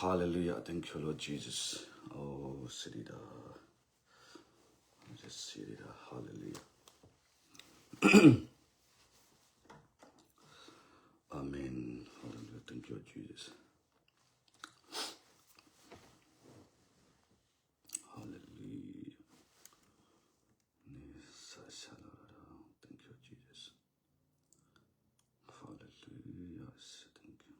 Hallelujah. Thank you, Lord Jesus. Oh, Sirida. Just Sirida. Hallelujah. Amen. Hallelujah. Thank you, Jesus. Hallelujah. Thank you, Jesus. Hallelujah. Thank you.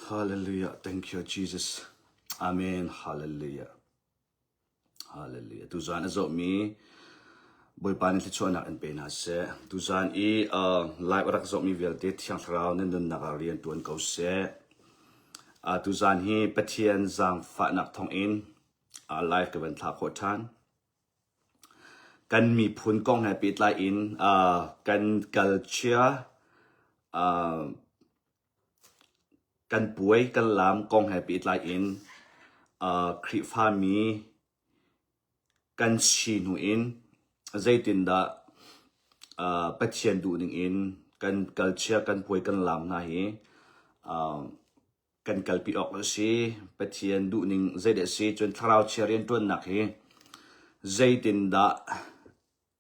Hallelujah. Thank you, Jesus. Amen. Hallelujah. Hallelujah. Tuzan a zawhmi Bawipa nih thluachuahnak in pe hna seh. Tuzan i uh, live a rak zawhmi vialte Thiang Thlarau nan nunnak ah rian tuan ko seh. Uh, tuzan hi Pathian zaangfahnak thawngin uh, live ka van thlah khawh ṭhan. Kan miphun kong he pehtlai in uh, kan culture uh, kan puai kan laam kong he pehtlai in uh, Khrihfami kan si hnu in zeitindah uh, Pathian duhning in kan culture kan puai kan laam hna hi uh, kan kalpi awk a si. Pathian duhning zeidah a si? Cun thlarau chia rianṭuannak hi zeitindah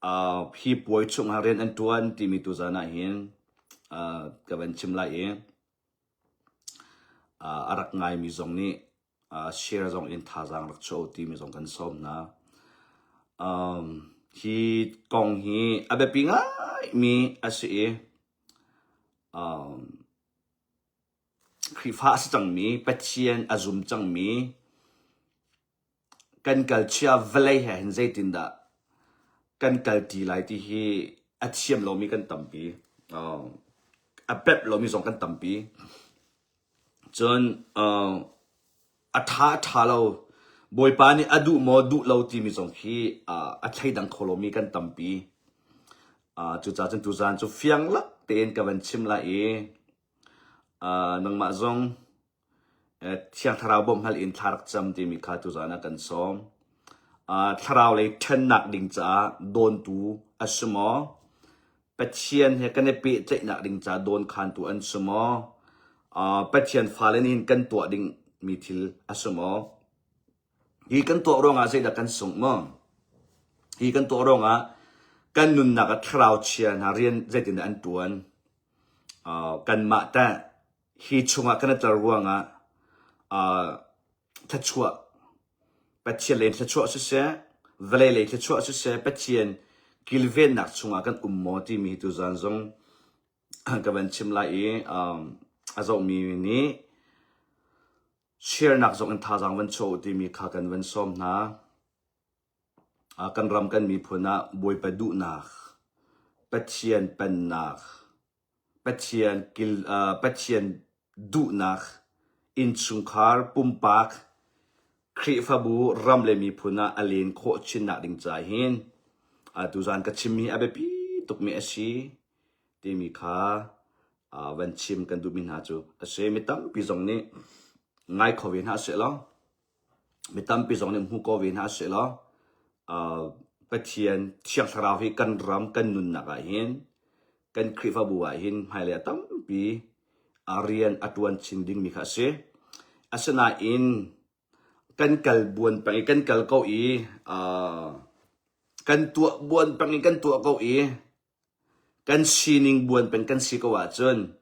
uh, hi puai chungah rian an ṭuan timi tuzan ah hin uh, ka van chim lai i uh, a rak ngaimi zong nih uh, share zong in thazaang rak chuah u timi zong kan sawm hna. Um, hi kong hi a biapi ngaimi a si i um, Khrihfa a si cangmi, Pathian a zum cangmi kan kalchia vawlei he hin zeitindah kan kalṭi lai ti hi a thiam lomi kan tampi. Uh, a pep lomi zong kan tampi. Cun uh, a ṭha a ṭha lo Bawipa nih a duh maw duh lo timi zong khi uh, a thleidang kho lomi kan tampi. Uh, cucaah cun tuzaan cu fiang lak tein ka van chim lai i Uh, nangmah zong uh, Thiang Thlarau bawmh hal in thla rak cam timi kha tuzaan ah kan sawm. Uh, thlarau lei ṭhennak ding caah dawntu a si maw? Pathian he kan i pehtlaihnak ding caah dawnkhantu an si maw? Uh, Pathian fale nih hin kan tuah ding mi thil a si maw? Hi kan tuah ruangah zeidah kan sungh maw? Hi kan tuah ruangah kan nunnak ah thlarau chia hna rian zeitindah an ṭuan? Uh, kanmah teh hi chungah kan i tel ruangah uh, thluachuah Pathian lei thluachuah siseh, vawlei lei thluachuah siseh, Pathian kilvennak chungah kan um maw timi hi tuzaan zong ka van chim lai i um, a zohmi nih share-nak zong in thazaang van chuah u timi kha kan van sawm hna. Kan ram kan miphun ah Bawipa duhnak, Pathian pennak, Pathian kil, uh, Pathian duhnak, innchungkhar, pumpak, Khrihfabu, ram le miphun ah a len khawh chinnak ding ca hin tuzaan ka chimmi hi a biapi tukmi a si timi kha uh, van chim kan duhmi hna cu a si. Mi tampi zong nih ngai kho ve hna seh law Mi tampi zong nih hmu ko ve hna seh law uh, Pathian Thiang Thlarau hi kan ram kan nunnak ah hin kan Khrihfabu ah hin hmailei ah tampi a rian a tuan chin dingmi kha a si. Asinain kan kal buan peng i kan kal ko i uh, kan tuah buan peng i kan tuah ko i Kan sining buan peng kan si ko ahcun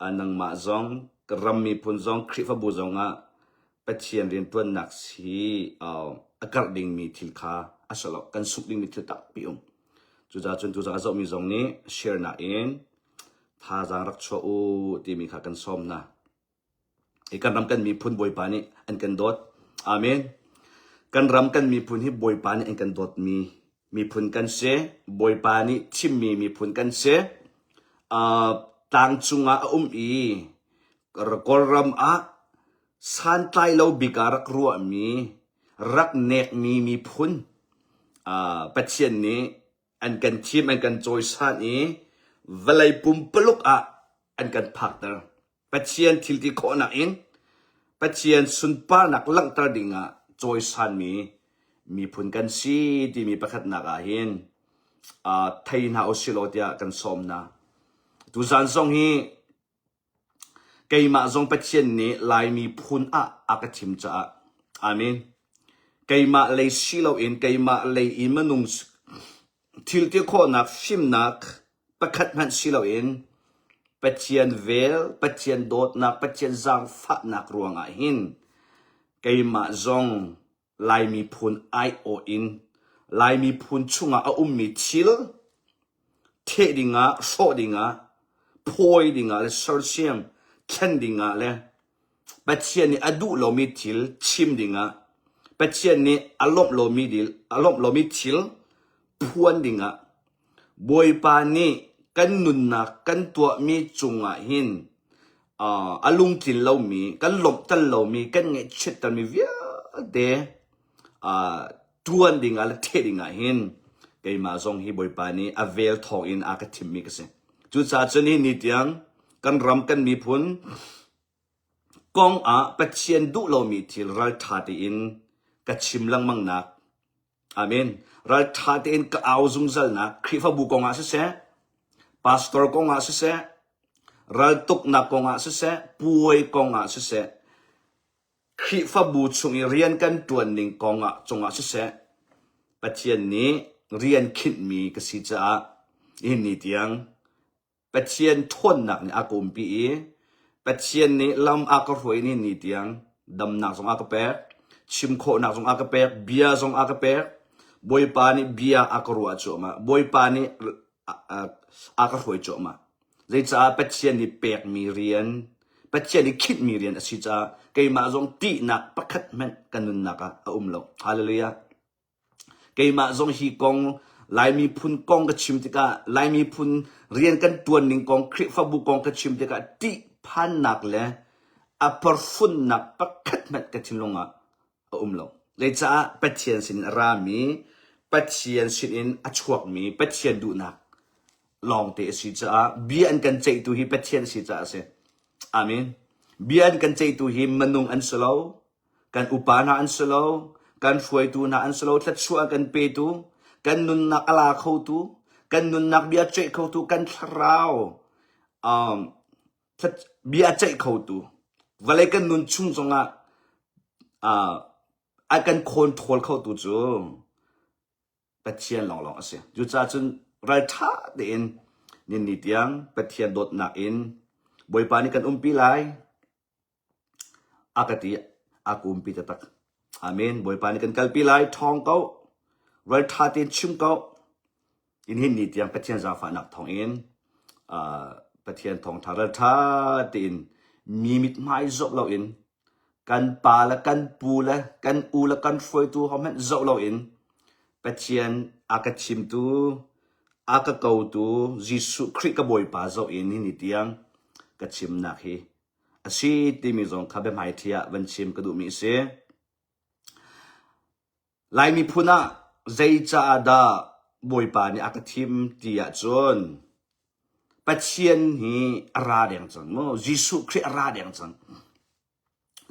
nangmah zong, ka ram miphun zong, Khrihfabu zong ah Pathian rianṭuannak si a karh dingmi thil kha a si lo. Kan sungh dingmi thil tampi um. Cucaah cun tuzaan a zohmi zong nih share nak in thazaang rak chuah u timi kha kan sawm hna. Hi kan ram kan miphun Bawipa nih an kan dawt. Amen. Kan ram kan miphun hi Bawipa nih an kan dawtmi miphun kan si. Bawipa nih thimmi miphun kan si. Uh, tlang cungah a um i Kawlram ah Santlai lo bik ah rak ruahmi, rak nekmi miphun Pathian nih an kan thim, an kan cawisan i vawlei pumpaluk ah an kan phakter. Pathian thil ti khawhnak in Pathian sunparnak langhter dingah cawisanmi miphun kan si timi pakhatnak ah hin thei hna usilaw tiah kan sawm hna. Tuzan zong hi Keimah zong Pathian nih Laimi phun ah a ka thim caah Amen. Keimah lei si loin keimah lei i minung thil ti khawhnak fimnak pakhat hmanh si loin Pathian vel, Pathian dawtnak, Pathian zaangfahnak ruangah hin keimah zong Laimi phun aiawh in Laimi phun chungah a ummi thil theh dingah, hrawh dingah, phawi dingah le sersiam thlen dingah le Pathian nih a duh lomi thil chim dingah, Pathian nih a lawmh lomi dil, a lawmh lomi thil phuan dingah Bawipa nih kan nunnak kan tuahmi cungah hin a lungtlin lomi, kan lawmhter lomi, kan ngaihchiattermi vialte ṭuan dingah le theh dingah hin keimah zong hi Bawipa nih a vel thawng in a ka thimmi ka si. Cucaah cun hi ni tiang kan ram kan miphun kong ah Pathian duh lomi thil ralṭha tein ka chim lengmangnak Amen. Ralṭha tein ka au zungzalnak Khrihfabu kong ah siseh, pastor kong ah siseh, raltuknak kong ah siseh, puai kong ah siseh, Khrihfabu chung i rian kan ṭuan ning kong ah cungah siseh, Pathian nih rian khinhmi ka si caah nihin ni tiang Pathian ṭhawnnak nih a ka umpi i Pathian nih lam a ka hruai ni ni tiang damnak zong a ka pek, chim khawhnak zong a ka pek, bia zong a ka pek. Bawipa nih bia a ka ruah cuahmah. Bawipa nih a ka hruai cuahmah. Zeicah Pathian nih pekmi rian, Pathian nih khinhmi rian a si caah keimah zong ṭihnak pakhat hmanh ka nunnak ah a um lo. Hallelujah. Keimah zong hi kong Lai miphun kong ka chim tikah Lai miphun rian kan ṭuan ning kong Khrihfabu kong ka chim tikah ṭihphannak le a parfunnak pakhat hmanh ka thinlung ah a um lo. Zeicah Pathian sinin a rami, Pathian sinin a chuakmi, Pathian duhnak lawngte a si caah bia an kan ceihtu hi Pathian a si caah a si. Amen. Bia an kan ceihtu hi minung an si lo. Kan upa hna an si lo, kan hruaitu hna an si lo, thluachuah a kan petu, kan nunnak a la khotu, kan nunnak bia ceih khotu, kan thlarau um, bia ceih khotu, vawlei kan nun chung zongah uh, a kan control khotu cu Pathian lawnglawng a si. Cucaah cun ralṭha tein ninni tiang Pathian dawtnak in Bawipa nih kan umpi lai. A ka ti a ka umpi taktak. Amen. Bawipa nih kan kalpi lai. Ṭhawng ko. Ralṭha tein chim ko. In hin ni tiang Pathian zaangfahnak thawngin uh, Pathian thawngṭha ralṭha tein mi mithmai zoh loin kan pa le kan pu le kan u le kan hruaitu ho hmanh zoh loin Pathian a ka thimtu a ka kotu Jesuh Khrih ka Bawipa zoh in hi ni tiang ka chimnak hi a si timi zong kha biahmaiṭhi ah van chim ka duhmi a si. Lai miphun ah zeicaah dah Bawipa nih a ka thim ti ahcun Pathian hi a ra deng cang mu. Jesuh Khrih a ra deng cang.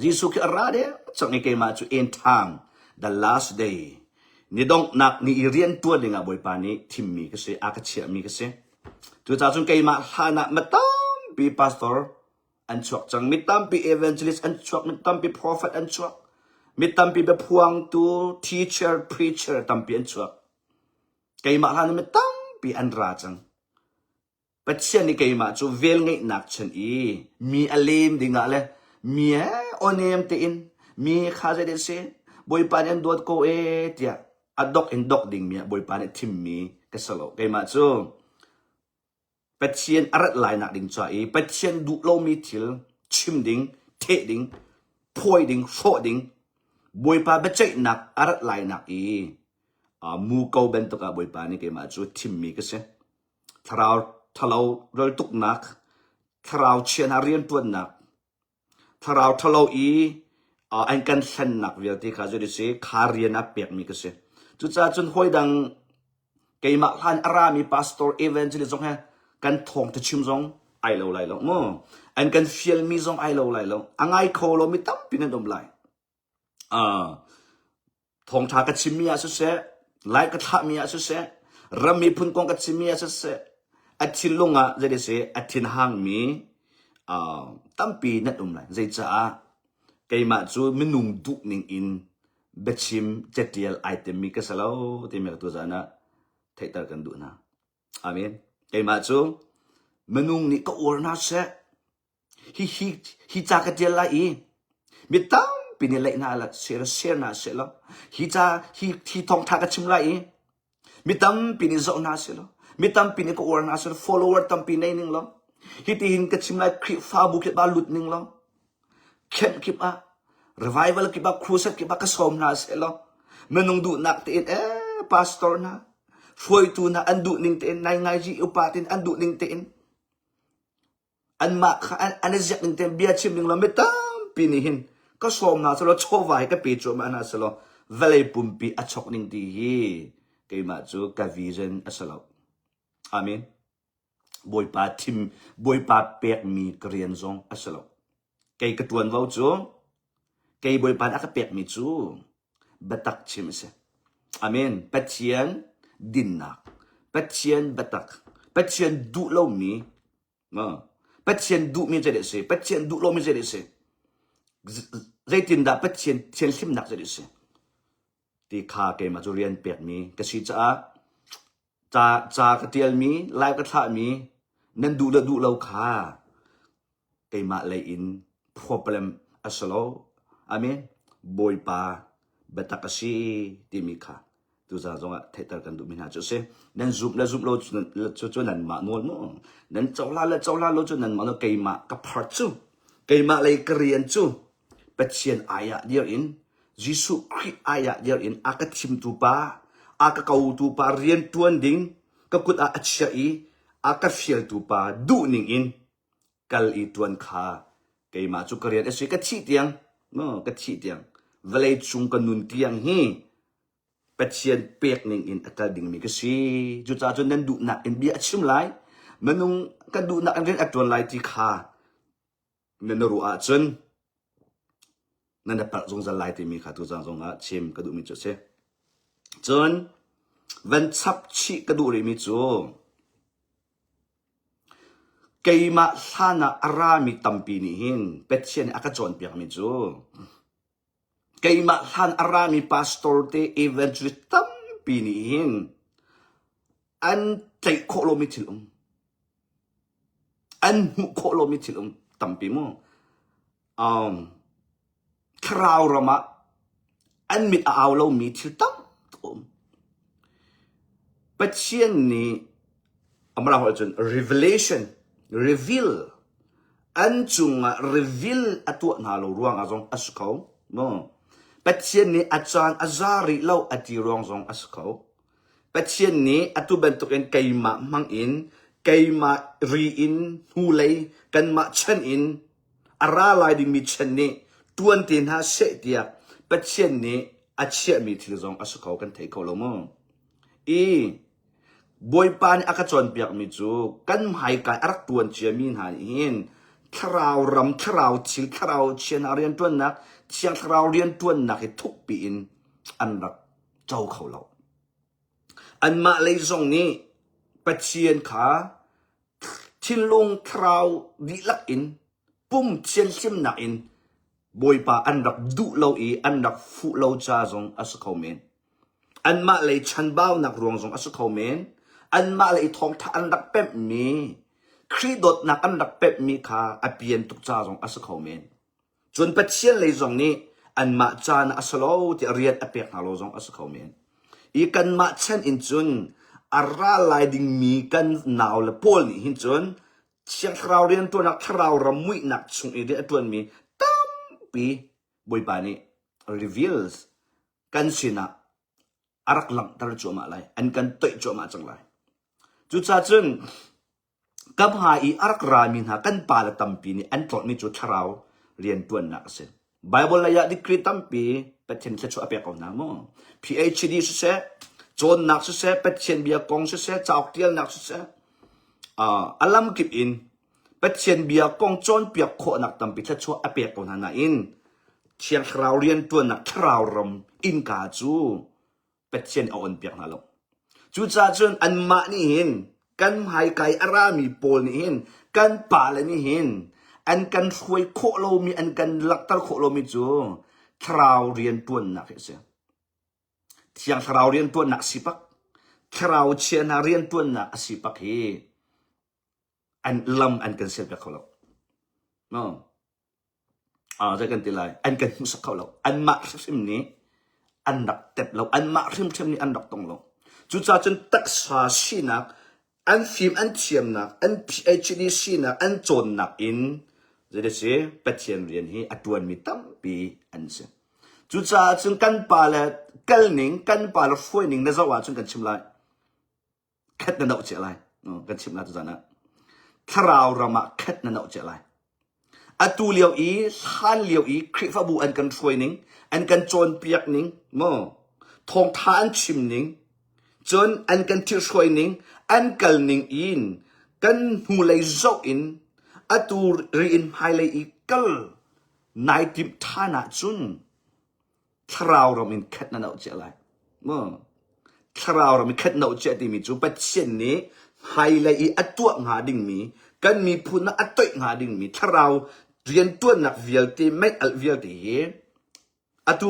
Jesuh Khrih a ra deng cang i keimah cu end time, the last day, ni donghnak ni i rian ṭuan dingah Bawipa nih thimmi ka si, a ka chiahmi ka si. Cucaah cun keimah hlan ah mi tampi pastor an chuak cang, mi tampi evangelist an chuak, mi tampi prophet an chuak, mi tampi biaphuangtu, teacher, preacher tampi an chuak. Keimah hlan ah mi tampi an ra cang. Pathian nih keimah cu velngeihnak chan i mi a lem dingah le mi he awnem tein mi kha zeidah a si Bawipa nih an dawt ko ee tiah a dok in dok dingmi ah Bawipa nih thimmi ka si lo. Keimah cu Pathian a rat lainak ding ca i Pathian duh lomi thil chim ding, theh ding, phawi ding, hrawh ding, Bawipa biaceihnak a rat lainak i muko bantuk ah Bawipa nih keimah cu thimmi ka si. Thlarau ṭhalo raltuknak, thlarau chia hna rianṭuannak. Thlarau ṭhalo i an kan hlennak vialte kha zei si kha rian ah pekmi ka si. Cucaah cun hawidang keimah hlan a rami pastor evangelist zong he kan thawngṭha chim zong ai lo lai lo mu. An kan fialmi zong ai lo lai lo. A ngai kho lomi tampi nan um lai. Thawngṭha ka chimmi ah siseh, lai ka thlahmi ah siseh, ram miphun kong ka chimmi ah siseh, a thinlung ah zei si a thinhangmi tampi nan um lai. Zeicaah keimah cu minung duhning in biachim catial ai timmi ka si lo timi ka tuzaan ah theihter kan duh hna. Amen. Keimah cu minung nih ka uar hna seh, Hihi hi ca ka ṭial lai i mi tampi nih leih hna la share share hna seh law hi ca hi hi thawngṭha ka chim lai i mi tampi nih zoh hna seh law mi tampi nih ka uar hna seh law follower tampi nei ning law hitihin ka chim lai Khrihfabu kip ah lut ning law camp kip ah revival kip ah crusade kip ah ka sawm hna seh law minung duhnak tein eh pastor hna hruaitu hna an duh ning tein nai ngai ji upa tein an duh ning tein Anmah kha an i ziak ning tein bia chim ning law mi tampi nih hin ka sawm hna selaw chawva hi ka pe cuahmah hna selaw vawlei pumpi a chok ning ti hi keimah cu ka vision a si lo. Amen. Bawipa thim, Bawipa pekmi ka rian zong a si lo. Kei ka ṭuanvo cu, kei Bawipa nih a ka pekmi cu biatak chim a si. Amen. Pathian dinnak, Pathian biatak, Pathian duh lomi Pathian duhmi zeidah a si? Pathian duh lomi zeidah a si? Zeitindah Pathian thianhlimnak zeidah a si? Ti kha keimah cu rian pekmi ka si caah ca, ca ka tialmi, live ka thlahmi, nan duh le duh lo kha keimah lei in problem a si lo. Amen. Bawipa biatak a si timi kha tuzaan zongah theihter kan duhmi hna cu a si. Nan zumh le zumh lo cu cu nanmah nawl mu. Nan cohlan le cohlan lo cu nanmah nawl keimah ka part cu keimah lei ka rian cu Pathian ai ah dir in Jesuh Khrih ai ah dir in a ka thimtu pa a ka kotu pa rian ṭuan ding ka kut ah a chiah i a ka fialtu pa duhning in kal i ṭuan kha keimah cu ka rian a si ka thih tiang no ka thih tiang vawlei cung ka nun tiang hi Pathian pek ning in a kal dingmi ka si cucaah cun nan duhnak in bia a chim lai minung kan duhnak in rian a ṭuan lai ti kha nan ruah ahcun nan i palh zungzal lai timi kha tuzaan zongah chim ka duhmi cu a si. Cun van chap chih ka duh rihmi cu keimah hlan ah a rami tampi nih hin Pathian nih a ka cawnpiakmi cu keimah hlan a rami pastor te evangelist tampi nih hin an tlaih khawh lomi thil um an hmuh khawh lomi thil um tampi mu um, thlarau ram ah an mit a au lomi thil tam tuk um Pathian nih amara holh cun revelation reveal an cungah reveal a tuah hna lo ruangah zong a si kho no Pathian nih a caan a za rih lo a ti ruang zong a si kho Pathian nih atu bantukin keimah hmang in keimah ri in hnulei kanmah chan in a ra lai dingmi chan nih ṭuan te hna seh tiah Pathian nih a chiahmi thil zong a si kho kan thei kho lo mu. I Bawipa nih a ka cawnpiakmi cu kan hmaika a rak ṭuan ciami hna nih hin thlarau ram, thlarau thil, thlarau chia hna rianṭuannak, thiang thlarau rianṭuannak hi thukpi in an rak co kho lo. Anmah lei zong nih Pathian kha thinlung thlarau dihlak in pum thianhlimnak in Bawipa an rak duh lo i an rak fuh lo ca zong a si kho men. Anmah lei chanbaunak ruang zong a si kho men. Anmah lei thawngtha an rak pemhmi, Khrih dawtnak an rak pemhmi kha a pian tuk ca zong a si kho men. Cun Pathian lei zong nih anmah caan ah a si lo tiah rian a pek hna lo zong a si kho men. I kanmah chan in cun a ra lai dingmi kan nau le pawl nih hin cun Thiang Thlarau rianṭuannak thlarau ram muihnak chung i rian a ṭuanmi tampi Bawipa nih reveals kan sinah a rak langhter cuahmah lai. An kan toih cuahmah cang lai. Cucaah cun Ka hmai i a rak rami hna kan pale tampi nih an tlawtmi cu thlarau rianṭuannak a si. Bible lei ah degree tampi Pathian thluachuah a pek ko hna mu. PhD siseh, cawnnak siseh, Pathian bia kong siseh, cauk ṭialnak siseh, uh, a lamkip in Pathian bia kong cawnpiak khawhnak tampi thluachuah a pek ko hna nain Thiang Thlarau rianṭuannak thlarau ram innka cu Pathian a on piak hna lo. Cucaah cun anmah nih hin kan hmaikai a rami pawl nih hin kan pale nih hin an kan hruai khawh lomi an kan langhter khawh lomi cu thlarau rianṭuannak hi a si. Thiang thlarau rianṭuannak a si pak. Thlarau chia hna rianṭuannak a si pak hi an lam an kan sialpiak kho lo. No. Zei kan ti lai an kan hmuhsak kho lo anmah hrimhrim nih an rak tep lo anmah hrimhrim nih an rak tong lo cucaah cun taksa sinak an fim an thiamnak an PhD sinak an cawnnak in zei si Pathian rian hi a ṭuanmi tampi an si cucaah cun kan pa le kal ning kan pa le hruai ning na zoh ahcun kan chim lai khat na doh cia lai kan chimh la tuzan ah thlarau ram ah khat na doh cia lai atu lio i hlan lio i Khrihfabu an kan hruai ning an kan cawnpiak ning mo thawngtha an chim ning cun an kan thilhruai ning an kal ning in kan hnulei zoh in atu ri in hmailei i kal nai timh ṭhan ahcun thlarau ram in khat na noh cia lai. Mu. Thlarau ram in khat noh cia timi cu Pathian nih hmailei i a tuah hnga dingmi, kan miphun ah a toih hnga dingmi thlarau riantuannak vialte, mei alh vialte hi atu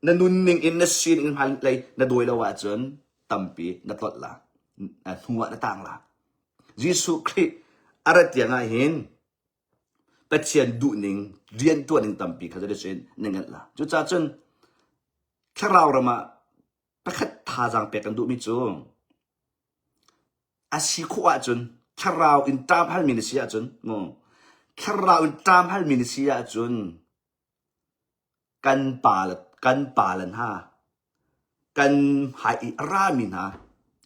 na nunning in na sining in hmailei na dawi lo ahcun tampi na tlolh la. Hnu ah na tang la. Jesuh Khrih a rat tiang ah hin Pathian duhning riantuan tampi kha zeitin na nganh la. Cucaah cun thlarau ram ah pakhat thazaang pek kan duhmi cu a si khawh ahcun thlarau in ṭam halmi na si ahcun mu thlarau in ṭam halmi na si ahcun kan pa le kan pa le hna kan hai i a rami hna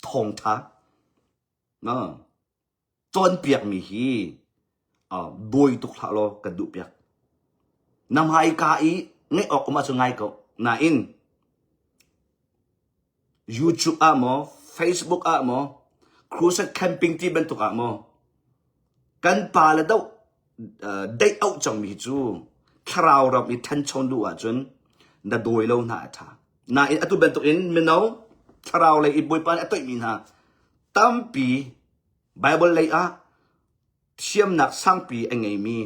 thawngṭha no cawnpiakmi hi buai tuk hlah law kan duhpiak. Na hmaika i ngaih awk um ahcun ngai ko. Nain YouTube ah maw, Facebook ah maw, crusade camping ti bantuk ah maw, kan pa le doh deih auh cangmi hi cu thlarau ram i ṭhancho duh ahcun na dawi lo hna a ṭha. Nain atu bantuk in mino thlarau lei i Bawipa nih a toihmi hna tampi Baibal lei ah thiamnak sangpi a ngeimi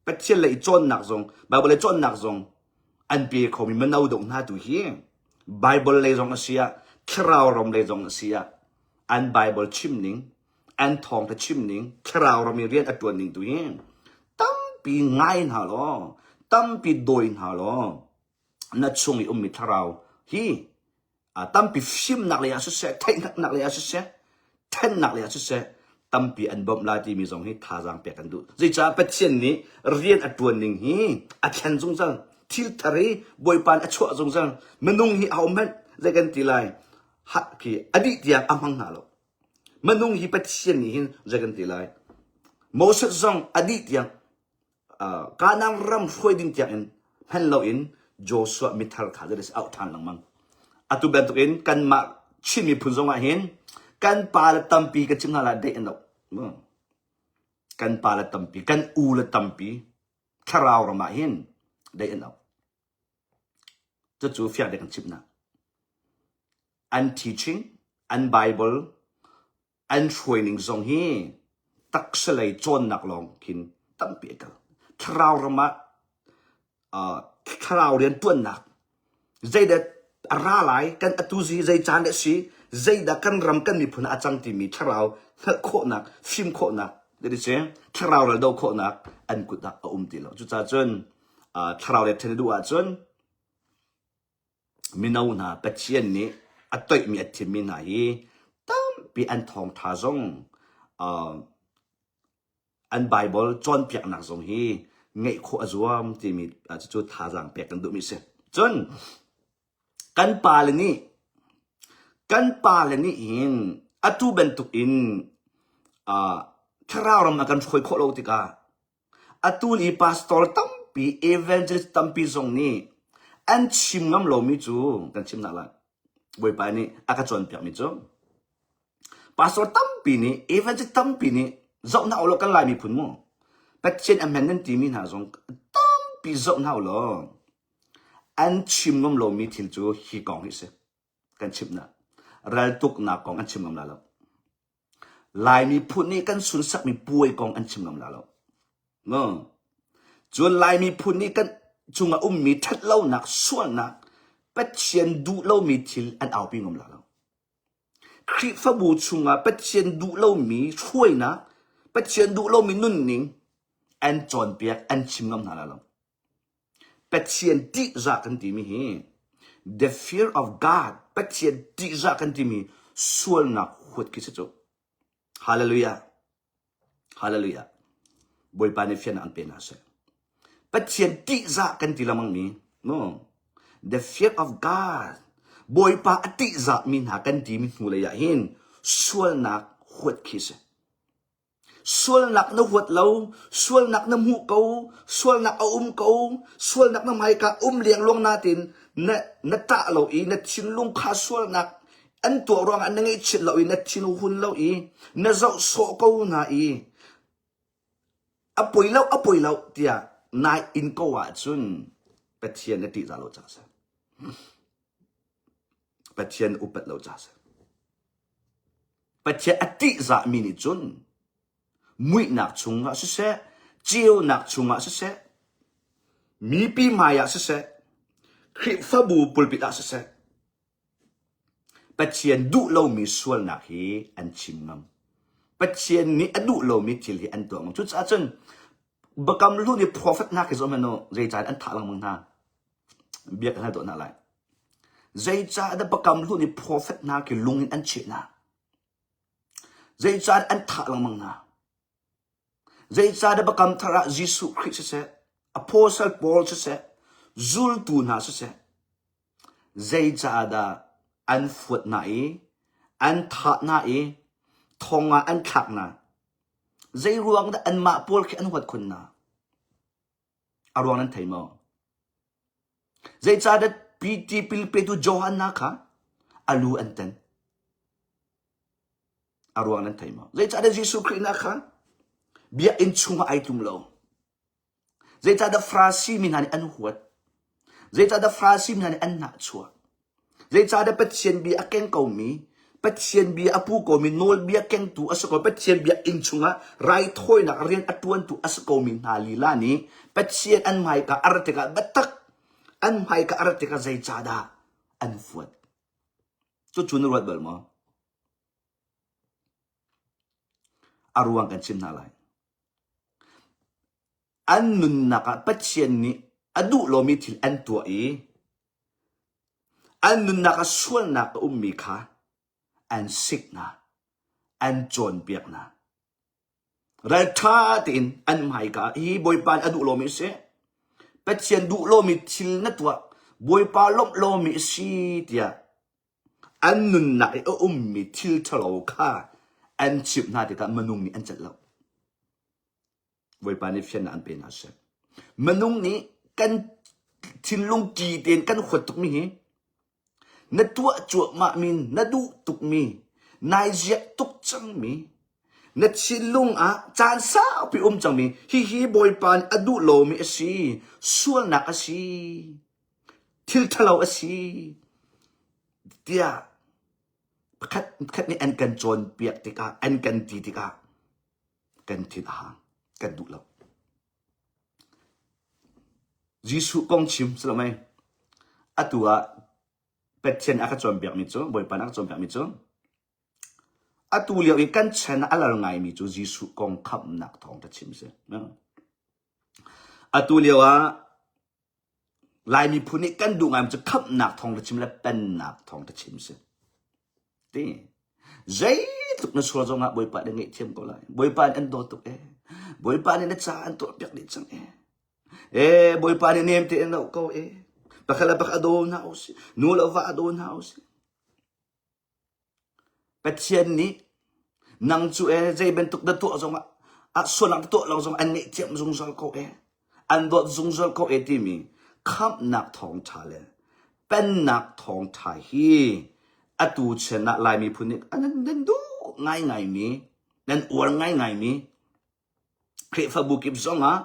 Pathian lei cawnnak zong Baibal lei cawnnak zong an pe khomi mino deuh hna tu hi Baibal lei zong a si ah thlarau ram lei zong a si ah an Baibal chim ning an thawngtha chim ning thlarau ram i rian a tuan ning tu hi tampi ngai hna law tampi dawi hna law na chung i ummi thlarau hi tampi fimnak lei ah siseh, theihnak lei ah siseh, thennak lei ah siseh, tampi an bawmh lai timi zong hi thazaang pek kan duh. Zeicah Pathian nih rian a tuan ning hi a thlen zungzal. Thil thar hi Bawipa nih a chuah zungzal. Minung hi a um hmanh zei kan ti lai ha khi a dih tiang a hmang hna lo. Minung hi Pathian nih hin zei kan ti lai Moses zong a dih tiang Kanaan ram hruai ding tiang in hman loin Joshua mithar kha zeidah auh ṭhan lengmang. Atu bantukin kanmah Chin miphun zong ah hin kan pa le tampi kan chim hna lai deih an lo. Kan pa le tampi, kan u le tampi thlarau ram ah hin deih an lo. Cucu fiang te kan chimh hna. An teaching, an Bible, an hruaining zong hi taksalei cawnnak lawng khin tampi a kal. Thlarau ram ah uh, thlarau rian tuannak zeidah a ra lai kan atu zi zei caan dah si zeidah kan ram kan miphun ah a cang timi thlarau hngalh khawhnak fim khawhnak jadi si thlarau ral do khawhnak an kut ah a um ti lo cucaah cun uh, thlarau le then duh ahcun Mino hna Pathian nih a toihmi a thimmi hna hi tampi an thawngṭha zong uh, an Baibal cawnpiaknak zong hi ngeih khawh a zuam timi cucu thazaang pek kan duhmi a si. Cun kan pale nih kan pale nih hin atu bantuk in uh, thlarau ram a kan hruai khawh lo tikah atu i pastor tampi. tampi, evangelist tampi zong nih an chim ngam lomi cu kan chim hna lai. Bawipa nih a ka cawnpiakmi cu pastor tampi nih, evangelist tampi nih zoh hna ulaw kan Lai miphun mu Pathian a hman nan timi hna zong tampi zoh hna ulaw an chim ngam lomi thil cu hi kong hi a si. Kan chimh na. Raltuknak kong an chim ngam la lo. Lai miphun nih kan sunsakmi puai kong an chim ngam la lo. No. Cun Lai miphun nih kan cungah ummi ṭhatlonak, sualnak, Pathian duh lomi thil an aupi ngam la lo. Khrihfabu chungah Pathian duh lomi hruainak, Pathian duh lomi nunning an cawnpiak, an chim ngam hna la lo. Pathian ṭihzah kan timi hi the fear of God, Pathian ṭihzah kan timi sualnak huat khi si cu. Hallelujah. Hallelujah. Bawipa nih fiannak an pe hna seh. Pathian ṭihzah kan ti lengmang mi, no. The fear of God. Bawipa a ṭihzah mi hna kan ti mi hnu lei ah hin sualnak huat khi si. Sualnak na huat lo, sualnak na hmuh ko, sualnak a um ko, sualnak na hmaika um liangluang natin na, na ṭah lo i na thinlung kha sualnak an tuah ruangah na ngaihchit lo i na thin hun lo i na zoh sawh ko hna i a poi lo a poi lo tiah nai in ko ahcun Pathian na ṭihzah lo caah a si. Pathian upat lo caah a si. Pathian a ṭihzahmi nih cun muihnak chungah siseh, ceunak chungah siseh, mipi hmai ah siseh, Khrihfabu pulpit ah siseh, Pathian duh lomi sualnak hi an chim ngam. Pathian nih a duh lomi thil hi an tuah ngam. Cucaah cun Biakam Hlun i profet hna khi zoh hmanh u, zeicah an thah lengmang hna. Bia kan hal tuah hna lai. Zeicahdah Biakam Hlun i profet hna khi lung in an cheh hna? Zeicahdah an thah lengmang hna? Zeicahdah Biakam Thar ah Jesuh Khrih siseh, Apostle Paul siseh, zultu hna siseh, zeicahdah an fuat hna i an thah hna i thong ah an thlak hna? Zeiruang dah anmah pawl khi an huat khun hna? A ruang nan thei maw? Zeicahdah tipil petu Johan hna kha a lu an tan? A ruang nan thei maw? Zeicahdah Jesuh Khrih hna kha biakinn chungah ai tlum lo? Zeicahdah Farasi mi hna nih an huat? Zeicahdah Farasi mi hna nih an nahchuah? Zeicahdah Pathian bia a keng komi, Pathian bia a pu komi, nawlbia kengtu a si ko, Pathian bia inn chungah raithawinak rian a ṭuantu a si komi hna lila nih Pathian an hmaika a rat tikah biatak an hmaika a rat tikah zeicahdah an fuat? Cucu na ruat bal maw? A ruang kan chim hna lai. An nunnak ah Pathian nih a duh lomi thil an tuah i An nunnak ah sualnak a ummi kha an sik hna, an cawnpiak hna. Ralṭha tein an hmaika ah hi Bawipa nih a duh lomi a si. Pathian duh lomi thil na tuah, Bawipa lawmh lomi a si tiah an nunnak i a ummi thil ṭhalo kha an chimh hna tikah minung nih an celh lo. Bawipa nih fiannak an pe hna seh. Minung nih kan thinlung ki tein kan huat tukmi hi na tuah cuahmahmi, na duh tukmi, nai ziak tuk cangmi, na thinlung ah caan saupi um cangmi, hihi Bawipa nih a duh lomi a si, sualnak a si, thil ṭhalo a si, tiah pakhat khat nih an kan cawnpiak tikah, an kan ti tikah, kan thin a hang kan duh lo Jesuh kong chim si lo mei atu ah Pathian a ka cawnpiakmi cu Bawipa nih a ka cawnpiakmi cu atu lio i kan chan a lal ngaimi cu Jesuh kong khamhnak thawngṭha chim si atu lio ah Lai miphun nih kan duh ngaimi cu khamhnak thawngṭha chim le pennak thawngṭha chim si. Ti. Zeitluk na sual zongah Bawipa nih ngaihthiam ko lai. Bawipa nih an dawt tuk ee. Bawipa nih na ca an tuahpiak dih cang ee. Ee Bawipa nih nem tein a ko ee. Pakhat le pakhat a daw hna usih. Nu le va a daw hna usih. Pathian nih nang cu ee zei bantuk na tuah zongah ah sualnak na tuah lo zong an ngaihthiam zungzal ko ee. An dawt zungzal ko e timi khamhnak thawngṭha le pennak thawngṭha hi atu chan ah Lai miphun nih an nan duh ngaingaimi, nan uar ngaingaimi Khrihfabu kip zongah,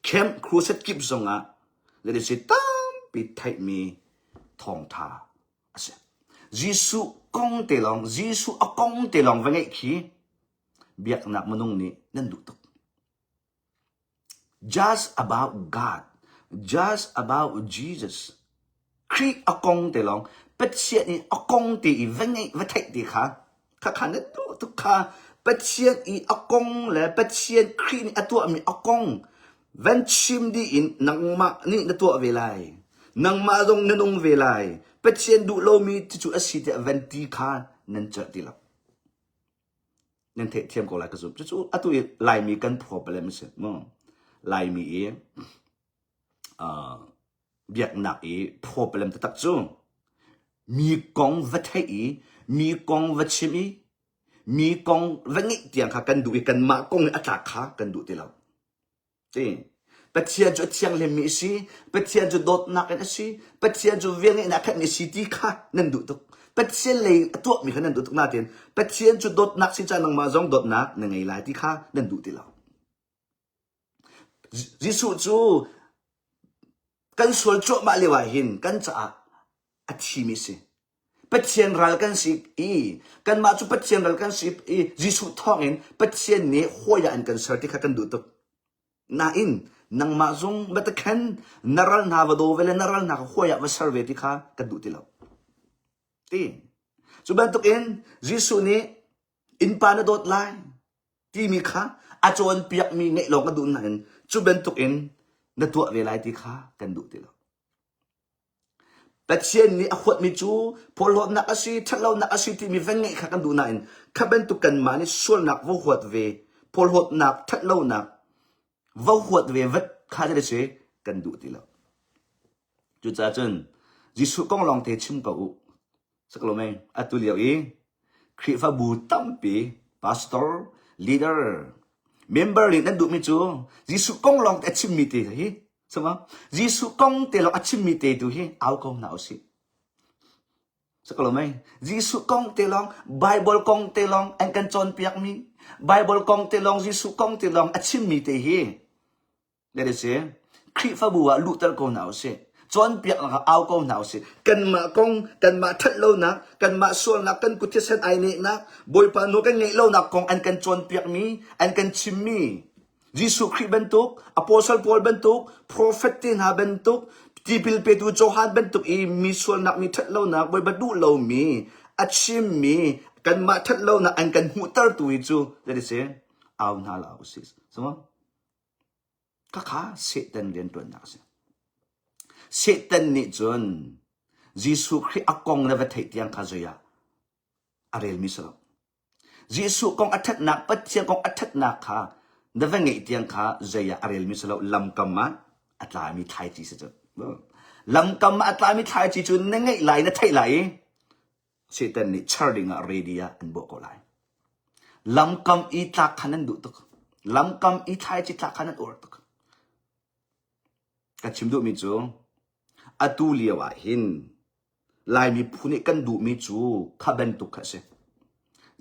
camp crusade kip zongah le si tampi theihmi thawngṭha a si. Jesuh kong te lawng, Jesuh a kong te lawng va ngeih khi biaknak minung nih nan duh tuk. Just about God, just about Jesus. Khrih a kong te lawng, Pathian i a kong te i va ngeih, va theih te kha, kha kha na duh tuk kha. Pathian i a kong le Pathian Khrih nih a tuahmi a kong van chim dih in nangmah nih na tuah ve lai. Nangmah zong na nung ve lai. Pathian duh lomi cucu a si tiah van ti kha nan celh ti lo. Nan theihthiam ko lai ka zumh. Cucu atu i Laimi kan problem a si mu. Laimi i uh, biaknak i problem taktak cu mi kong va theih i mi kong va chim i mi kong va ngeih tiang kha kan duh i kanmah kong i a tlak kha kan duh ti lo. Ti. Pathian cu a thianghlimmi a si, Pathian cu dawtnak in a si, Pathian cu velngeihnak a khatmi a si ti kha nan duh tuk. Pathian lei a tuahmi kha nan duh tuk nain Pathian cu dawtnak si caah nangmah zong dawtnak na ngei lai ti kha nan duh ti lo. Jesuh cu kan sual cuahmah lio ah hin kan caah a thimi a si. Pathian ral kan si i kanmah cu Pathian ral kan si i Jesuh thawngin Pathian nih hawi ah an kan ser ti kha kan duh tuk. Nain nangmah zong va ta khan na ral hna va daw ve le na ral hna kha hawi ah va ser ve ti kha kan duh ti lo. Ti. Cu bantukin Jesuh nih innpa na dawt lai timi kha a cawnpiakmi ngeih lawng ka duh nain cu bantukin na tuah ve lai ti kha kan duh ti lo. Pathian nih a huatmi cu porhlawtnak a si, ṭhatlonak a si timi va ngeih kha kan duh nain kha bantuk kanmah nih sualnak va huat ve, porhlawtnak, ṭhatlonak va huat ve vat kha a si kan duh ti lo. Cucaah cun Jesuh kong lawngte chim ko u. Sak lo mei, atu lio i Khrihfabu tampi, pastor, leader, member nih nan duhmi cu Jesuh kong lawng te a chimmi te hi, sama Jesuh kong te lawng a chimmi te tu hi au ko hna usih. Sak lo mei, Jesuh kong te lawng, Bible kong te lawng an kan cawnpiakmi, Bible kong te lawng, Jesuh kong te lawng a chimmi te hi That is it. Khrihfabu ah luhter ko hna usih. Cawnpiaknak ah au ko hna usih. Kanmah kong, kanmah ṭhatlonak, kanmah sualnak, kan kut thisen ai nehnak, Bawipa nawl kan ngeih lonak kong an kan cawnpiakmi, an kan chimmi, Jesuh Khrih bantuk, Apostle Paul bantuk, prophet te hna bantuk, tipil petu Johan bantuk i mi sualnak, mi ṭhatlonak, Bawipa duh lomi, a chimmi, kanmah ṭhatlonak an kan hmuhtertu hi cu, that is it, au hna la usih. So, Khakha Satan rianṭuannak a si. Satan nih cun Jesuh Khrih a kong le va theih tiang kha zei ah a relmi si lo. Jesuh kong a ṭhatnak, Pathian kong a ṭhatnak kha na va ngeih tiang kha zei ah a relmi si lo. Lamkam ah a tlami thlaici si cu. Lamkam ah a tlami thlaici cu na ngeih lai, na theih lai i Satan nih char dingah ready ah an bawh ko lai. Lamkam i tlak kha nan duh tuk. Lamkam i thlaici tlak kha nan uar tuk. Ka chim duhmi cu atu lio ah hin Laimi phu nih kan duhmi cu kha bantuk kha a si.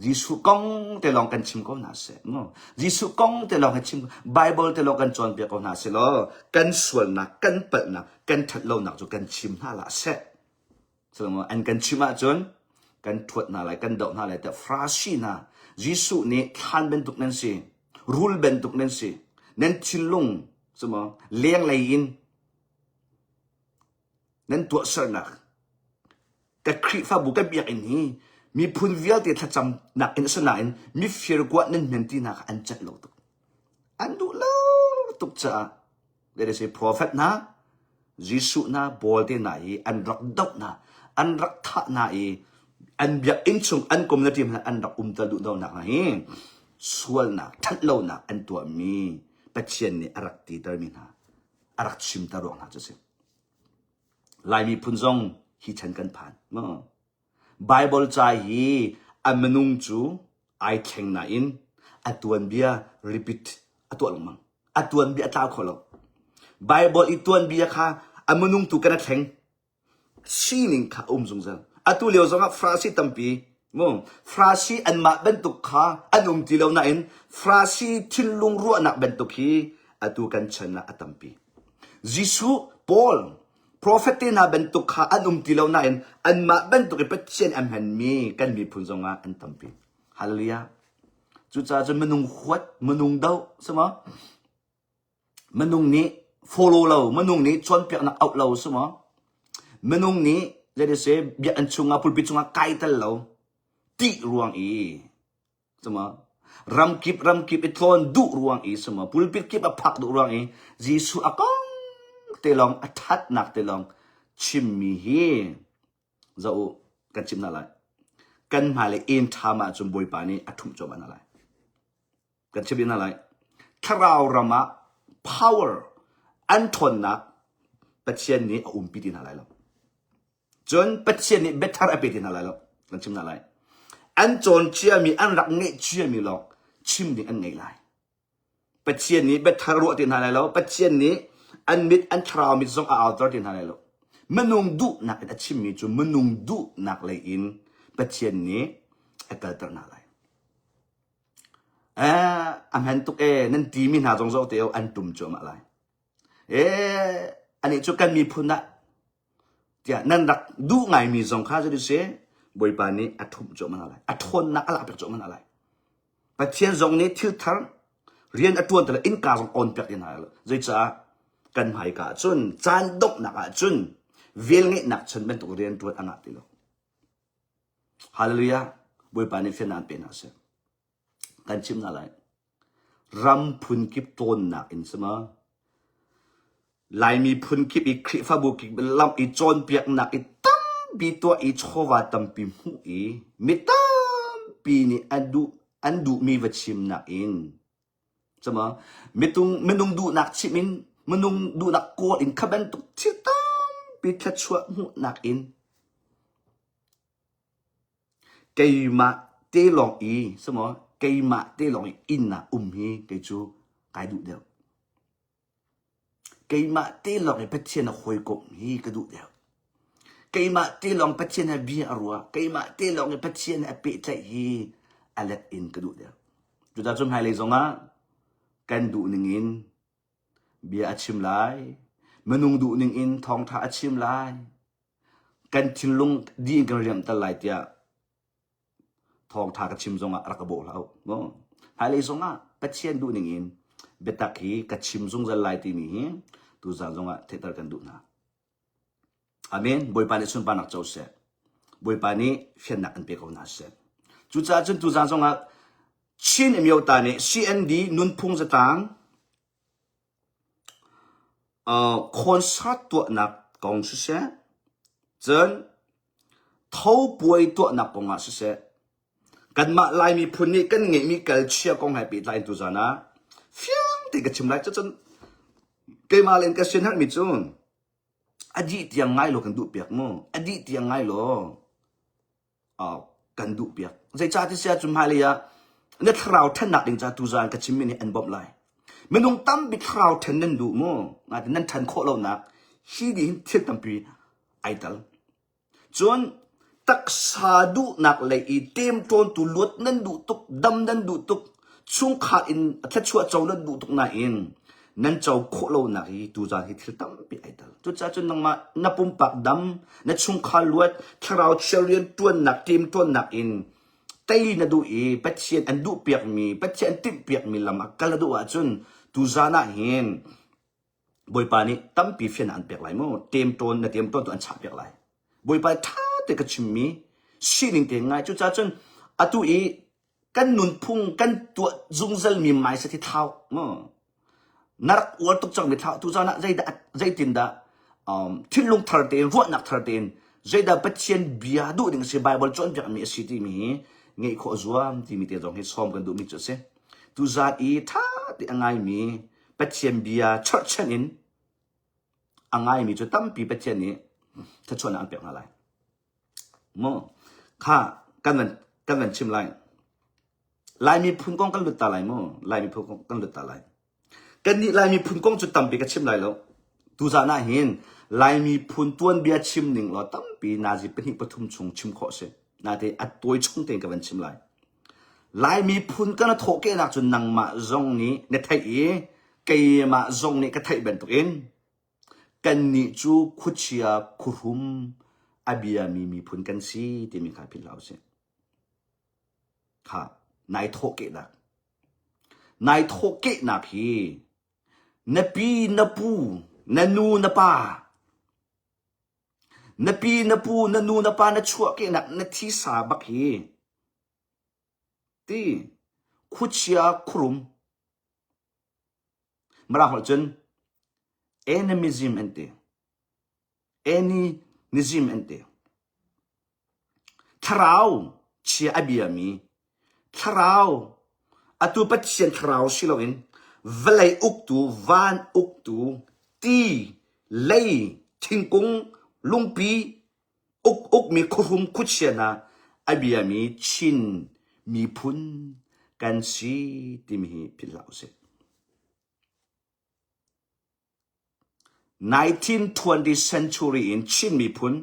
Jesuh kong te lawng kan chim ko hna seh. Mu. Jesuh kong te lawng hi chim Bible te lawng kan cawnpiak ko hna seh law kan sualnak, kan palhnak, kan ṭhatlonak cu kan chim hna hlah seh. Cu an kan chimh ahcun kan ṭhuat hna lai, kan doh hna lai tiah Farasi hna Jesuh nih thlan bantuk nan si, rul bantuk nan si, nan thinlung cumaw lenglei in nan tuahsernak ka Khrihfabu ka biakinn hi miphun vialte thlacamnak inn a si nain mifir kuah nan hmen ti hna kha an celh lo tuk. An duh lo tuk caah Let us say prophet hna, Jesuh hna, Paul te hna hi an rak doh hna, an rak thah hna i an biakinn chung an community hna an rak umter duh lonak hna hi sualnak, ṭhatlonak an tuahmi Pathian nih a rak titermi hna, a rak chimter ruang hna cu a si. Lai miphun zong hi chan kan phan. Baibal ca hi a minung cu ai thleng nain a tuanbia repeat a tuah lengmang. A tuanbia a tlau kho lo. Bible i tuanbia kha a minung tu kan a thleng. Sining kha a um zungzal. Atu lio zongah Farasi tampi mu Farasi anmah bantuk kha an um ti lo nain Farasi thinlung ruahnak bantuk hi atu kan chan ah a tampi. Jesuh, Paul, prophet te hna bantuk kha an um ti lo nain anmah bantuk i Pathian a hmanmi kan miphun zongah an tampi. Hallelujah. Cucaah cun minung huat, minung doh, si maw? Minung nih follow lo, minung nih cawnpiaknak auh lo si maw? Minung nih zei si biakinn chungah pulpit chungah kai tel lo tih ruang i si maw? Ramkip ramkip i tlawn duh ruang i si maw? Pulpit kip a phak duh ruang i Jesuh a kong te lawng a thatnak te lawng chimmi hi zoh u kan chim hna lai. Kan hmailei inn ṭha ma ahcun Bawipa nih a ṭhumh cuahmah hna lai. Kan chim hna lai. Thlarau ram ah power an ṭhawnnak Pathian nih a umpi ti hna lai lo. Cun Pathian nih biathar a pe ti hna lai lo. Kan chim hna lai. An cawn ciami, an rak ngeih ciami lawng chim ding an ngei lai. Pathian nih biathar ruah ti hna lai lo. Pathian nih an mit, an thlarau mit zong a auter ti hna lai lo. Minung duhnak in a chimmi cu minung duhnak lei in Pathian nih a kalter hna lai. Eh, a hman tuk ee, nan timi hna zong zoh te an tum cuahmah lai. Eh, anih cu kan miphun ah tiah nan rak duh ngaimi zong kha cu si Bawipa nih a ṭhumh cuahmah hna lai. A ṭhawnnak a lakpiak cuahmah hna lai. Pathian zong nih thil thar rian a ṭuan te innka zong on piak ti hna lai. Zeicah kan hmaika ah cun caan donghnak ah cun velngeihnak chan bantuk rian ṭuan a ngah ti lo. Hallelujah. Bawipa nih fiannak an pe hna seh. Kan chim hna lai. Ram phunkip tawnnak in si ma? Laimi phunkip i Khrihfabu kip lam i cawnpiaknak i tampi tuah i chawva tampi hmuh i mi tampi nih an duh an duhmi va chimnak in Cama mitung minung duhnak chim in minung duhnak kawl in kha bantuk thil tampi thluachuah hmuhnak in keimah te lawng i samaw keimah te lawng i inn ah um hi kei cu kai duh deuh. Keimah te lawng i Pathian a hawikomh hi ka duh deuh. Keimah te lawng Pathian he bia a ruah, keimah te lawng i Pathian he a pehtlaih hi a let in ka duh deuh. Cucaah cun hmailei zongah kan duh ningin bia a chim lai, minung duh ningin thawngṭha a chim lai, kan thinlung dih in kan riamhter lai tiah thawngṭha ka chim zongah rak ka bawh hlah u. Hmailei zongah Pathian duh ningin biatak hi ka chim zungzal lai timi hi tuzaan zongah theihter kan duh hna. Amen. Bawipa nih sunparnak co seh. Bawipa nih fiannak an pe ko hna seh. Cucaah cun tuzaan zongah Chin Amyota nih CND nunphung zatlang Concert tuahnak kong siseh, cun tho puai tuahnak kong ah siseh, kanmah Lai miphun nih kan ngeihmi kalchia kong he pehtlai in tuzaan ah fiang tein ka chim lai. Cucun keimah le in ka sianherhmi cu a dih tiang ngai law kan duhpiak mu. A dih tiang ngai law kan duhpiak. Zeicah ti si ahcun hmailei ah na thlarau ṭhannak ding ca tuzaan ka chimmi nih an bawmh lai. Minung tampi thlarau ṭhen nan duh mu. Nain nan ṭhan khawh lonak hi nih hin thil tampi ai tel. Cun taksa duhnak lei i temṭawntu luat nan duh tuk, dam nan duh tuk, chungkhar in thluachuah co nan duh tuk nain nan co khawh lonak hi tuzaan hi thil tampi ai tel. Cucaah cun nangmah na pumpak dam, na chungkhar luat, thlarau chia rian ṭuannak, ṭemṭuannak in tei na duh i Pathian an duhpiakmi, Pathian an timhpiakmi lam ah kal na duh ahcun tuzaan ah hin Bawipa nih tampi fiannak an pek lai mu. Ṭemṭawn na ṭemṭawn tu an chahpiak lai. Bawipa ṭha te ka chimmi sining te ngai. Cucaah cun atu i kan nunphung kan tuah zungzalmi mindset hi thlau mu. Na rak uar tuk cangmi thlau tu caan ah zeidah zeitindah um, thinlung thar tein ruahnak thar tein zeidah Pathian bia duh ding a si Bible cawnpiakmi a si timi hi ngeih khawh zuam timi te zong hi sawm kan duhmi cu a si. Tuzaan i ṭha te a ngaimi Pathian bia cherhchan in a ngaimi cu tampi Pathian nih thluachuahnak an pek hna lai. Mu kha kan van kan van chim lai. Lai miphun kong kan lut ta lai mu. Lai miphun kong kan lut ta lai. Kannih Lai miphun kong cu tampi ka chim lai lo. Tuzaan ah hin Lai miphun tuanbia chim ning law tampi nazi pahnih pathum chung chim khawh si. Nate a tawi chung tein ka van chim lai. Lai miphun kan thawhkehnak cu nangmah zong nih na theih i keimah zong nih ka theih bantukin kannih cu khuachia khuhrum a biami miphun kan si timi kha philh hlah usih. Kha nai thawhkehnak. Nai thawhkehnak hi na pi na pu na nu na pa na pi na pu na nu na pa na chuahkehnak na thisa bak hi ti khuachia khurum Mirang holh cun animism an ti. Animism an ti. Thlarau chia a biami thlarau atu Pathian thlarau si loin vawlei uktu van uktu ti lei thingkung lungpi uk ukmi khuahrum khuachia hna a biami Chin miphun kan si timi hi philh hlah usih. 1920 century in Chin miphun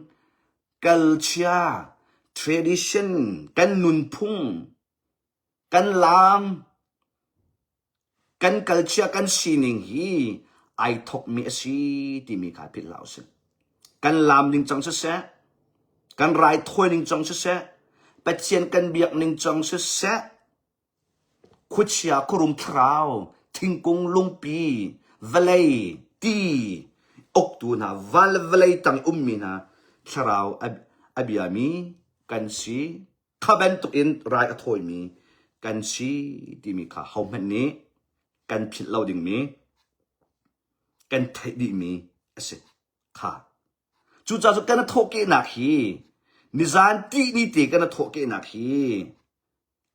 culture, tradition, kan nunphung, kan laam, kan culture, kan sining hi ai thokmi a si timi kha philh hlah usih. Kan laam ning cang siseh, kan raithawi ning cang siseh, Pathian kan biak ning cang siseh, Khuachia khuarum thlarau, thingkung lungpi, vawlei, ti, uktu hna, van le vawlei tang ummi hna thlarau a biami kan si. Kha bantukin rai a thawimi kan si timi kha hohmanh nih kan philh lo dingmi, kan theih dihmi a si. Kha. Cucaah cu kan thawhkehnak hi nizan tihni te kan thawhkehnak hi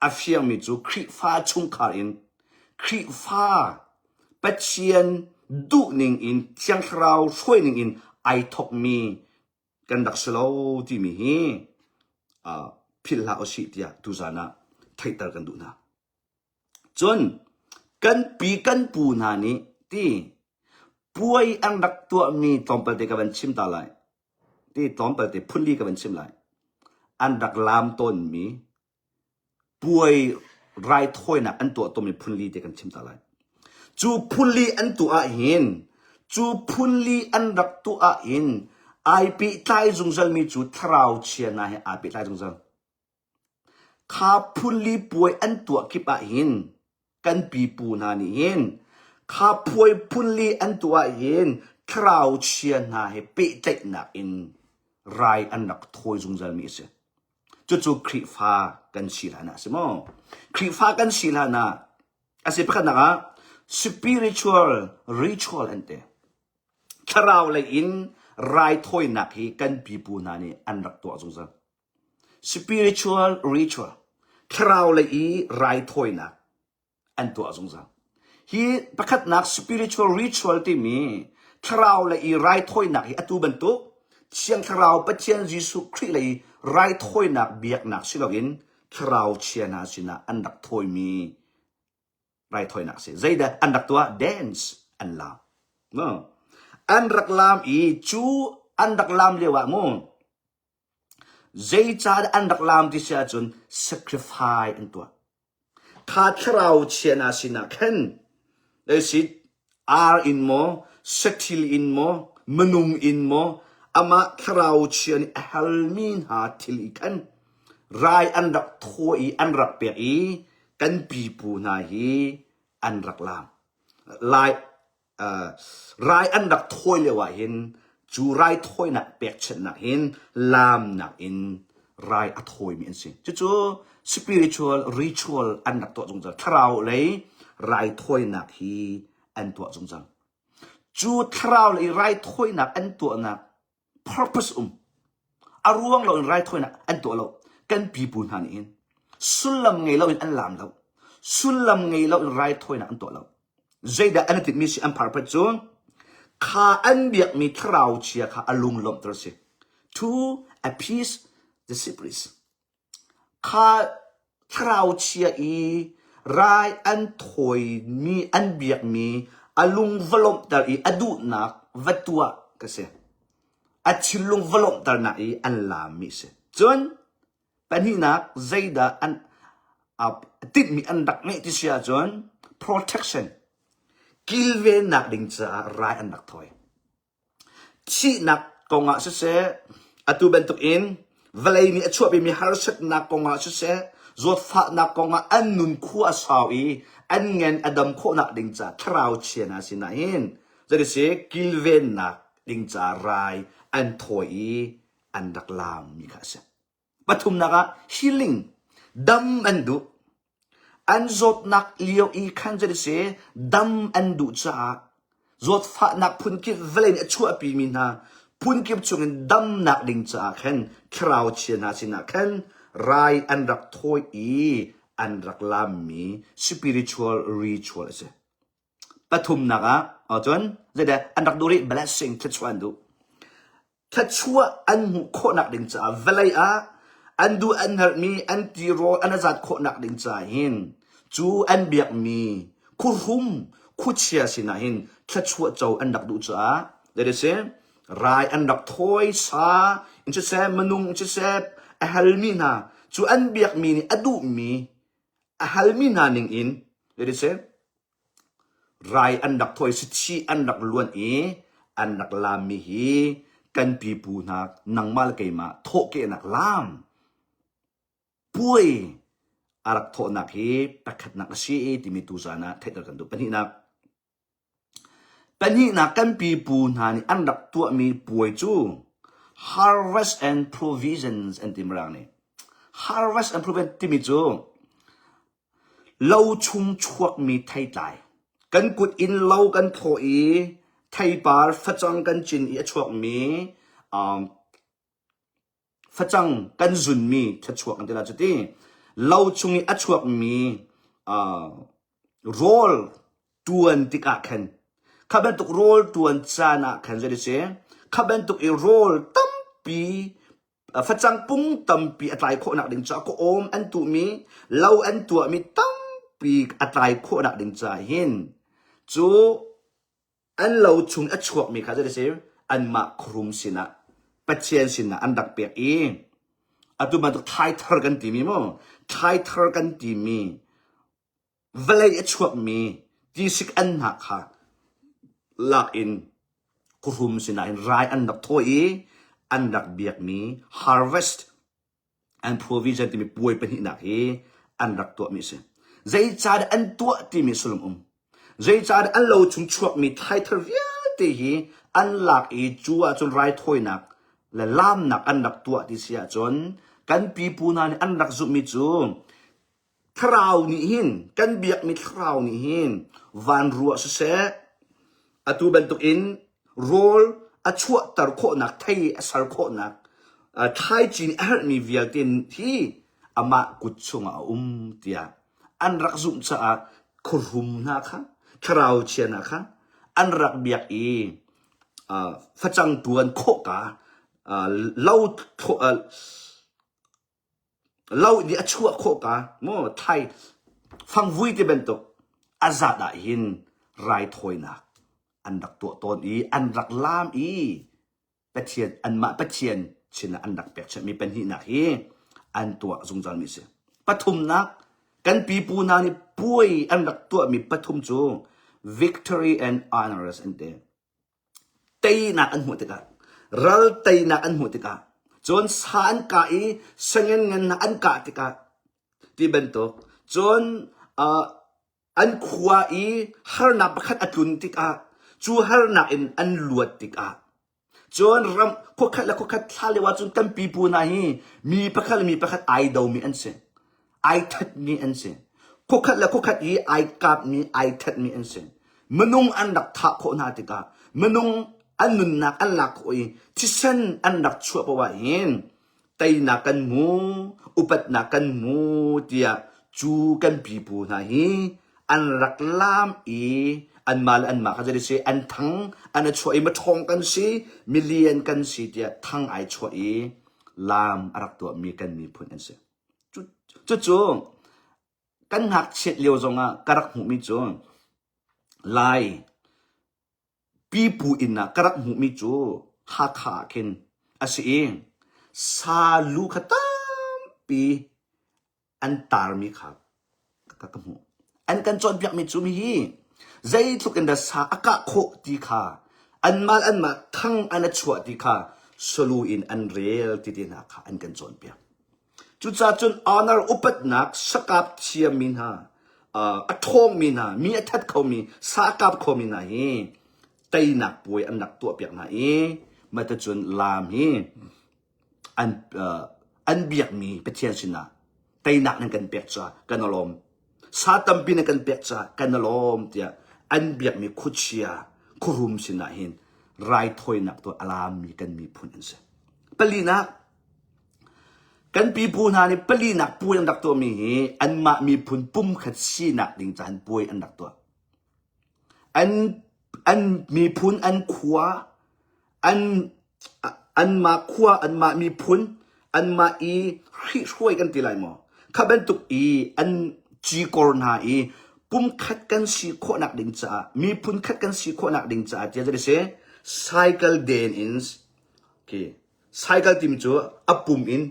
A fiangmi cu Khrihfa chungkhar in Khrihfa Pathian duhning in Thiang Thlarau hruaining in ai thokmi kan rak si lo timi hi uh, philh hlah usih tiah tuzan ah theihter kan duh hna. Cun kan pi kan pu hna nih ti puai an rak tuahmi tlawmpal te ka van chim ta lai. Ti tlawmpal te phunli ka van chim lai. An rak laam tawnmi puai raithawinak an tuah tawnmi phunli te kan chim ta lai. Cu phunli an tuah ahhin cu phunli an rak tuah ahhin ai pehtlai zungzalmi cu thlarau chia hna he aa pehtlai zungzal. Kha phunli puai an tuah kip ahhin kan pipu hna nih hin kha puai phunli an tuah ahhin thlarau chia hna he pehtlaihnak in rai an rak thawi zungzalmi a si. Cucu Khrihfa kan si hlan ah a si maw? Khrihfa kan si hlan ah a si pakhatnak ah spiritual ritual an ti. Thlarau lei in raithawinak hi kan pipu hna nih an rak tuah zungzal. Spiritual ritual thlarau lei i raithawinak an tuah zungzal. Hi pakhatnak spiritual ritual timi thlarau lei i raithawinak hi atu bantuk Thiang Thlarau Pathian Jesuh Khrih lei raithawinak biaknak si loin thlarau chia hna sinah an rak thawimi raithawinak a si. Zeidah an rak tuah? Dance an laam. No. An rak laam i cu an rak laam lio ah mu Zeicahdah an rak laam ti si ahcun sacrifice an tuah. Kha thlarau chia hna sinah khan si ar in maw, saṭhil in maw, minung in maw, amah thlarau chia nih a halmi hna thil i khan rai an rak thaw i an rak pek i kan pipu hna hi an rak laam. Lai rai an rak thawi lio ah hin cu raithawinak pekchanhnak hin laamnak in rai a thawimi an si. Cucu spiritual ritual an rak tuah zungzal. Thlarau lei raithawinak hi an tuah zungzal. Cu thlarau lei raithawinak an tuahnak purpose um. A ruang loin raithawinak an tuah lo. Kan pipu hna nih hin sullam ngei loin an laam lo. Sullam ngei loin raithawinak an tuah lo. Zeidah an i tinhmi si an purpose cu kha an biakmi thlarau chia kha a lung lawmhter si. To appease the spirits. Kha thlarau chia i rai an thawimi an biakmi A lung va lawmhter i a duhnak va tuah ka si. A thinlung va lawmhternak i an laammi a si. Cun pahnihnak zeidah an tinhmi an rak ngeih ti si ahcun protection kilvennak ding caah rai an rak thawi. Thihnak kongah siseh, atu bantukin vawlei nih a chuahpimi harsatnak kongah siseh, zawtfahnak kongah an nun khua a sau i an ngan a dam khawhnak ding caah thlarau chia hna sinah hin zeiti kilvennak ding caah rai an thawi i an rak laammi kha a si. Pathumnak ah healing, dam an duh. An zawtnak lio i khan cu si dam an duh caah zawtfahnak phunkip vawlei nih a chuahpimi hna phunkip chungin damnak ding caah khan thlarau chia hna sinah khan rai an rak thawi i an rak laammi spiritual ritual a si. Pathumnak ah ahcun zeidah an rak duh rih blessing thluachuah an duh. Thluachuah an hmuh khawhnak ding caah vawlei ah an duh an herhmi an tirawl an azat khawhnak ding caah hin cu an biakmi khuhrum khuachia sinah hin thluachuah co an rak duh caah that is rai an rak thawi sa in siseh minung in siseh a halmi hna cu an biakmi nih a duhmi a halmi hna ning in that is Rai an rak thawi, sathi an rak luan i an rak laammi hi kan pipu hna nangmah le keimah thawhkehnak laam puai a rak thawhnak hi pakhatnak a si timi tuzaan ah theihter kan duh. Pahnihnak, pahnihnak kan pipu hna nih an rak tuahmi puai cu harvest and provisions an ti mirang nih. Harvest and provision timi cu Lo chung chuakmi theitlai. Kan kut in lo kan thlawh i theipar facang kan cin i a chuakmi um, facang kan zunmi thluachuak an ti la cuti. Lo chung i a chuakmi uh, rawl tuan tikah khan kha bantuk rawl tuan caan ah khan zei si kha bantuk i rawl tampi Facang pung tampi a tlai khawhnak ding caah kawawm an tuhmi, lo an tuahmi tampi a tlai khawhnak ding caah hin cu an lo chung a chuakmi kha zei si anmah khuarum sinah Pathian sinah an rak pek i atu bantuk thlaithar kan timi mu thlaithar kan timi vawlei a chuakmi tisik anhnah kha lak in khuhrum sinah hin rai an rak thawi i an rak biakmi harvest and provision timi puai pahnihnak hi an rak tuahmi a si. Zeicahdah an tuah timi sullam um. Zeicahdah an lo chung chuakmi thaithar vialte hi an lak i cu ahcun raithawinak le laamnak an rak tuah ti si ahcun kan pipu hna nih an rak zumhmi cu Thlarau nih hin kan biakmi thlarau nih hin van ruah siseh atu bantukin rawl a chuahter khawhnak thei a ser khawhnak thlaici nih a herhmi vialte hi amah kut chungah a um tiah an rak zumh caah khuahrum hna kha thlarau chia hna kha an rak biak i facang tuan khawhka lo Lo nih a chuah khawh ka maw thai fangvui ti bantuk a zat ah hin raithawinak an rak tuah tawn i an rak laam i Pathian anmah Pathian sinah an rak pekchanhmi pahnihnak hi an tuah zungzalmi a si. Pathumnak kan pipu hna nih puai an rak tuahmi pathum cu victory and honors an ti. Teinak an hmuh tikah, ral teinak an hmuh tikah, cun sa an kah i sangen ngan hna an kah tikah ti bantuk, cun uh, an khua i harnak pakhat a tlun tikah, cu harnak in an luat tikah, cun ram khuakhat le khuakhat thla lio ahcun kan pipu hna hi mi pakhat le mi pakhat ai domi an si. Ai thatmi an si. Khuakhat le khuakhat i ai kapmi, ai thatmi an si. Minung an rak thah khawh hna tikah minung an nunnak an lak khawh i thisen an rak chuah paoh ah hin teinak kan hmu, upatnak kan hmu tiah cu kan pipu hna hi an rak laam i anmah le anmah kha zei si an thang an i chuah i maṭhawng kan si milian kan si tiah thang ai chuah i laam a rak tuahmi kan miphun an si. Cucu kan ngakchiat lio zongah ka rak hmuhmi cu Lai. Pipu inn ah ka rak hmuhmi cu Hakha ah khin a si i salu kha tampi an tarmi kha ka ka hmuh. An kan cawnpiakmi cu hihi zeitluk in dah sa a kah khawh ti kha anmah anmah thang an a chuah ti kha salu in an rel ti te hna kha an kan cawnpiak. Cucaah cun honor upatnak sakap thiammi hna, a ṭhawngmi hna, mi a that khomi, sa a kap khomi hna hi teinak puai an rak tuahpiak hna i mah cun laam hi an an biakmi Pathian sinah teinak nan kan pek caah kan i lawm. Sa tampi nan kan pek caah kan i lawm tiah an biakmi khuachia khuarum sinah hin raithawinak tuah a laammi kan miphun an si. Palinak Kan pipu hna nih palinak puai an rak tuahmi hi anmah miphun pumkhat sinak ding caah puai an rak tuah. An, an miphun, an khua, an, anmah khua, anmah miphun, anmah i hrihhruai kan ti lai maw? Kha bantuk i an cikor hna i pumkhat kan si khawhnak ding caah, miphun khat kan si khawhnak ding caah tiah zei si cycle den in okay, Cycle timi cu a pum in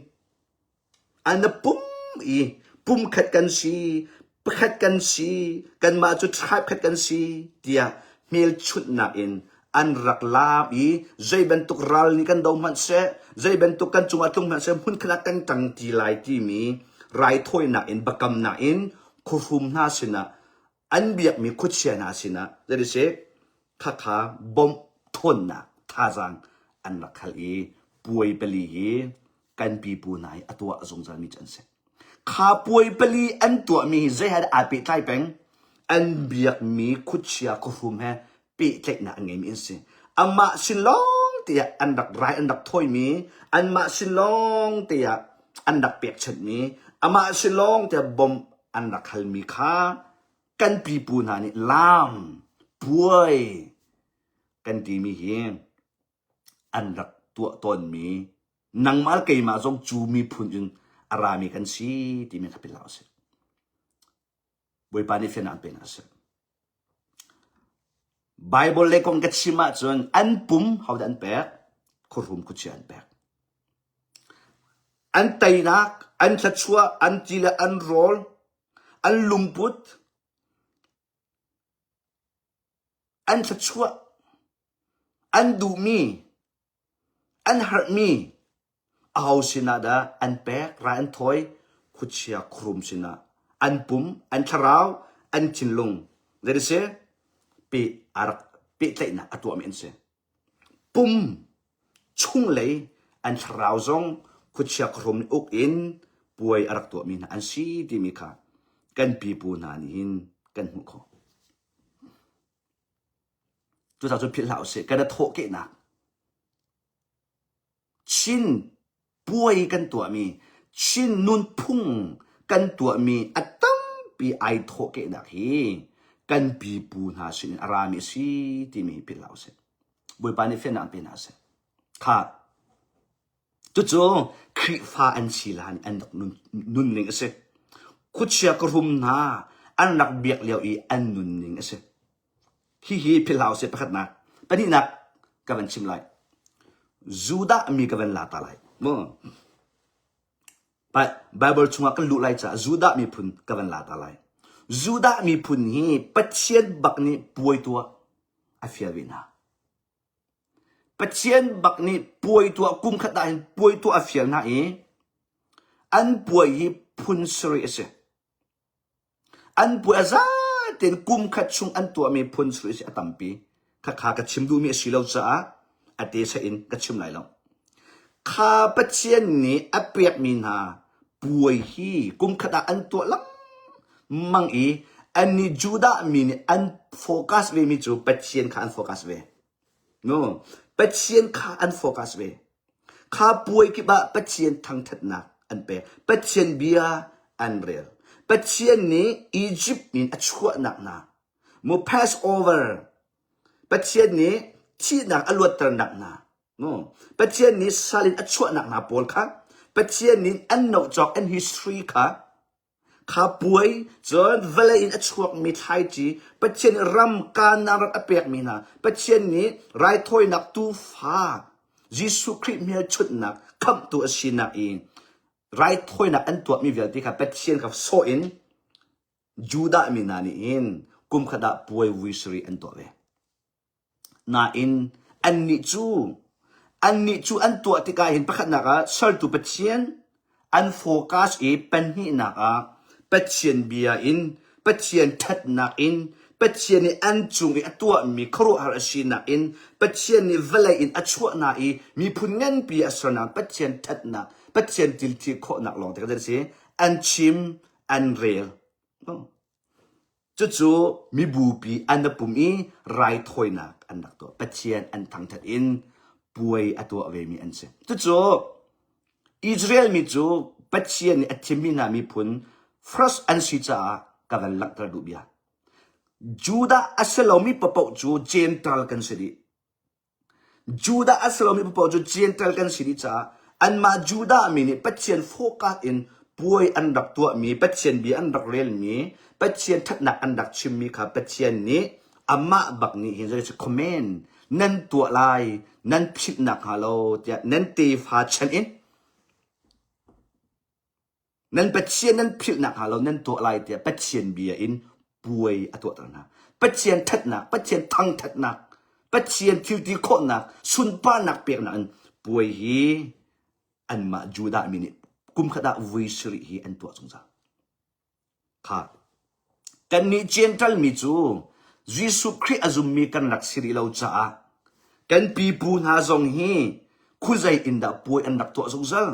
an a pum i pumkhat kan si, pakhat kan si, kanmah cu tribe khat kan si tiah hmelchunhnak in an rak laam i zei bantuk ral nih kan do hmanh seh, zei bantuk kan cungah tlung hmanh seh, hmunkhat ah kan ṭang ti lai timi raithawinak in biakamnak in khuahrum hna sinah an biakmi khuachia hna sinah zei si khakha bawmh thawnnak thazaang an rak hal i puai pali hi kan pipu hna hi a tuah zungzalmi cu an si. Kha puai pali an tuahmi hi zei he dah aa pehtlai peng? An biakmi khuachia khuahrum he pehtlaihnak an ngeimi an si. Amah sin lawng te ah an rak rai an rak thawimi, anmah sin lawng te ah an rak pekchanhmi, amah sin lawng te ah bawmh an rak halmi kha kan pipu hna nih laam, puai kan timi hi an rak tuah tawnmi nangmah le keimah zong cu miphun in a rami kan si timi kha philh hlah usih. Bawipa nih fiannak an pe hna seh. Bible le kong ka chim ahcun an pum hodah an pek? Khuahrum khuachia an pek. An teinak, an thluachuah, an ti le an rawl, an lungput, an thluachuah, an duhmi, an harhmi Aho sinah dah an pek, rai an thawi? Khuachia khuarum sinah. An pum, an thlarau, an thinlung. Zei a si? Pe a rak pehtlaihnak a tuahmi an si. Pum chunglei an thlarau zong khuachia khuarum nih uk in puai a rak tuahmi hna an si timi kha kan pipu hna nih hin kan hmuh khawh. Cucaah cun philh hlah usih, kan i thawhkehnak Chin puai kan tuahmi, Chin nunphung kan tuahmi a tampi ai thawhkehnak hi kan pipu hna sinin a rami a si timi hi philh hlah usih. Bawipa nih fiannak an pe hna seh. Kha cucu Khrihfa an si hlan an rak nunning a si. Khuachia ka rum hna an rak biak lio i an nunning a si. Hihi philh hlah usih pakhatnak. Pahnihnak ka van chim lai. Judah mi ka van la ta lai. Mu. Bible chungah kan luh lai caah Judah miphun ka van la ta lai. Judah miphun hi Pathian bak nih puai tuah a fial ve hna. Pathian bak nih puai tuah kum khat ah hin puai tuah a fial hna i an puai hi phun sarih a si. An puai a za tein kum khat chung an tuahmi phun cu a tampi. Khakha ka chim duhmi a si lo caah a te in ka chim lai lo. Kha Pathian nih a pekmi hna puai hi kum khat ah an tuah lengmang i annih Judah mi nih an focus vemi cu Pathian kha an focus ve. No, Pathian kha an focus ve. Kha puai kip ah Pathian thangṭhatnak an pek. Pathian bia an rel. Pathian nih Egypt in a chuahnak hna mu Passover Pathian nih thihnak a luatternak hna mu Pathian nih sal in a chuahnak hna pawl kha Pathian nih an nohcawk an history kha. Kha puai cun vawlei in a chuakmi thlaici Pathian nih ram Kanaan ram a pekmi hna Pathian nih raithawinak tuufa Jesuh Khrih hmelchunhnak khamhtu a sinak i raithawinak an tuahmi vialte kha Pathian kha sawh in Judah mi hna nih hin kumkhat ah puai vui sarih an tuah ve. Nain annih cu annih cu an tuah tikah hin pakhatnak ah sertu Pathian an focus i pahnihnak ah Pathian bia in Pathian ṭhatnak in Pathian nih an cung i a tuahmi khuaruahhar a sinak in Pathian nih vawlei in a chuah hna i miphun nganpi a sernak Pathian ṭhatnak Pathian thilthi khawhnak lawng te kha a si an chim an rel. Cucu mibupi an i pum i raithawinak an rak tuah. Pathian an thangṭhat in puai a tuah vemi an si. Cucu Israel mi cu Pathian nih a thimmi hna miphun first an si caah ka van langhter duh bia. Judah a si lomi paoh cu Gentile kan si dih. Judah a si lomi paoh cu Gentile kan si dih caah anmah Judah mi nih Pathian focus in puai an rak tuahmi, Pathian bia an rak relmi, Pathian ṭhatnak an rak chimmi kha Pathian nih amah bak nih hin zei comment nan tuah lai, nan philh nakhnga lo tiah nan tefa chan in Nan Pathian nan philh nakhnga lo nan tuah lai tiah Pathian bia in puai a tuahter hna. Pathian ṭhatnak, Pathian thangṭhatnak, Pathian thilti khawhnak, sunparnak peknak in puai hi anmah Judah mi nih kumkhat ah vui sarih hi an tuah zungzal. Kha kannih Gentile mi cu Jesuh Khrih a zummi kan rak si rih lo caah kan pipu hna zong hi khuazei in dah puai an rak tuah zungzal?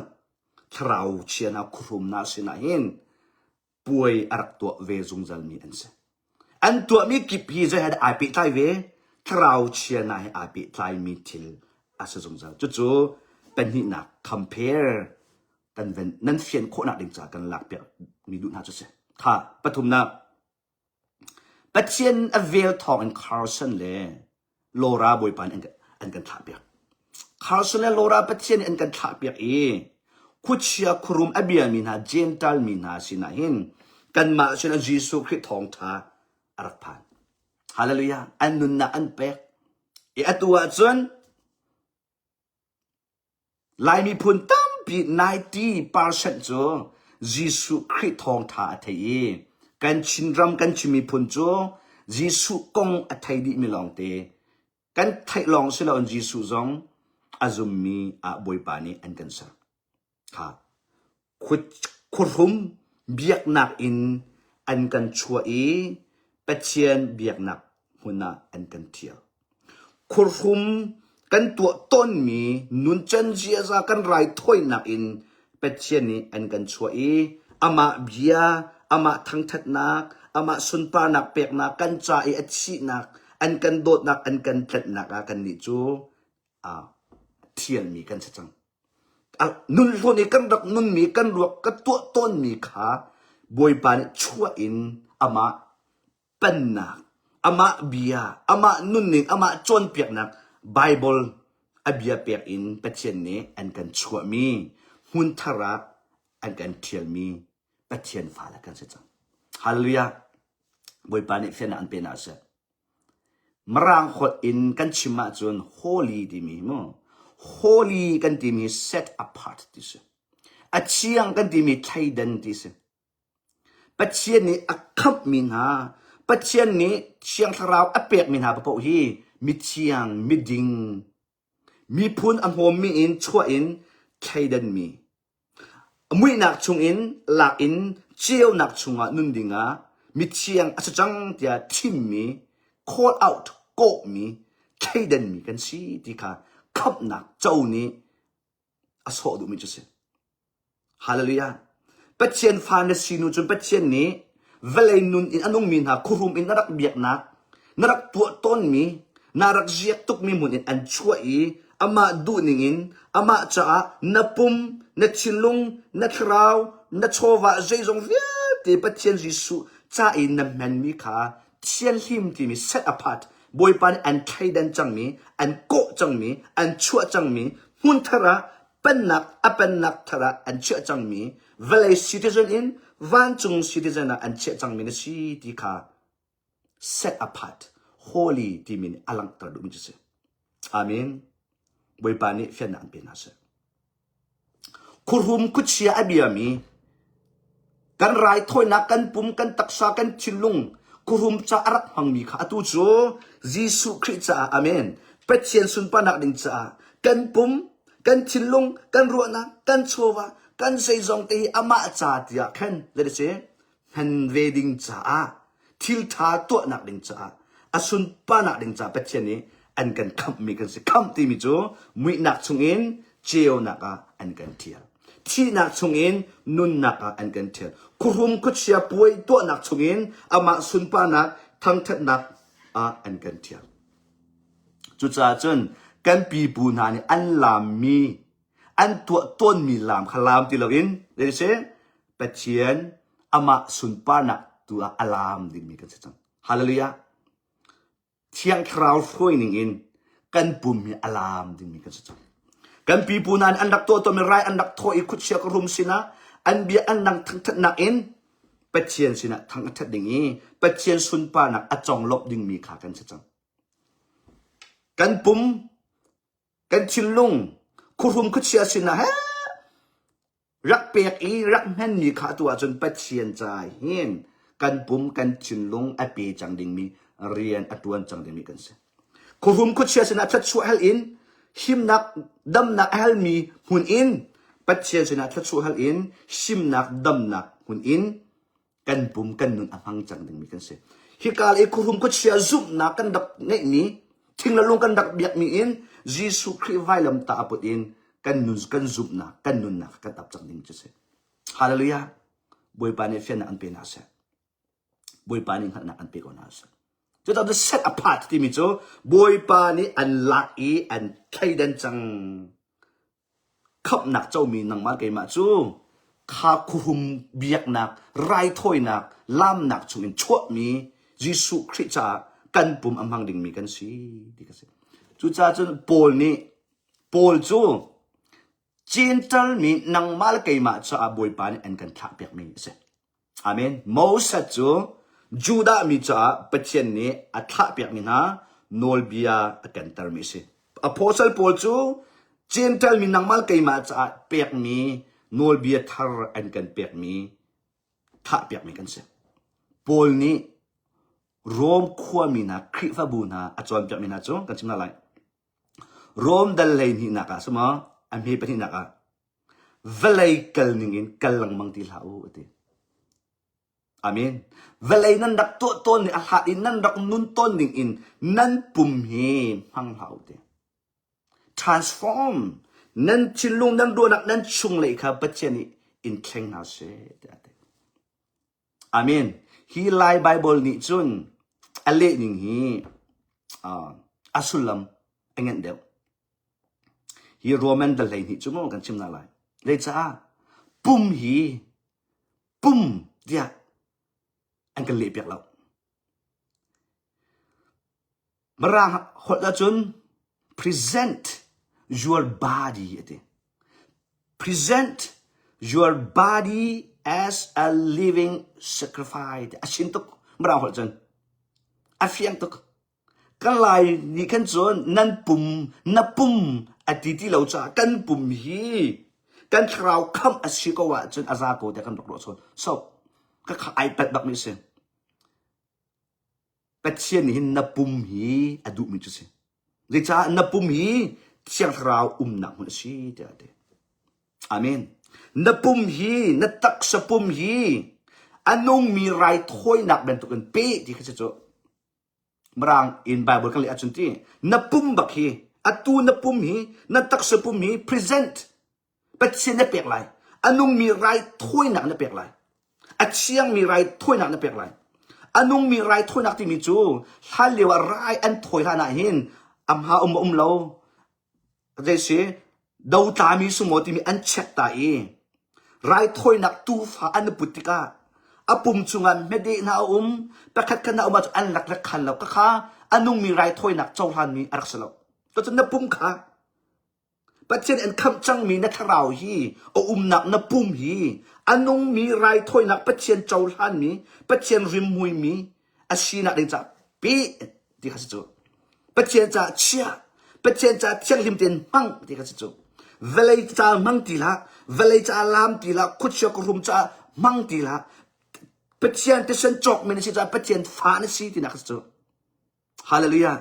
Thlarau chia hna khuahrum hna sinah hin puai a rak tuah ve zungzalmi an si. An tuahmi kip hi zei he dah ai pehtlai ve? Thlarau chia hna he aa pehtlaimi thil a si zungzal. Cucu pahnihnak compare kan ven nan fian khawhnak ding caah kan lakpiak mi duh hna cu si. Kha pathumnak Pathian a vel thawng in Carson le Laura Bawipa nih an kan, an kan thlahpiak. Carson le Laura Pathian nih an kan thlahpiak i khuachia khuarum a biami hna Gentile mi hna sinah hin kanmah sinah Jesuh Khrih thawngṭha a rak phan. Hallelujah. An nunnak an pek. I atu ahcun Lai miphun tampi 90% cu Jesuh Khrih thawngṭha a thei i kan Chinram kan Chin miphun cu Jesuh kong a thei dihmi lawngte kan theih lawng si loin Jesuh zong a zummi ah Bawipa nih an kan ser. Kha khuahrum biaknak in an kan chuah i Pathian biaknak hmun ah an kan ṭhial. Khuahrum kan tuah tawnmi nuncan ziaza kan raithawinak in Pathian nih an kan chuah i amah bia, amah thangṭhatnak, amah sunparnak peknak kan ca i a thihnak, an kan dawtnak, an kan tlanhnak ah kannih cu aa ṭhialmi kan si cang. Nun hlawn i kan rak nunmi kan ruak ka tuah tawnmi kha Bawipa nih chuah in amah pennak, amah bia, amah nunning, amah cawnpiaknak Bible a bia pek in Pathian nih an kan chuahmi hmun thar ah an kan ṭhialmi Pathian fale kan si cang. Hallelujah! Bawipa nih fiannak an pe hna seh. Mirang holh in kan chim ahcun holy timi mu holy kan timi set apart ti si. A thiang kan timi thleidan ti si. Pathian nih a khamhmi hna, Pathian nih Thiang Thlarau a pekmi hna paoh hi mithiang, miding, miphun a hmawmmi in chuah in thleidanmi Muihnak chungin lak in ceunak chungah nun dingah mithiang a si cang tiah thimmi, call out, kawhmi, thleidanmi kan si ti kha khamhnak co nih a sawh duhmi cu a si. Hallelujah. Pathian fa na si nu cun Pathian nih vawlei nun in a nungmi hna khuarum in na rak biaknak, na rak tuah tawnmi, na rak ziak tukmi hmun in an chuah i amah duhning in amah caah na pum, na thinlung, na thlarau, na chawva zeizong vialte Pathian Jesuh ca i na hmanmi kha thianhlim timi set apart Bawipa nih an thleidan cangmi, an kawh cangmi, an chuah cangmi hmunthar ah pennak a pennak thar ah an chiah cangmi vawlei citizen in. Vancung citizen ah an chiah cangmi na si ti kha set apart, holy timi nih a langhter duhmi cu si. Amen. Bawipa nih fiannak an pe hna seh. Khuahrum khuachia a biami kan raithawinak kan pum kan taksa kan thinlung khuahrum ca a rak hmangmi kha atu cu Jesuh Khrih caah amen Pathian sunparnak ding caah kan pum kan thinlung kan ruahnak kan chawva kan zeizong te hi amah ca tiah khan let us say hman ve ding caah thiltha tuahnak ding caah a sunparnak ding caah Pathian nih an kan khamhmi kan si. Khamh timi cu muihnak chungin ceunak ah an kan thial. Thihnak chungin nunnak ah an kan thial. Khuahrum khuachia puai tuahnak chungin amah sunparnak thangthatnak ah an kan thial. Cucaah cun kan pipu hna nih an laammi an tuah tawnmi laam kha laam ti loin zei Pathian amah sunparnak tu ah a laam dingmi kan si cang. Hallelujah. Thiang Thlarau hruai ning in kan pum hi a laam dingmi kan si cang. Kan pipu hna nih an rak tuah tawnmi rai an rak thawh i khuachia ka rum sinah an bia an dang thangthatnak in Pathian sinah thang a that ding i Pathian sunparnak a conglawmh dingmi kha kan si cang. Kan pum kan thinlung khuahrum khuachia sinah he rak pek i rak hmanmi kha atu ahcun Pathian ca hin kan pum kan thinlung a pe cang dingmi rian a tuan cang dingmi kan si. Khuahrum khuachia sinah thluachuah hal in himnak damnak a halmi hmun in Pathian sinah thluachuah hal in himnak damnak hmun in kan pum kan nun a hmang cang dingmi kan si. Hika i khuahrum khuachia zumhnak kan rak ngeihmi thing le lung kan rak biakmi in Jesuh Khrih vailam ta a put in kan nun kan zumhnak kan nunnak kan tap cang ding cu si. Hallelujah. Bawipa nih fiannak an pe hna seh. Bawipa nih hngalhnak an pe ko hna seh. Cucaah the set apart timi cu Bawipa nih an lak i an thleidan cang. Khamhnak comi nangmah keimah cu kha khuhum biaknak, raithawinak, laamnak chungin chuahmi Jesuh Khrih caah kan pum a hmang dingmi kan si ti ka si. Cucaah cun Paul nih Paul cu Jentail mi nangmah le keimah caah Bawipa nih an kan thlahpiakmi a si. Amen. Moses cu Judah mi caah Pathian nih a thlahpiakmi hna nawlbia a kentermi a si. Apostle Paul cu Jentail mi nangmah le keimah caah pekmi nawlbia thar an kan pekmi thlahpiakmi kan si. Paul nih Rom khuami hna Khrihfabu hna a cawnpiakmi hna cu kan chim hna lai. Rom dal hleihnihnak ah sima a hme pahnihnak ah Vawlei kal ningin kal lengmang ti hlah u a ti. Amen. Vawlei nan rak tuah tawn ning a hlat in nan rak nun tawn ning in nan pum hi hmang hlah u ti. Transform nan thinlung nan ruahnak nan chunglei kha Pathian nih in thleng hna seh tiah a ti. Amen. Hi Lai Bible nih cun a leh ning hi uh, a sullam a ngenh deuh. Hi Roman dal 12 cu maw kan chim hna lai. Zeicah pum hi pum tiah an kan lehpiak lo. Mirang holh ahcun present your body a ti. Present your body as a living sacrifice. A sin tuk Mirang holh cun. A fiang tuk. Kan Lai nih khan cun nan pum na pum a ti ti lo caah kan pum hi kan thlarau khamh a si ko ahcun a za ko tiah kan rak ruah chawn. So ka kha ai palh bakmi a si. Pathian nih hin na pum hi a duhmi cu si. Zeicah na pum hi Thiang Thlarau umnak hmun a si tiah a ti. Amen. Na pum hi, na taksa pum hi a nungmi raithawinak bantukin pe ti kha si cu. Mirang in Bible kan leh ahcun ti na pum bak hi atu na pum hi na taksa pum hi present Pathian na pek lai a nungmi raithawinak na pek lai a thiangmi raithawinak na pek lai a nungmi raithawinak timi cu hlan lio ah rai an thawi hlan ah hin amha um um lo zei si dotlami sumaw timi an check ta i raithawinak tuufa an put tikah a pum chungah hmedeh hna a um pakhat khat hna um ahcun an rak rak khan lo khakha a nungmi raithawinak cohlanmi a rak si lo cucun na pum kha. Pathian an khamh cangmi na thlarau hi a umnak na pum hi a nungmi raithawinak Pathian cohlanmi Pathian rimhmuimi a sinak ding caah pi ti kha si cu. Pathian caah chia, Pathian caah thianghlim tein hmang ti kha si cu. Vawlei ca hmang ti hlah, vawlei caah laam ti hlah, khuachia khuahrum caah hmang ti hlah. Pathian thisen cawkmi na si caah Pathian fa na si tinak kha si cu. Hallelujah.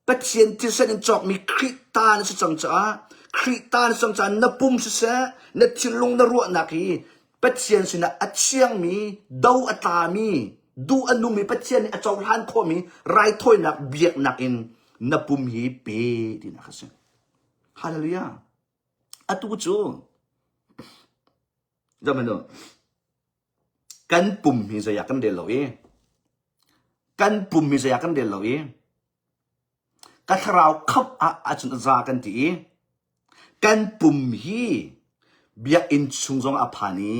Pathian thisen in cawkmi Khrih ta na si cang caah Khrih ta na si cang caah na pum siseh, na thinlung na ruahnak hi Pathian sinah a thiangmi, do a tlami, duh a nungmi Pathian nih a cohlan khawhmi raithawinak biaknak in na pum hi pe tinak a si. Hallelujah. Atu cu Zamanu kan pum hi zei ah kan rel lo i kan pum hi zei ah kan rel lo i ka thlarau khamh ah ahcun a za kan ti i kan pum hi biakinn chung zong a phan i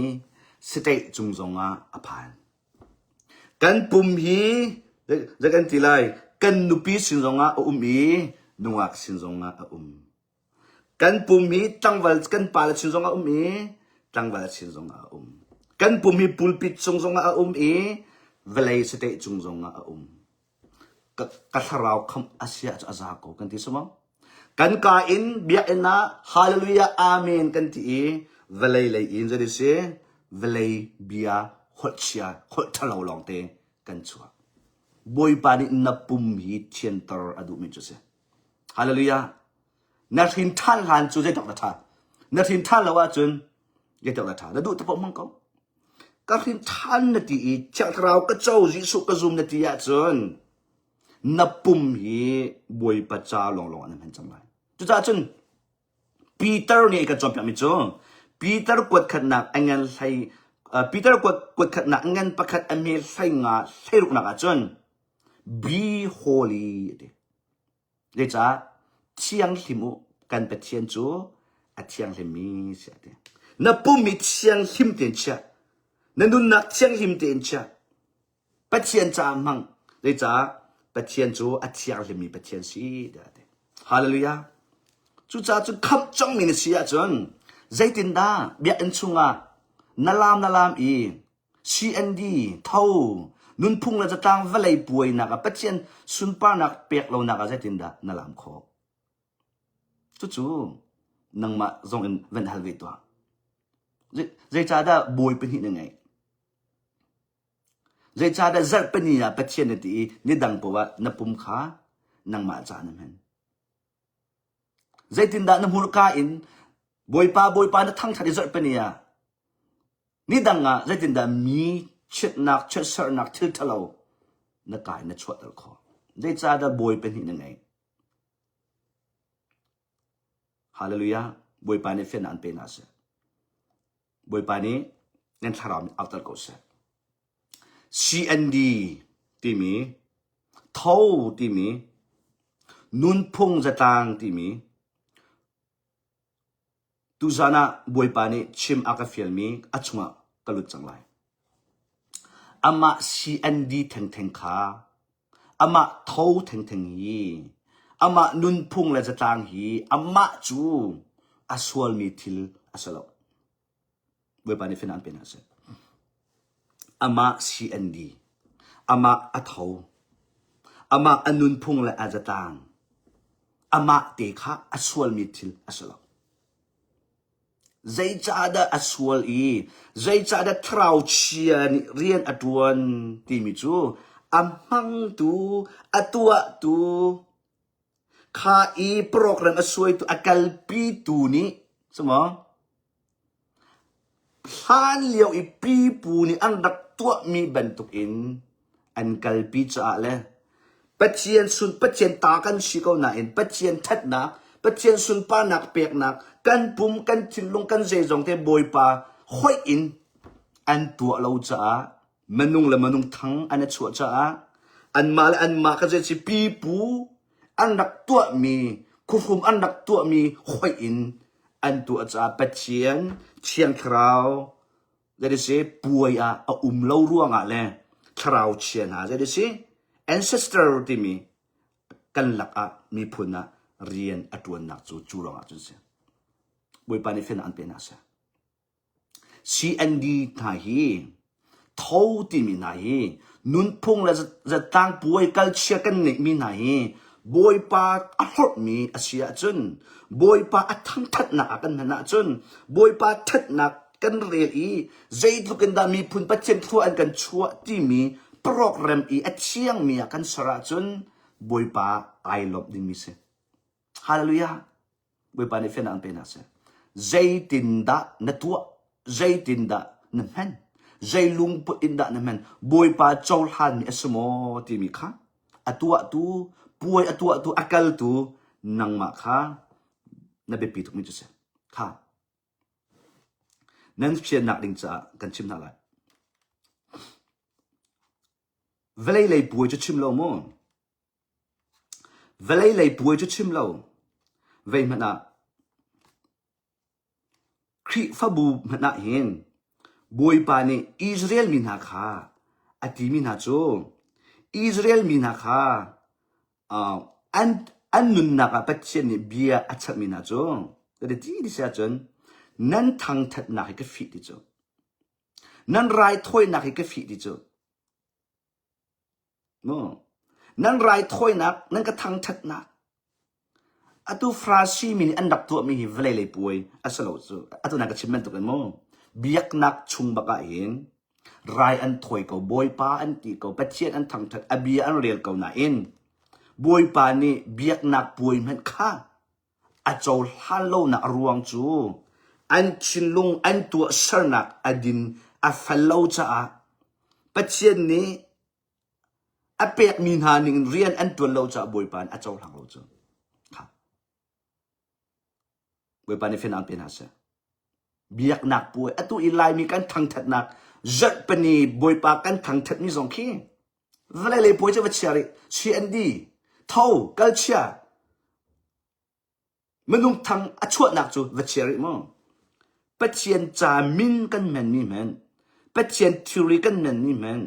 state cung zong ah a phan. Kan pum hi zei kan ti lai kan nupi sin zong ah a um i nungak sin zong ah a um. Kan pum hi tlangval kan pale chin zongah a um i tlangval chin zongah a um. Kan pum hi pulpit cung zongah a um i vawlei sateh cung zongah a um. Ka, ka thlarau khamh a si ahcun a za ko kan ti sumang. Kan ka in biakinn ah hallelujah amen kan ti i vawlei lei in zei si vawlei bia holh chia holh ṭhalo lawngte kan chuah. Bawipa nih na pum hi thianter a duhmi cu a si. Hallelujah. Na hrin ṭhan hlan cu zeitluk na ṭha. Na hrin ṭhan lo ahcun zeitluk na ṭha. Na duh te paoh hmang ko. Ka hrin ṭhan na ti i Thiang Thlarau ka co Jesuh ka zum na ti ahcun na pum hi Bawipa ca lawnglawng ah na hman cang lai. Cucaah cun Peter nih kan cawnpiakmi cu Peter kuat khatnak a ngan hlei uh, Peter kuat kuat khatnak a ngan pakhat a me hlei nga hlei ruknak ahcun be holy a ti. Zeicah thianghlim u kan Pathian cu a thianghlimmi si a ti. Na pum hi thianghlim tein chia. Na nunnak thianghlim tein chia. Pathian caah hmang. Zeicah Pathian cu a thianghlimmi Pathian si tiah a ti. Hallelujah. Cucaah cun khamh cangmi na si ahcun zeitindah biakinn chungah na laam na laam i CND, tho, nunphung le zatlang vawlei puainak ah Pathian sunparnak pek lonak ah zeitindah na lam khawh? Cucu nangmah zong in van hal ve tuah. Zeicahdah bawi pahnih na ngeih? Zeicahdah zarhpini ah Pathian na ti i nidang paoh ah na pum kha nangmah caah na hman? Zeitindah na hmurka in Bawipa Bawipa na thangṭhat i zarhpini ah Nidang ah zeitindah mi chiatnak, chiatserhnak thil ṭhalo na kai na chuahter khawh? Zeicahdah bawi pahnih na ngeih? Hallelujah. Bawipa nih fiannak an pe hna seh. Bawipa nih nan thlarau nih auter ko seh. CND timi, tho timi, nunphung zatlang timi, Tuzaan ah Bawipa nih chim a ka fialmi a chungah ka lut cang lai. Amah CND thengtheng kha, amah tho thengtheng hi, amah nunphung le zatlang hi, amah cu a sualmi thil a si lo. Bawipa nih fian an pe hna seh. Amah CND, amah a tho, amah a nunphung le a zatlang, amah te kha a sualmi thil a si lo. Zeicahdah a sual i zeicahdah thlarau chia nih rian a ṭuan timi cu a hmangtu, a tuahtu, kha i program a suaitu, a kalpitu nih, samaw, Hlan lio i pipu nih an rak tuahmi bantukin an kalpi caah le Pathian sun Pathian ta kan si ko nain Pathian ṭhatnak, Pathian sunparnak peknak, kan pum, kan thinlung, kan zeizong te Bawipa hoih in an tuah lo caah minung le minung thang an i chuah caah anmah le anmah ka zei si pipu an rak tuahmi khuhrum an rak tuahmi hoih in an tuah caah Pathian Thiang Thlarau zei si puai ah a um lo ruangah le thlarau chia hna zei si ancestor timi kan lakah miphun ah rian a ṭuannak cu cu ruangah cun si. Bawipa nih fiannak an pe hna seh. CND hna hi tho timi hna hi nunphung le zatlang puai kalchia kan ngeihmi hna hi Bawipa a hlorhmi a si ahcun Bawipa a thangthatnak ah kan hman ahcun Bawipa thatnak kan rel i zeitluk in dah miphun Pathian thlua an kan chuah timi program i a thiangmi ah kan ser ahcun Bawipa ai lawmh dingmi si. Hallelujah. Bawipa nih fiannak an pe hna seh. Zeitindah na tuah? Zeitindah na hman? Zei lungput in dah na hman? Bawipa cohlanmi a si maw timi kha a tuahtu, puai a tuahtu, a kaltu nangmah kha na biapi tukmi cu si. Kha nan fiannak ding caah kan chim hna lai. Vawlei lei puai cu chim lo mu. Vawlei lei puai cu chim lo, vei hmanh ah Khrihfabu hmanh ah hin Bawipa nih Israel mi hna kha a timi hna cu Israel mi hna kha uh, an an nunnak ah Pathian nih bia a chalhmi hna cu ti ti si ahcun nan thangthatnak hi ka fih ti cu nan raithawinak hi ka fih ti cu Nan raithawinak, nan ka thangṭhatnak. Atu Farasi mi nih an rak tuahmi hi vawlei lei puai a si lo cu. Atu na ka chim bantuk in mu. Biaknak chung bak ah hin rai an thawi ko, Bawipa an ti ko, Pathian an thangṭhat, a bia an rel ko nain Bawipa nih biaknak puai hmanh kha a cohlan lonak a ruang cu an thinlung an tuahsernak a din a fel lo caah Pathian nih a pekmi hna ning rian an ṭuan lo caah Bawipa nih a cohlang lo cu. Kha. Bawipa nih fian an pe hna seh. Biaknak puai atu i Laimi kan thangṭhatnak zarhpini Bawipa kan thangṭhatmi zong khi vawlei lei puai cu va chia rih CND tho kalchia Minung thang a chuahnak cu va chia rih mu. Pathian ca min kan hmanmi hmanh, Pathian thilri kan hmanmi hmanh,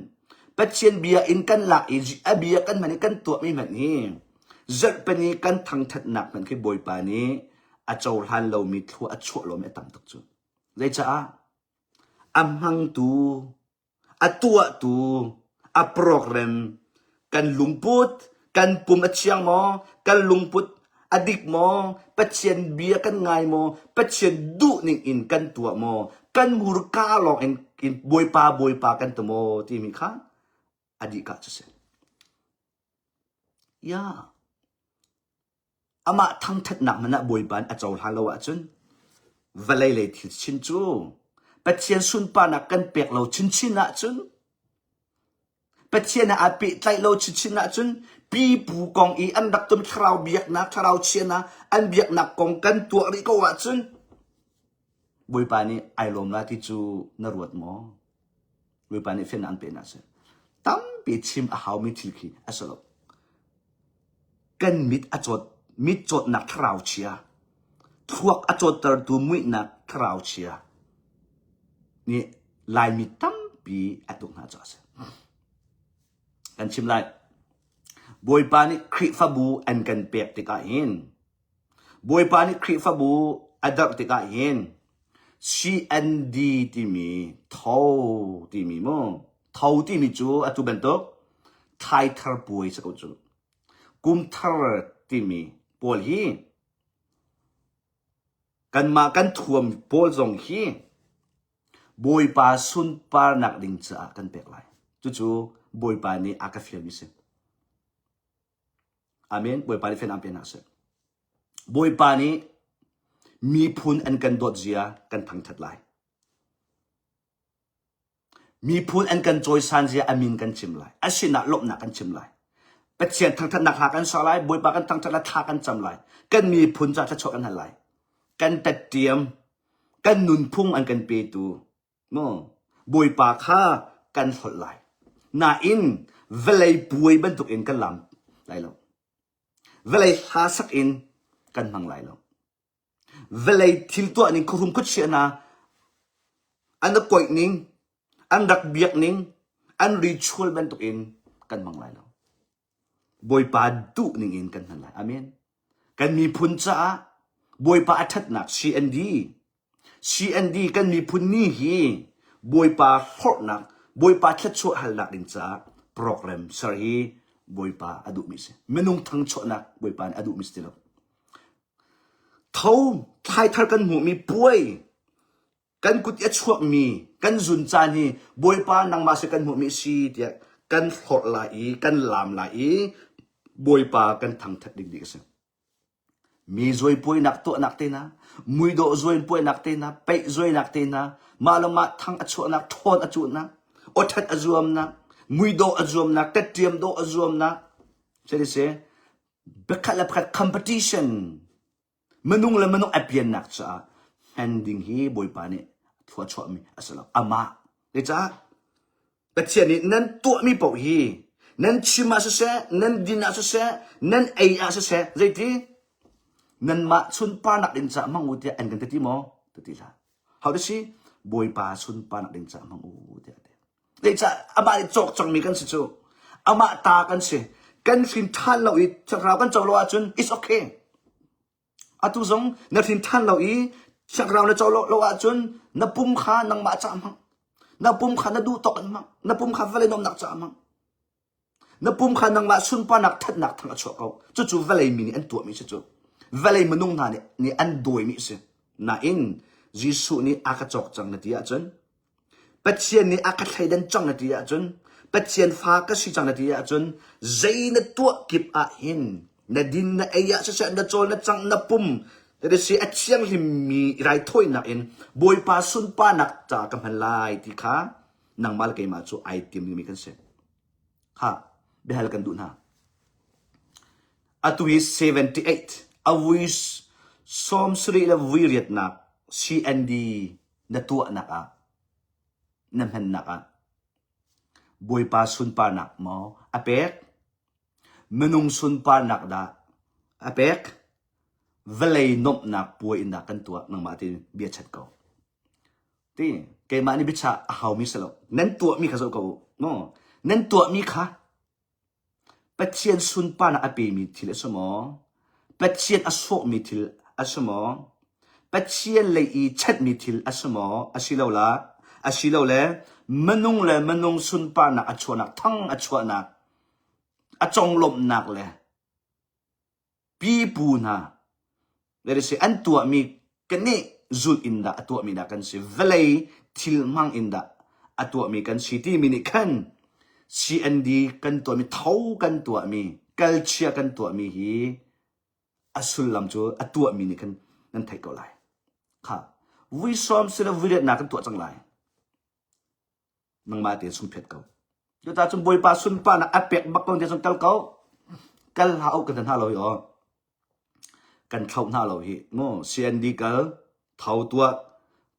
Pathian bia in kan lak i a bia kan hman i kan tuahmi hmanh hi zarhpini kan thangthatnak hmanh khi Bawipa nih a cohlan lomi thlua a chuah lomi a tam tuk cu. Zeicaah? A hmangtu A tuahtu, a program, kan lungput, kan pum a thiang maw? Kan lungput a dik maw? Pathian bia kan ngai maw? Pathian duhning in kan tuah maw? Kan hmurka lawng in, in Bawipa Bawipa kan ti maw? Timi kha a dih ka cu si. Ya. Amah thangṭhatnak hmanh ah Bawipa nih a cohlan lo ahcun vawlei lei thil chin cu Pathian sunparnak kan pek lo chinchin ahcun Pathian he aa pehtlaih lo chinchin ahcun pipu kong i an rak ton thlarau biaknak thlarau chiahnak an biaknak kong kan tuah rih ko ahcun Bawipa nih ai lawm la ti cu na ruat maw? Bawipa nih fiannak an pe hna seh. Tampi chim a haumi thil khi a si lo. Kan mit a cawt, mit cawtnak thlarau chia, thluak a cawttertu muihnak thlarau chia nih Laimi tampi a tuk hna cu a si. Kan chim lai. Bawipa nih Khrihfabu an kan pek tikah hin Bawipa nih Khrihfabu a darh tikah hin CND timi tho timi mu tho timi cu atu bantuk thaithar puai si ko cu kumthar timi pawl hi kanmah kan thuam pawl zong hi Bawipa sunparnak ding caah kan pek lai cucu Bawipa nih a ka fialmi si Amen. Bawipa nih fian aan pe hna seh. Bawipa nih miphun an kan dawt zia kan thangthat lai. Miphun an kan cawisan zia a min kan chim lai. A sinah lawmhnak kan chim lai. Pathian thangthatnak hla kan sak lai. Bawipa kan thangthat lai, thla kan cam lai. Kan miphun ca thluachuah kan hal lai. Kan tattiam, kan nunphung an kan petu, Maw Bawipa kha kan hlolh lai. Nain vawlei puai bantukin kan lam lai lo. Vawlei hla sak in kan hmang lai lo. Vawlei thil tuah ning khuahrum khuachia hna an koih ning, an rak biak ning, an ritual bantukin kan hmang lai lo. Bawipa duh ning in kan hman lai. Amen. Kan miphun caah, Bawipa a ṭhatnak CND. CND kan miphun ni hi Bawipa hlorhnak, Bawipa thluachuah halnak ding caah program ser hi Bawipa a duhmi si. Minung thangchuahnak Bawipa nih a duhmi si ti lo. Tho thlaithar kan hmuhmi puai kan kut i a chuakmi kan zun caan hi Bawipa nangmah si kan hmuhmi si tiah kan hlorh lai i kan laam lai i Bawipa kan thangthat ding ding a si. Mi zuaipuainak tuahnak te hna, muidawh zuaipuainak te hna, peih zuainak te hna, mah le mah thang a chuahnak, ṭhawn a cuhnak, awṭhat a zuamnak, muidawh a zuamnak, tatṭiam dawh a zuamnak, si si, pakhat le pakhat competition minung le minung a piannak caah hman ding hi Bawipa nih thlua chuahmi a si lo. Amah. Zeicah? Pathian nih nan tuahmi paoh hi nan chim ah siseh, nan din ah siseh, nan ei ah siseh, zeiti? Nanmah sunparnak ding caah hmang u tiah an kan ti maw? Ti ti hlah. How to si? Bawipa sunparnak ding caah hmang u tiah a ti. Zeicah amah nih cawk cangmi kan si cu. Amah ta kan si. Kan hrin ṭhan lo i thlarau kan co lo ahcun it's okay. Atu zong na hrin ṭhan lo i thlarau na co lo, lo ahcun na pum kha nangmah caah hmang. Na pum kha na duh tawk in hmang. Na pum kha vawlei nuamhnak caah hmang. Na pum kha nangmah sunparnak ṭhatnak thang a chuah ko. Cucu vawlei mi nih an tuahmi si cu. Vawlei minung hna nih, nih an dawimi a si. Nain Jesuh nih a ka cawk cang na ti ahcun Pathian nih a ka thleidan cang na ti ahcun Pathian fa ka si cang na ti ahcun zei na tuah kip ah hin na din na ei ah siseh na cawl na cang na pum na si a thianghlimmi raithawinak in Bawipa sunparnak ca ka hman lai ti kha nangmah le keimah cu ai tim mi kan si. Ha biahal kan duh hna. Atu hi 78 a vui sawm sarih le vui riatnak CND na tuahnak ah na hmannak ah Bawipa sunparnak maw a pek minung sunparnak dah a pek vawlei nuamhnak puai in dah kan tuah nangmah ti bia chat ko ti keimah nih biachah a haumi si lo nan tuahmi kha zoh ko u no nan tuahmi kha Pathian sunparnak a pemi thil a si maw? Pathian a sawhmi thil a si maw? Pathian lei i chanhmi thil a si maw? Asilola, asilole minung le minung sunparnak a chuahnak, thang a chuahnak, a conglawmhnak le pipu hna si an tuahmi kannih zulh in dah a tuahmi dah kan si vawlei thil hmang in dah a tuahmi kan si timi nih khan CND kan tuahmi tho kan tuahmi kalchia kan tuahmi hi a sullam cu a tuahmi nih khan nan theih ko lai kha vui sawm sila vui riatnak kan tuah cang lai nangmah te sungphet ko cuta cun bawipa sunparnak a pek bak ko te cun kal ko kal hlah u kan hna lo hi aw kan thloh hna lo hi mu CND kal tho tuah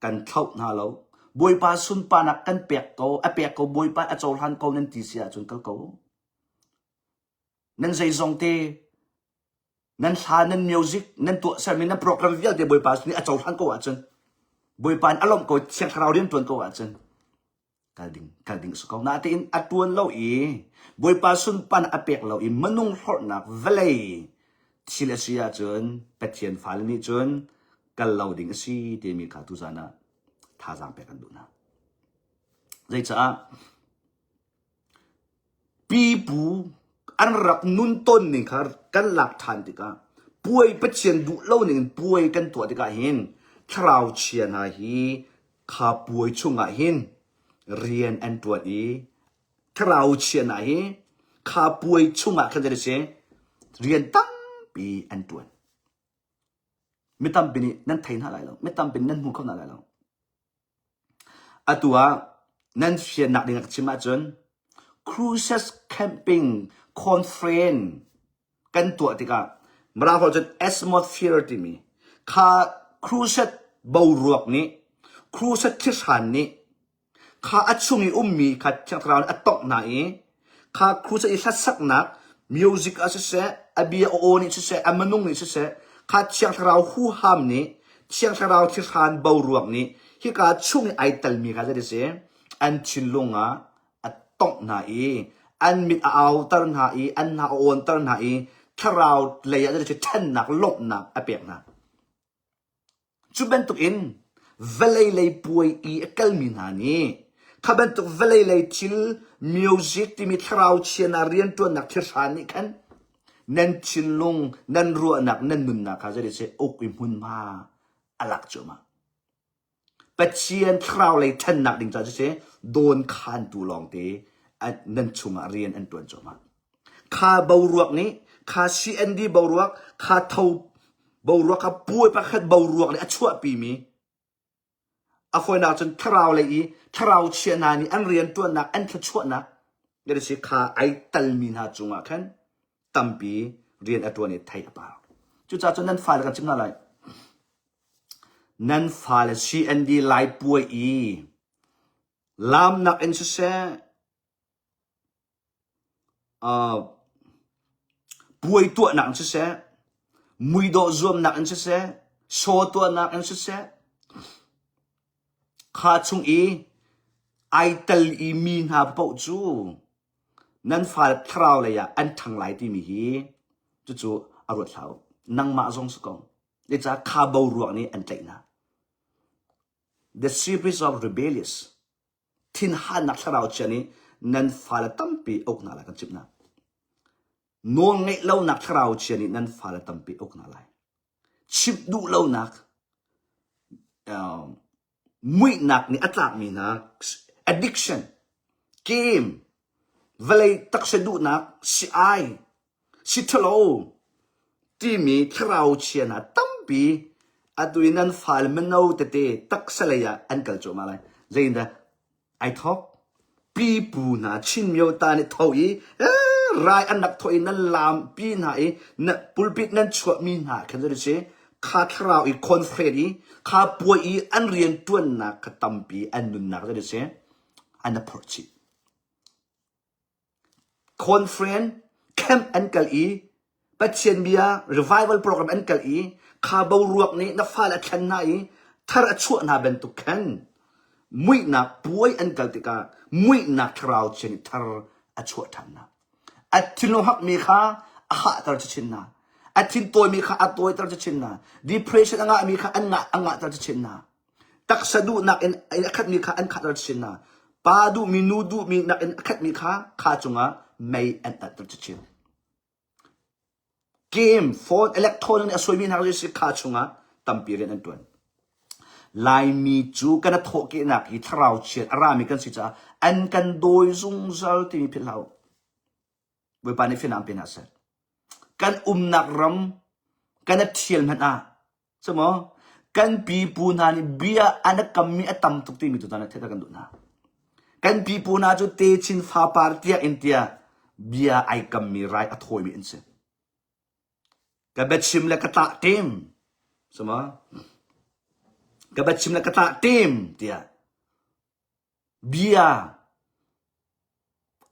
kan thloh hna lo bawipa sunparnak kan pek ko a pek ko bawipa a cohlan ko nan ti si ahcun kal ko nan zeizong te nan hla nan music nan tuahsermi nan program vialte Bawipa nih a cohlan ko ahcun Bawipa nih a lawmh ko Thiang Thlarau rian tuan ko ahcun kal ding kal ding si ko natein a tuan lo i Bawipa sunpan a pek lo i minung hlorhnak vawlei thil a si ahcun Pathian fale nih cun kal lo ding a si timi kha tuzan ah thazaang pek kan duh hna zeicaah Pipu an rak nun tawn ning kha kan lak ṭhan tikah puai Pathian duh lo ning in puai kan tuah tikah hin thlarau chia hna hi kha puai chungah hin rian an ṭuan i thlarau chia hna hi kha puai chungah khan zei si rian tampi an ṭuan. Mi tampi nih nan thei hna lai lo. Mi tampi nih nan hmu kho hna lai lo. Atu ah nan fiannak ding ah ka chim ahcun Cruises Camping Conference kan tuah tikah Mirang holh cun atmosphere timi kha crusade boruak nih crusade thlihran nih Kha a chung i ummi kha Thiang Thlarau nih a tongh hna i kha crusade i hlasaknak music ah siseh, a bia a aw nih siseh, a minung nih siseh, kha Thiang Thlarau huham nih, Thiang Thlarau thihran boruak nih hika chung i ai telmi kha zei si an thinlung ah a tongh hna i an mit a auter hna i an hna a awnter hna i thlarau lei ah zei si ṭhennak lawmhnak a pek hna. Cu bantukin vawlei lei puai i a kalmi hna nih kha bantuk vawlei lei thil music timi thlarau chia hna rianṭuannak thilhra nih khan nan thinlung, nan ruahnak, nan nunnak kha zei uk i hmunhma a lak cuahmah. Pathian thlarau lei ṭhannak ding caah siseh dawnkhantu lawngte nan chungah rian an ṭuan cuahmah. Kha boruak nih, kha CND boruak, kha tho boruak, kha puai pakhat boruak nih a chuahpimi a fawinak cun thlarau lei i thlarau chia hna nih an rianṭuannak, an thluachuahnak si kha ai talmi hna cungah khan tampi rian a ṭuan i thei a par. Cucaah cun nan fale kan chim hna lai. Nan fale CND Lai puai i laamnak in siseh, uh, puai tuahnak in siseh, muidawh zuamnak in siseh, saw tuahnak in siseh, kha chung i ai tel i mi hna paoh cu nan fale thlarau lei ah an ṭhang lai timi hi cucu a ruat hlah u. Nangmah zong si ko. Zeicah kha boruak nih an tlaih hna. The spirit of rebellious thinhannak thlarau chia nih nan fale tampi uk hna lai kan chimh hna. Nawl ngeih lonak thlarau chia nih nan fale tampi uk hna lai. Chimh duh lonak uh, muihnak nih a tlakmi hna addiction, game, vawlei taksa duhnak, si-ai, si ṭhalo timi thlarau chia hna tampi atu i nan fale mino tete taksa lei ah an kal cuahmah lai. Zeitindah ai thawk? Pipu hna Chin myo ta nih tho i rai an rak thawh i nan lampi hna i na pulpit nan chuahmi hna khan cu si kha thlarau i conference i kha puai i an rian ṭuannak kha tampi an nunnak cu si an a phorh chih. Conference camp an kal i Pathian bia revival program an kal i kha boruak nih na fale a thlen hna i thar a chuah hna bantuk khan muihnak puai an kal tikah muihnak thlarau chia nih thar a chuah ṭhan hna. A thinlung hakmi kha a hahter chinchin hna. A thin tawimi kha a tawiter chinchin hna. Depression a ngahmi kha an ngah a ngahter chinchin hna. Taksa duhnak in a khatmi kha an khatter chin hna. Pa duhmi, nu duhmi nakin a khatmi kha kha cungah mei an alhter chin. Game, phone, electronic nih a suaimi hna cu kha chungah tampi rian an ṭuan. Laimi cu kan a thawhkehnak hi thlarau chiat a rami kan si caah an kan dawi zungzal timi philh hlah u. Bawipa nih fianang pe hna seh. Kan umnak ram kan a ṭhial hmanh ah Cumaw kan pipu hna nih bia an i kammi a tam tuk timi tu caan theihter kan duh hna. Kan pipu hna cu techin fapar tiah in tiah bia ai kammi rai a thawimi an si. Ka biachim le ka tlah tim. Cumaw ka biachim le ka tlah tim tiah bia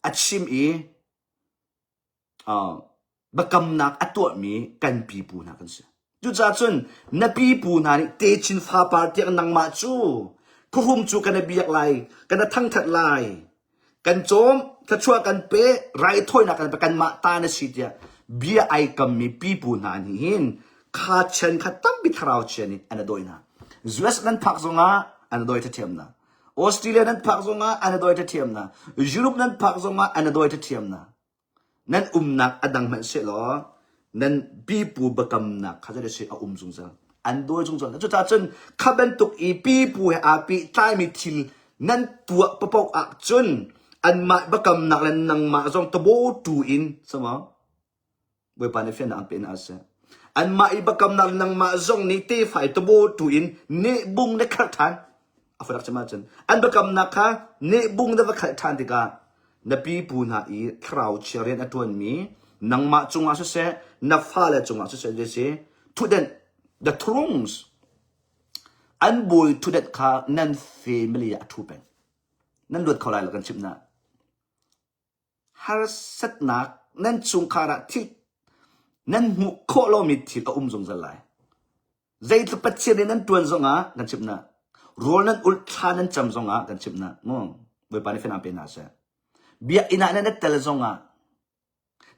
a chim i biakamnak a tuahmi kan pipu hna kan si. Cucaah cun na pipu hna nih techin fapar tiang nangmah cu khuahrum cu kan i biak lai, kan i thangthat lai, kan cawm, thluachuah kan pe, raithawinak kan pe, kanmah ta na si tiah bia ai kammi pipu hna nih hin kha chan kha tampi thlarau chia nih an i dawi hna. US nan phak zongah an i dawi ṭhiam hna. Australia nan phak zongah an i dawi ṭhiam hna. Europe nan phak zongah an i dawi ṭhiam hna. Nan umnak a dang hmanh sehlaw nan pipu biakamnak kha zei a um zungzal. An dawi zungzal. Cucaah cun kha bantuk i pipu he aa pehtlaimi thil nan tuah paoh ahcun anmah biakamnak le nangmah zong tabo tu in sama Bawipa nih fiannak an pe hna seh. Anmah i biakamnak le nangmah zong nih tefa i tabo tu in nehbung na khalh ṭhan. A fadak cem ahcun an biakamnak kha nehbung na va khalh ṭhan tikah na pipu hna i thlarau chia rian a ṭuanmi nangmah cungah siseh na fale cungah siseh zei si thutdenh the thrones an bawi thutdenh kha nan family ah a ṭhu peng nan luat kho lai lo kan chimh na harsatnak nan chungkhar ah thil nan hmuh khawh lomi thil a um zungzal lai Zeitluk Pathian nih nan ṭuan zongah kan chimh hna. Rawl nan ulh thla nan cam zongah kan chimh hna. Mu Bawipa nih fianang pe hna seh. Biakinn ah nan i tel zongah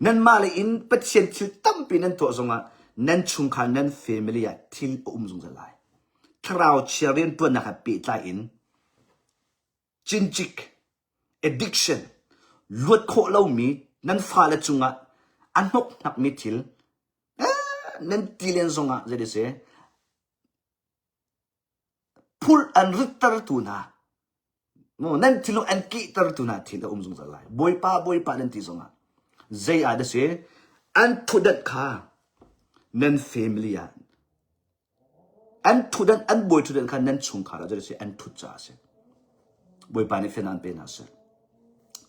nanmah le in Pathian thil tampi nan tuah zongah nan chungkhar nan family ah thil a um zungzal lai. Thlarau chia rianṭuannak he pehtlai in cincik, addiction, luat khawh lomi nan fale cungah a hnokhnakmi thil nan ti len zongah zei ti si phulh an rittertu hna nan thinlung an kihtertu hna thil a um zungzal lai. Bawipa Bawipa nan ti zongah zei ah dah si an thutdanh kha nan family ah an thutdanh an bawi thutdanh kha nan chungkhar ah zei si an thut caah a si. Bawipa nih fian an pe hna seh.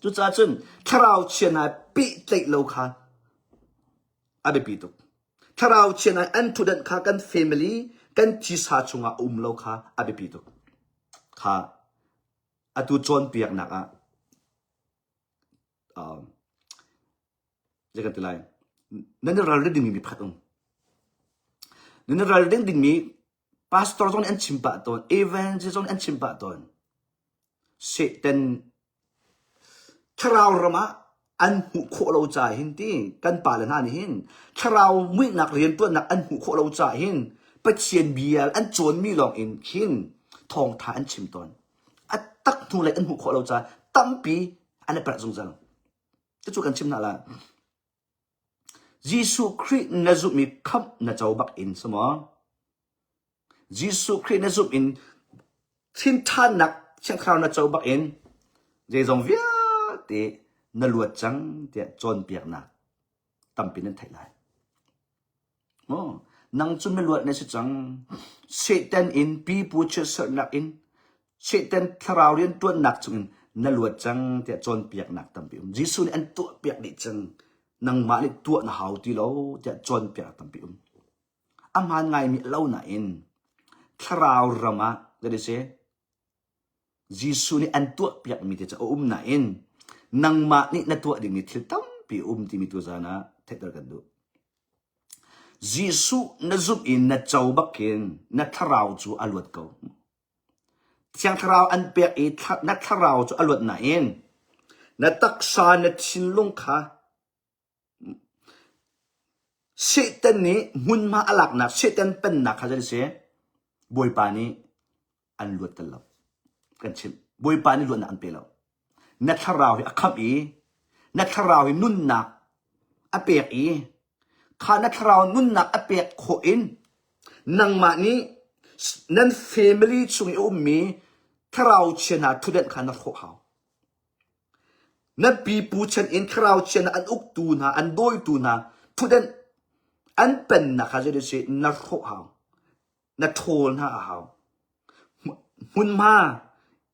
Cucaah cun thlarau chia hna pehtlaih lo kha a biapi tuk. Thlarau chia hna an thutdanh kha kan family kan thisa chungah a um lo kha a biapi tuk. Kha atu cawnpiaknak ah um, zei kan ti lai nan i ralrin dingmi mi pakhat um. Nan i ralrin dingmi pastor zong nih an chim pah tawn, evangelist zong nih an chim pah tawn. Satan thlarau ram ah an hmuh khawh lo caah hin ti kan pale hna nih hin thlarau muihnak riantuannak an hmuh khawh lo caah hin Pathian bia an cawnmi lawng in khin thawngtha an chim tawn. A tak hnu lei an hmuh khawh lo caah tampi an i palh zungzal. Cucu kan chim hna la. Jesuh Khrih na zumh i khamh na co bak in si maw? Jesuh Khrih na zumh in thinṭhannak Thiang Thlarau na co bak in zeizong vialte na luat cang tiah cawnpiaknak tampi nan theih lai. Oh, nang cu miluat na si cang. Satan in pipu chiatserhnak in Satan thlarau rianṭuannak chungin na luat cang tiah cawnpiaknak tampi um. Jesuh nih an tuahpiak dih cang. Nangmah nih tuah na hau ti lo tiah cawnpiaknak tampi um. A hmaan ngaimi a lo nain thlarau ram ah zei si Jesuh nih an tuahpiakmi te cu a um nain nangmah nih na tuah dingmi thil tampi a um timi tuzaan ah theihter kan duh. Jesuh na zumh in na co bakin na thlarau cu a luat ko. Thiang Thlarau an pek i na thlarau cu a luat nain na taksa na thinlung kha Satan nih hmunhma a laknak Satan pennak kha zei si Bawipa nih an luatter lo. Kan chimh. Bawipa nih luatnak an pe lo. Na thlarau hi a khamh i na thlarau hi nunnak a pek i kha na thlarau nunnak a pek khawh in nangmah nih nan family chung i a ummi thlarau chia hna thutdenh kha na hrawh hau. Na pipu chan in thlarau chia hna an uktu hna, an dawitu hna thutdenh an pennak kha zei si na hrawh hau. Na ṭhawl hna a hau. Hmunhma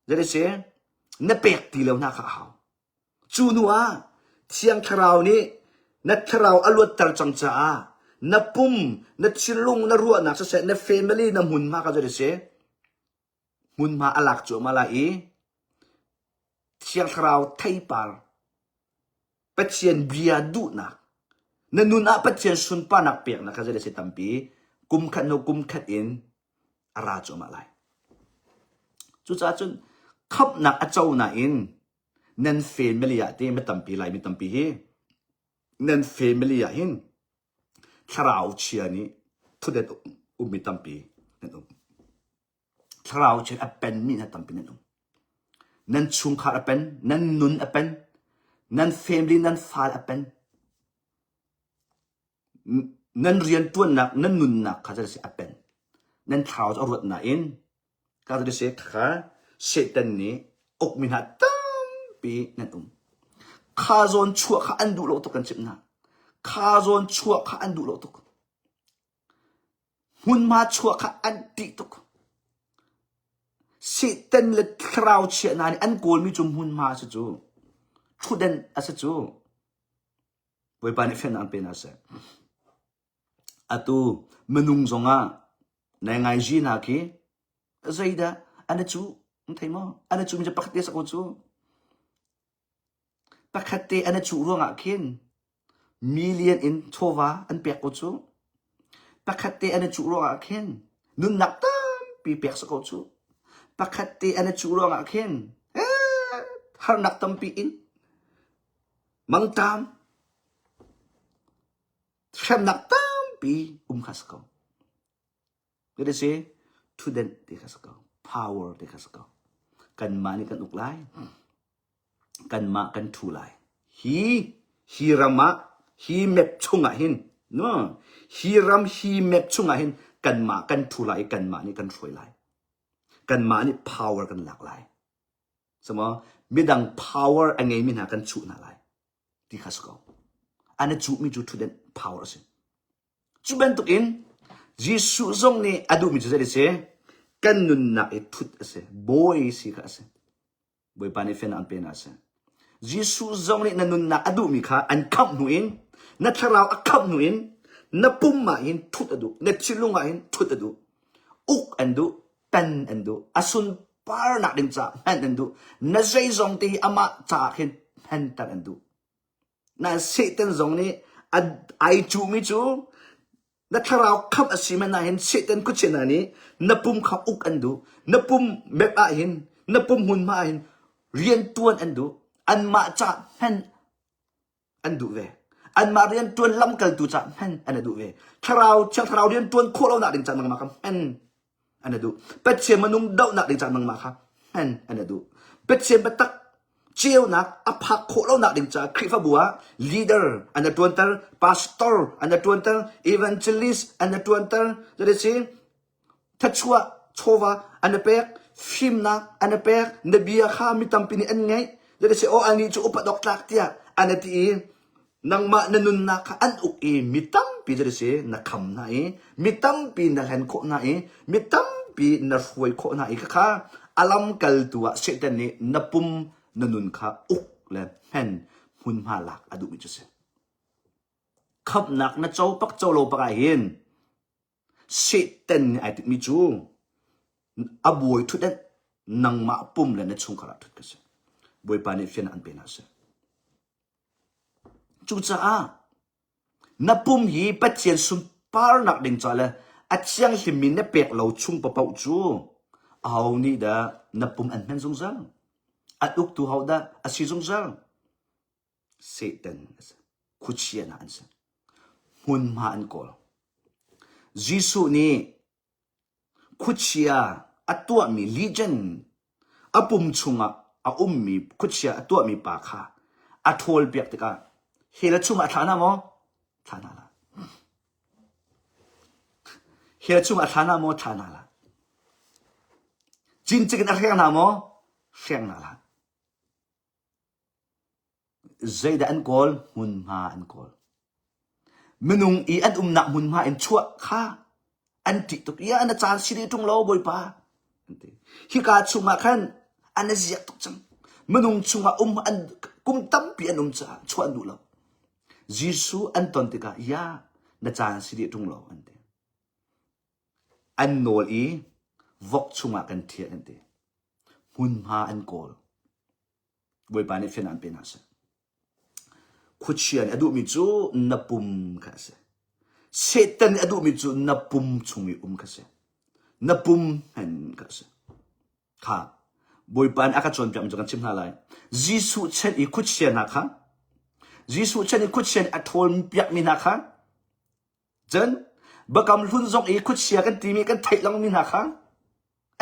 zei si na pek ti lo hna kha a hau. Cu hnu ah Thiang Thlarau nih na thlarau a luatter cang caah na pum, na thinlung, na ruahnak siseh, na family, na hmunhma kha zei si hmunhma a lak cuahmah lai i Thiang Thlarau theipar Pathian bia duhnak na nun ah Pathian sunparnak peknak kha zei si tampi kum khat hnu kum khat in a ra cuahmah lai. Cucaah cun khamhnak a co nain nan family ah te mi tampi lai mi tampi hi nan family ah hin thlarau chia nih thudet ummi tampi nan um. Thlarau chia a penmi hna tampi nan um. Nan chungkhar a pen, nan nun a pen, nan family nan fal a pen. Nan riantuannak, nan nunnak kha si a pen. Nan thlarau cu a ruat nain ka cu si kha Satan nih ukmi hna tampi nan um. Kha zawn chuah kha an duh lo tuk kan chimh hna. Kha zawn chuah kha an duh lo tuk. Hmunhma chuah kha an ṭih tuk. Satan le thlarau chia hna nih an kawlmi cu hmunhma a si cu. Ṭhutden a si cu. Bawipa nih fiannak an pe hna seh. Atu minung zongah nai ngai hna khi zeidah an i cuh? An thei maw? An i cuhmi cu pakhat te a si ko cu. Pakhat te an i cuh ruangah khin million in chawva an pek ko cu. Pakhat te an i cuh ruangah khin nunnak tampi pek si ko cu. Pakhat te an i cuh ruangah khin eh, harnak tampi in mangṭam hremnak tampi um kha si ko. Ka si. Thutdenh ti kha si ko. Power ti kha si ko. Kanmah nih kan uk lai. Kanmah kan ṭhu lai. Hi hi ram ah hi map chungah hin no hi ram hi map chungah hin kanmah kan ṭhu lai i kanmah nih kan hruai lai. Kanmah nih power kan lak lai. Samaw midang power a ngeimi hna kan chuh hna lai ti kha si ko. An i cuhmi cu ṭhutdenh power a si. Cu bantukin Jesuh zong nih a duhmi cu zei a si? Kan nunnak i ṭhut a si. Bawi si kha a si. Bawipa nih fian an pe hna a si. Jesuh zong nih na nunnak a duhmi kha an khamh hnu in na thlarau a khamh hnu in na pum ah hin ṭhut a duh, na thinlung ah hin ṭhut a duh. Uk an duh, tan an duh, a sunparnak ding caah hman an duh. Na zeizong te hi amah caah khin hmanter an duh. Na Satan zong nih ai cuhmi cu na thlarau khamh a si hmanh ah hin Satan khuachia hna nih na pum kha uk an duh. Na pum map ah hin, na pum hmunhma ah hin riantuan an duh. Anmah caah hman an duh ve. Anmah riantuan lamkaltu caah hman an duh ve. Thlarau, thiang thlarau riantuan khawh lonak ding caah nangmah kha hman an duh. Pathian minung dohnak ding caah nangmah kha hman an duh. Pathian biatak ceunak a phak khawh lonak ding caah Khrihfabu ah leader an ṭuanter, pastor an ṭuanter, evangelist an ṭuanter, that si Thluachuah chawva an i pek, fimnak an i pek, na bia kha mi tampi nih an ngaih. Zeiti aw anih cu upat awk tlak tiah an i ti i nangmah na nunnak kha an uk i mi tampi zeiti si na kham hna i mi tampi na hlen khawh hna i mi tampi na hruai khawh hna i khakha a lamkaltu ah Satan nih na pum na nun kha uk le hmen hmunhma lak a duhmi cu si. Khamhnak na co pak co lo pak ah hin Satan nih ai tinhmi cu a bawi ṭhutdenh nangmah pum le na chungkhar ah ṭhut ka si. Bawipa nih fian an pe hna seh. Cucaah na pum hi Pathian sunparnak ding ca le a thianghlimmi na pek lo chung paoh cu aho nih dah na pum an hman zungzal? An uktu ho dah a si zungzal? Satan a si. Khuachia hna an si. Hmunhma an kawl. Jesuh nih khuachia a tuahmi legion a pum chungah a ummi khuachia a tuahmi pa kha a ṭhawlpiak tikah hell chungah a thla hna maw? Thla hna hlah. Hell chungah a thla hna maw? Thla hna hlah. Cincik in a hreng hna maw? Hreng hna hlah. Zeidah an kawl? Hmunhma an kawl. Minung i an umnak hmunhma in chuah kha an ṭih tuk. Ia na caan si dih ṭung lo Bawipa. An ti. Hika chungah khan an i ziak tuk cang. Minung chungah um an kum tampi an um caah chuah an duh lo. Jesuh an ton tikah ia na caan si dih ṭung lo an ti. An nawl i vok chungah kan ṭhial an ti. Hmunhma an kawl. Bawipa nih fian an pe hna seh. Khuachia nih a duhmi cu na pum kha a si. Satan nih a duhmi cu na pum chung i um kha a si. Na pum hmen kha a si. Kha Bawipa nih a ka cawnpiakmi cu kan chim hna lai. Jesuh chan i khuachia hna kha Jesuh chan i khuachia nih a ṭhawl piakmi hna kha cun Biakam hlun zong i khuachia kan timi kan theih lengmang hna kha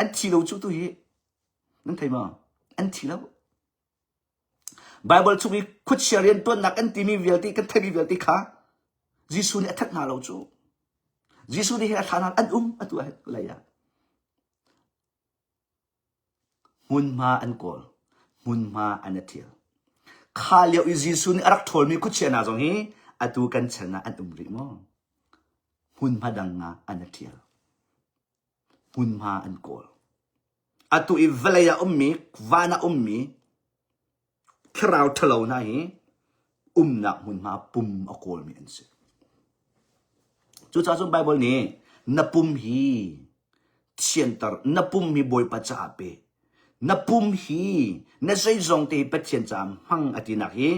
an thi lo cu tu hi Nan thei maw? An thi lo. Bible chung i khuachia riantuannak kan timi vialte kan theimi vialte kha Jesuh nih a that hna lo cu. Jesuh nih hin a thla hna an um atu ah lei ah. Hmunhma an kawl. Hmunhma an i thial. Kha lio i Jesuh nih a rak ṭhawlmi khuachia hna zong hi atu kan chan ah an um rih maw? Hmunhma dang ah an i ṭhial. Hmunhma an kawl. Atu i vawlei ah ummi, van ah ummi thlarau ṭhalo hna hi umnak hmunhma pum a kawlmi an si. Cucaah cun Baibal nih na pum hi thianter, na pum hi Bawipa caah pe. Na pum hi na zeizong te hi Pathian caah hmang a tinak hi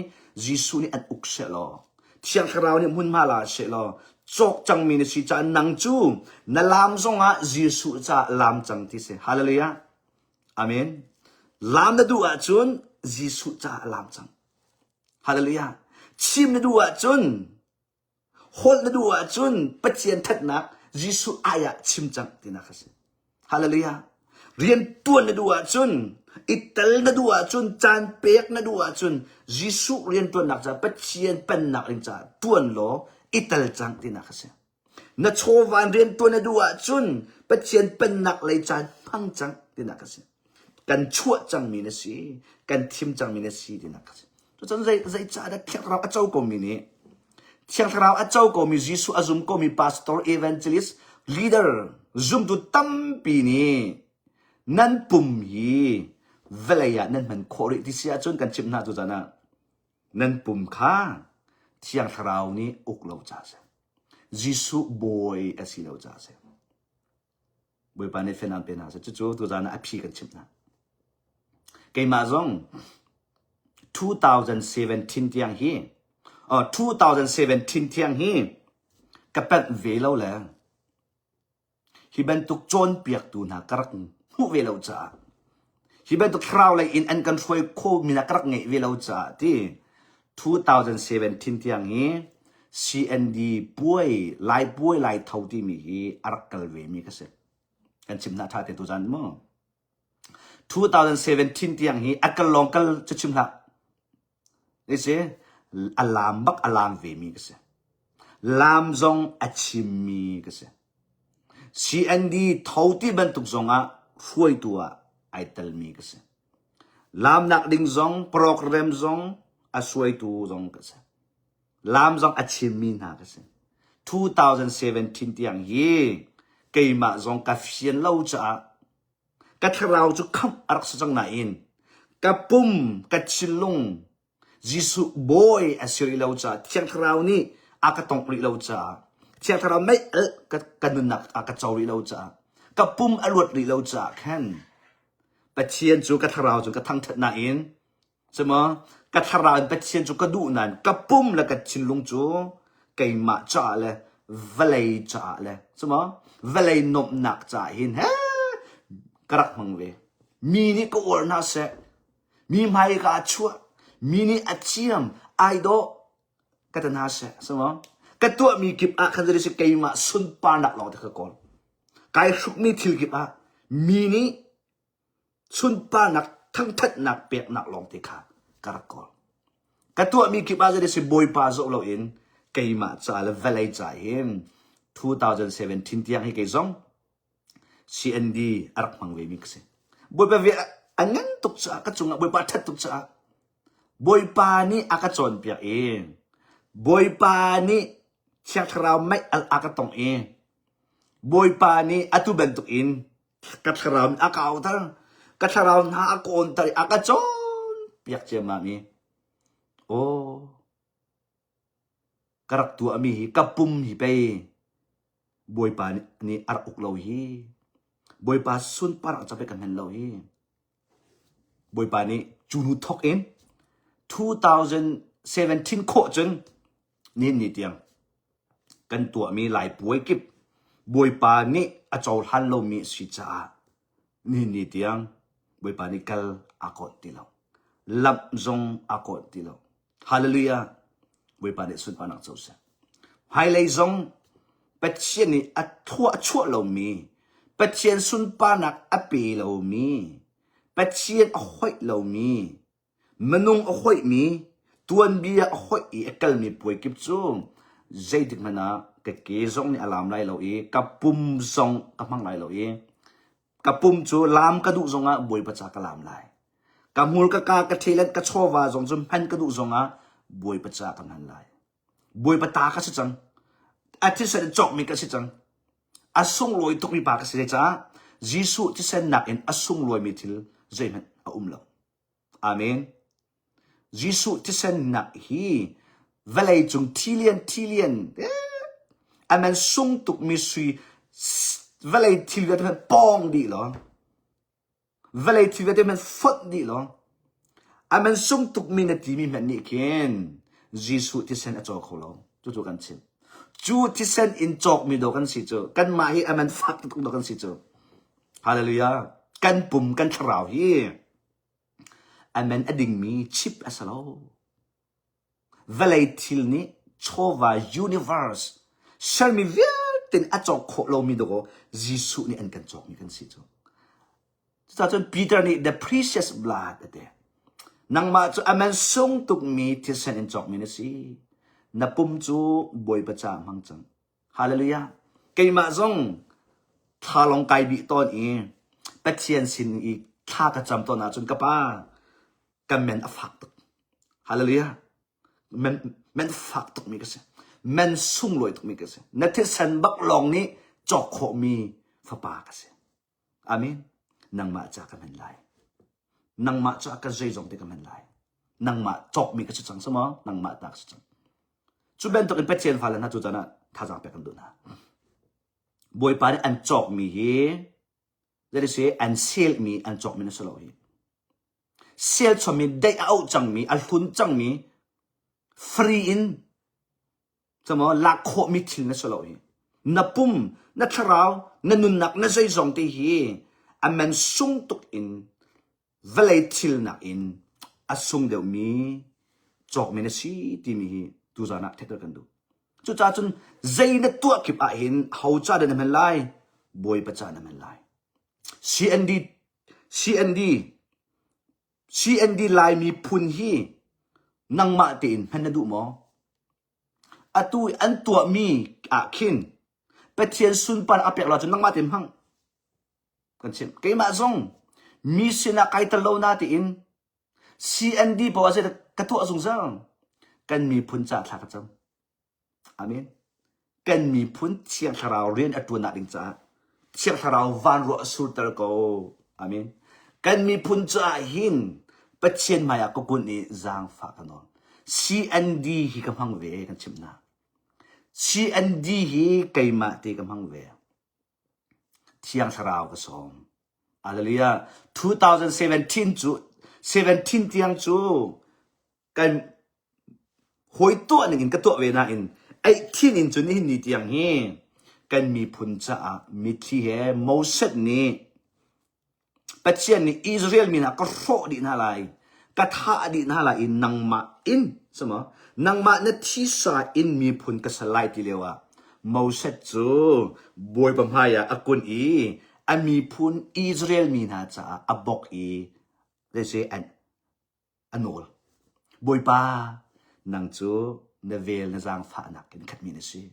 Jesuh nih an uk sehlaw, Thiang Thlarau nih hmunhma la sehlaw, cawk cangmi na si caah nang cu na laam zongah Jesuh caah laam cang ti si. Hallelujah. Amen. Laam na duh ahcun Jesuh caah laam cang. Hallelujah. Chim na duh ahcun Holh na duh ahcun Pathian thatnak Jesuh ai ah chim cang tinak a si. Hallelujah. Rian tuan na duh ahcun, i tel na duh ahcun, caan pek na duh ahcun, Jesuh rian tuannak caah Pathian pennak ding caah tuan law i tel cang tinak a si. Na chawva in rian tuan na duh ahcun Pathian pennak lei caan hmang cang tinak a si. Kan chuah cangmi na si, kan thim cangmi na si tinak a si. Cucun zei zeicah dah Thiang Thlarau a co komi nih Thiang Thlarau a co komi Jesuh a zum komi pastor, evangelist, leader, zumtu tampi nih nan pum hi vawlei ah nan hman khawh rih ti si ahcun kan chimh hna cu zan ah nan pum kha Thiang Thlarau nih uk lo ca a si. Jesuh bawi a si lo ca a si. Bawipa nih fianang pe hna seh. Cucu tuzaan ah a phi kan chimh hna. Keimah zong 2017 tiang hi uh, 2017 tiang hi ka panh ve lo le hi bantuk cawnpiaktu hna ka rak hmuh ve lo caah hi bantuk thlarau lei in an kan hruai kho mi hna ka rak ngeih ve lo caah ti 2017 tiang hi CND puai Lai puai Lai tho timi hi a rak kal ve mi ka si. Kan chim hna tha te tu zan mu. 2017 tiang hi a kal lawng kal cu chim hlah. Ni si a lam bak a lam ve mi ka si. Lam zong a chim mi ka si. CND tho ti bantuk zong ah hruaitu ah ai tel mi ka si. Lamnak ding zong, program zong a suaitu zong ka si. Lam zong a chimmi hna ka si. 2017 tiang hi keimah zong ka fian lo caah ka thlarau cu khamh a rak si cang nain ka pum, ka thinlung Jesuh bawi a si rih lo caah Thiang Thlarau nih a ka tongh rih lo caah Thiang Thlarau mei alh ka, ka nunnak a ka co rih lo caah ka pum a luat rih lo caah khan Pathian cu ka thlarau cu ka thangṭhat nain cumaw ka thlarau in Pathian cu ka duh nain ka pum le ka thinlung cu keimah caah le vawlei caah le cumaw vawlei nuamhnak caah hin he ka rak hmang ve mi nih ka uar hna seh Mi hmai ka chuah, mi nih a thiam, ai dawh ka ti hna seh, si maw? Ka tuahmi kip ah khan zei si keimah sunparnak lawng te ka kawl. Kai hrukmi thil kip ah mi nih sunparnak thangthatnak peknak lawng te kha ka rak kawl. Ka tuahmi kip ah zei si Bawipa zoh loin keimah ca le vawlei ca hin 2017 tiang hi kei zong CND a rak hmang vemi ka si. Bawipa ve a ngan tuk caah ka cungah Bawipa a ṭhat tuk caah Bawipa nih a ka cawnpiak i Bawipa nih Thiang Thlarau mei al a ka tongh i Bawipa nih atu bantuk in ka thlarau a ka auter ka thlarau hna a ka awnter i a ka cawnpiak ciammam i aw ka rak tuahmi hi ka pum hi pei Bawipa nih a rak uk lo hi. Bawipa sunparnak ca pei ka hman lo hi. Bawipa nih cu hnu thawk in 2017 khawh cun nihin ni tiang kan tuahmi Lai puai kip Bawipa nih a cohlan lomi a si caah nihin ni tiang Bawipa nih kal aa kawnh ti lo. Lamh zong aa kawnh ti lo. Hallelujah! Bawipa nih sunparnak co seh. Hmailei zong Pathian nih a thuah chuah lomi, Pathian sunparnak a pe lomi, Pathian a hoih lomi, minung a hoihmi, tuanbia a hoih i a kalmi puai kip cu zeitik hmanh ah ka ke zong nih a laam lai lo i ka pum zong ka hmang lai lo i Ka pum cu laam ka duh zongah Bawipa ca ka laam lai. Ka hmur ka ka ka ṭhelet ka chawva zong cu hman ka duh zongah Bawipa ca ka hman lai. Bawipa ta ka si cang. A thisen in cawkmi ka si cang. A sunglawi tukmi pa ka si caah Jesuh thisen nakin a sunglawimi thil zeihmanh a um lo. Amen. Jesuh thisen nak hi vawlei cung thilian thilian a man sung tukmi sui vawlei thil vialte hmanh pawng dih law vawlei thil vialte hmanh fonh dih law a man sung tukmi na timi hmanh nih khin Jesuh thisen a caw kho lo cucu kan chim cu thisen in cawkmi do kan si cu kanmah hi a man fak tuk do kan si cu hallelujah kan pum kan thlarau hi A man a dingmi chip a si lo. Vawlei thil nih chawva universe sermi vialte. vialte a cawk khawh lomi dawkaw Jesuh nih an kan cawkmi kan si cu. Cucaah cun Peter nih the precious blood a ti. Nangmah cu a man sung tukmi thisen in cawkmi na si. Na pum cu Bawipa caah hmang cang. Hallelujah. Keimah zong thla lawng kai bih tawn i Pathian sin i thla ka cam tawn ahcun ka pa ka men a fak tuk. Hallelujah. Men, men fak tukmi ka si. Men sunglawi tukmi ka si. Na thisen bak lawng nih cawk khawhmi fapa ka si. Amen. Nangmah ca ka hman lai. Nangmah ca ka zeizong te ka hman lai. Nangmah cawkmi ka si cang si maw? Nangmah ta ka si cang. Cu bantuk in Pathian fale hna cu caan ah thazaang pek kan duh hna. Bawipa nih an cawkmi hi zei si an selmi an cawkmi na si lo hi. Sel chommi deih a auh cangmi a hlun cangmi free in Camaw lak khawhmi thil na si lo hi. Na pum, na thlarau, na nunnak, na zeizong te hi a man sung tuk in vawlei thil nakin a sung deuhmi cawkmi na si timi hi tuzaan ah theihter kan duh. Cucaah cun zei na tuah kip ah hin ho ca dah na hman lai? Bawipa ca na hman lai. CND CND CND Laimi phun hi nangmah tein hman na duh maw? Atu i an tuahmi ah khin Pathian sunpar a pek lo ahcun nangmah tein hmang. Kan chimh. Keimah zong mi sinah kai tel lo na tiin CND poah ah ka tuah zungzal. Kan miphun ca thla ka cam. Amen. Kan miphun Thiang Thlarau rian a ṭuannak ding caah Thiang Thlarau vanruah surter ko. Amen. Kan miphun caah hin Pathian hmaiah ka kun i zaangfah ka nawl. CND hi ka hmang ve kan chimh hna. CND hi keimah te ka hmang ve. Thiang Thlarau ka sawm. Hallelujah. 2017 cu 17 tiang cu kan hawi tuah ning in ka tuah ve nain eihthin in cun nihin ni tiang hi kan miphun caah mitthli he Moses nih Pathian nih Israel mi hna ka hrawh dih hna lai ka thah dih hna lai i nangmah in sama nangmah na thisa in miphun ka sal lai ti lio ah Moses cu Bawipa hmai ah a kun i a miphun Israel mi hna caah a bok i zei an a nawl. Bawipa, nang cu na vel na zaangfahnak in khatmi na si.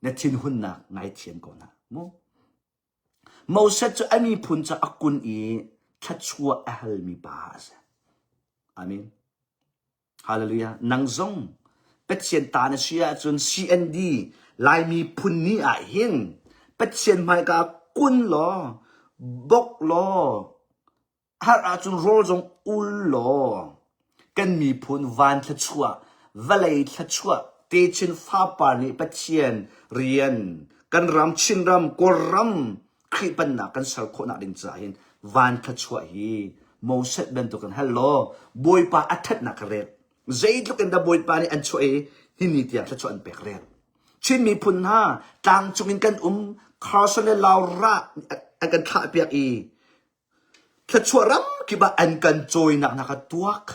Na thinhunnak ngaithiam ko hna. Mu? Moses cu a miphun cu a kun i thluachuah a halmi pa a si. Amen. Hallelujah. Nang zong Pathian ta na si ahcun CND Laimi phun ni ah hin Pathian hmaika kun law bok law Har ahcun rawl zong ul law kan miphun van thluachuah, vawlei thluachuah, techin fapar nih Pathian rian kan ram Chinram, Kawlram Khrih pennak kan ser khawhnak ding caah hin van thluachuah hi Moses bantukin hal law Bawipa a ṭhatnak ka rel. Zeitluk in dah Bawipa nih an chuah i hi ni tiang thluachuah an pek rel. Chin miphun hna tlangcung in kan um, Carson le Laura an kan thlahpiak i Thluachuah ram kip ah an kan cawinak hna kha tuak.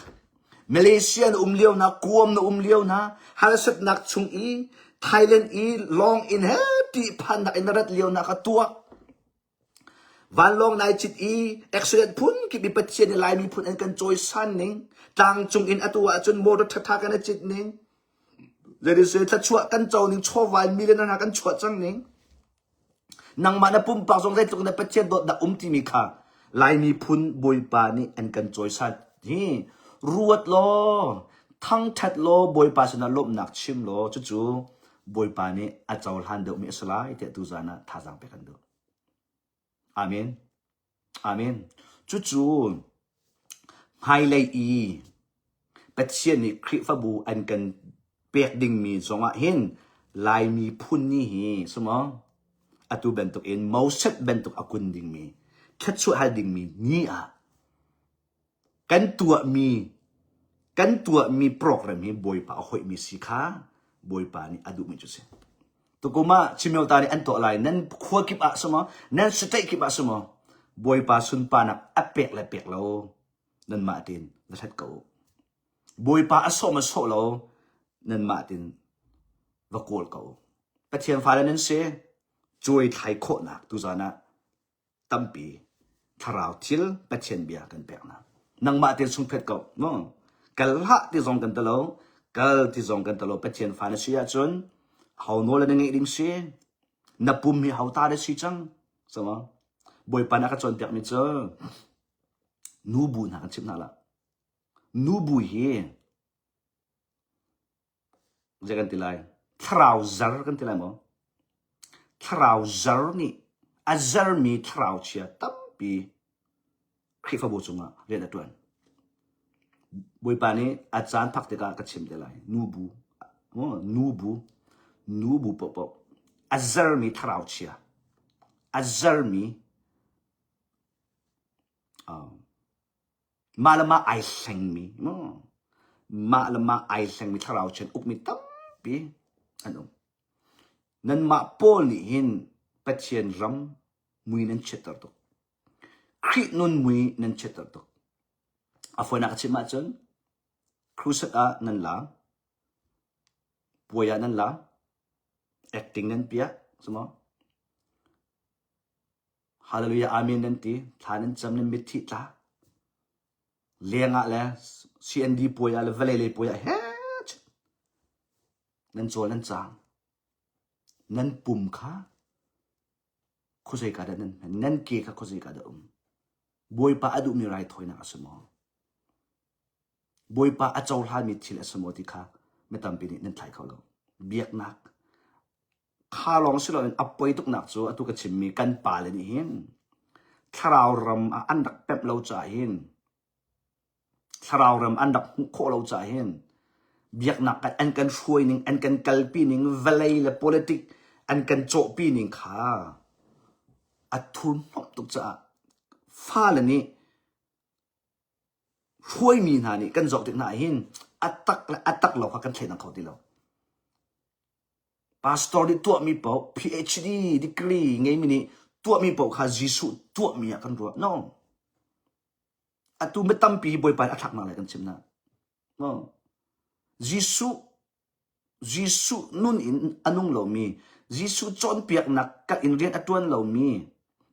Malaysia na um lio hna, Guam na um lio hna, harsatnak chung i Thailand i lawng in he ṭihphannak in na rat lio hna kha tuak. Vanlawng nai cit i accident phun kip i Pathian i Laimi phun an kan cawisan ning, tlangcung in atu ahcun motor ṭhaṭha kan i cit ning, zetiseh thluachuah kan co ning, chawva in million hna kan chuah cang ning. Nangmah na pumpak zong zeitluk na Pathian dawtnak um timi kha Laimi phun Bawipa nih an kan cawisan hi ruat law thangṭhat law Bawipa sinah lawmhnak chim law cucu Bawipa nih a cohlan deuhmi a si lai tiah tuzaan ah thazaang pek kan duh. Amen. Amen. Cucu hmailei i Pathian nih Khrihfabu an kan pek dingmi zongah hin Laimi phun ni hi sumaw atu bantuk in Moses bantuk a kun dingmi thluachuah hal dingmi ni ah kan tuahmi kan tuahmi program hi Bawipa a hoihmi si kha Bawipa nih a duhmi cu si. Tukum ah Chimyota nih an tuah lai nan khua kip ah sumaw nan state kip ah sumaw Bawipa sunparnak a pek le pek lo nanmah tein va hlat ko u. Bawipa a sawh ma sawh lo nanmah tein va kawl ko u. Pathian fale nan si. Cuai thlai khawhnak tuzan ah tampi thlarau thil Pathian bia kan pek hna. Nangmah te chungphet ko. No. Kal hlah ti zong kan talo. Kal ti zong kan talo. Pathian fa na si ahcun ho nawl na ngeih ding si. Na pum hi ho ta na si cang. Sama. Bawipa na ka cawnpiak mi cu nu bu hna kan chimh hna la. Nu bu hi zei kan ti lai thlarau zar kan ti lai maw thlarau zar nih a zarmi thlarau chia tampi Khrihfabu cungah rian a ṭuan Bawipa nih a caan phak tikah ka chim te lai nu bu nu bu nu bu paohpaoh a zarmi thlarau chia a zarmi Mah le mah ai hlengmi, mah le mah ai hlengmi thlarau chian ukmi tampi an um. Nanmah pawl nih hin Pathian ram mui nan chiatter tuk. Khrih nun mui nan chiatter tuk. A fawinak ka chim ahcun crusade ah nan la, puai ah nan la, acting nan piah, sumo. Hallelujah Amen nan ti thla nan cam nan mitthi tla leng ah le CND puai ah le vawlei lei puai ah he nan cawl nan cang nan pum kha khuazei ka dah nan hman nan ke kha khuazei ka dah um Bawipa a duhmi raithawinak a si maw Bawipa a cohlanmi thil a si maw ti kha mi tampi nih nan thlai kho lo biaknak Kha lawng si loin a poi tuknak cu atu ka chimmi kan pale nih hin thlarau ram ah an rak pemh lo caah hin thlarau ram an rak hmuh khawh lo caah hin biaknak an kan hruai ning an kan kalpi ning vawlei le politic an kan cawhpi ning kha a thurhnawmh tuk caah fale nih hruaimi hna nih kan zoh tik hna ah hin a tak le a tak lo kha kan thleidan kho ti lo. Pastor nih tuahmi paoh PhD degree ngeimi nih tuahmi paoh kha Jesuh tuahmi ah kan ruah. No. Atu mi tampi hi Bawipa nih a thlaknak lai kan chim na. No. Jesuh Jesuh nun in a nung lomi, Jesuh cawnpiaknak kan in rian a tuan lomi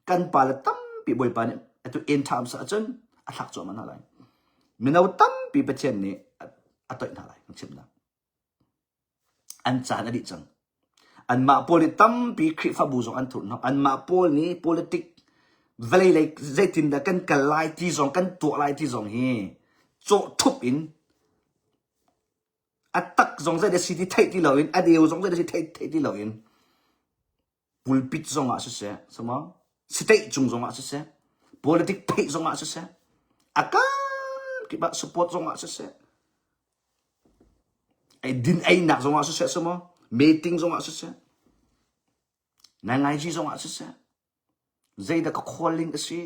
kan pale tampi Bawipa nih atu end times ahcun a thlak cuahmah hna lai. Mino tampi Pathian nih a toih hna lai kan chim na. An caan a dih cang. Anmah pawl nih tampi Khrihfabu zong an thurhhnawmh. Anmah pawl nih politic vawlei lei zeitindah kan kal lai ti zong kan tuah lai ti zong hi cawh ṭhup in a tak zong zeidah si ti theih ti loin a deu zong zeidah si theih theih ti loin pulpit zong ah siseh sama state cung zong ah siseh politic theih zong ah siseh a kan kip ah support zong ah siseh ei din einak zong ah siseh sama meeting zong ah siseh nangaiji zong ah siseh zeidah ka calling a si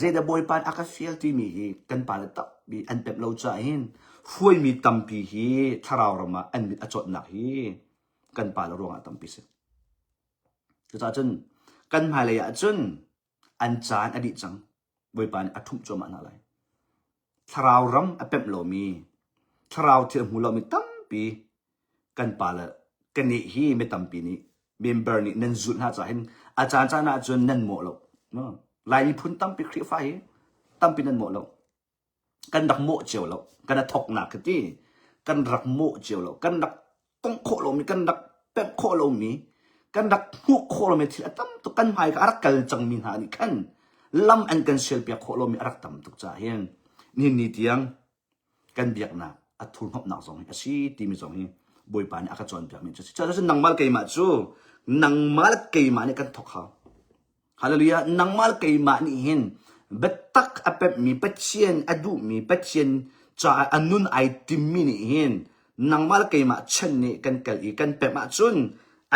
zeidah bawipa a ka fial timi hi kan pa le tampi an pemh lo caah hin hruaimi tampi hi thlarau ram ah an mit a cawtnak hi kan pa le ruangah tampi si cucaah cun kan hmailei ah cun an caan a dih cang bawipa nih a ṭhumh cuahmah hna lai Thlarau ram a pemh lomi, thlarau thil a hmu lomi tampi kan pa le kannih hi mi tampi nih member nih nan zulh hna caah hin a caan caan ah cun nan mawh lo. Lai miphun tampi Khrihfa hi tampi nan mawh lo. Kan rak mawh cio lo. Kan a thoknak khi ti. Kan rak mawh cio lo. Kan rak tongh khawh lomi kan rak pemh khawh lomi kan rak hmuh khawh lomi thil a tam tuk kan hmai ka a rak kal cangmi hna nih khan lam an kan sialpiak khawh lomi a rak tam tuk caah hin nihin ni tiang kan biaknak a thurhnawmhnak zong hi a si timi zong hi Bawipa nih a ka cawnpiakmi cu a si. Cucaah nangmah le keimah cu nangmah le keimah nih kan thawk hau. Hallelujah. Nangmah le keimah nih hin biatak a pemhmi Pathian a duhmi Pathian caah a nun ai timmi nih hin nangmah le keimah chan nih kan kal i kan pemh ahcun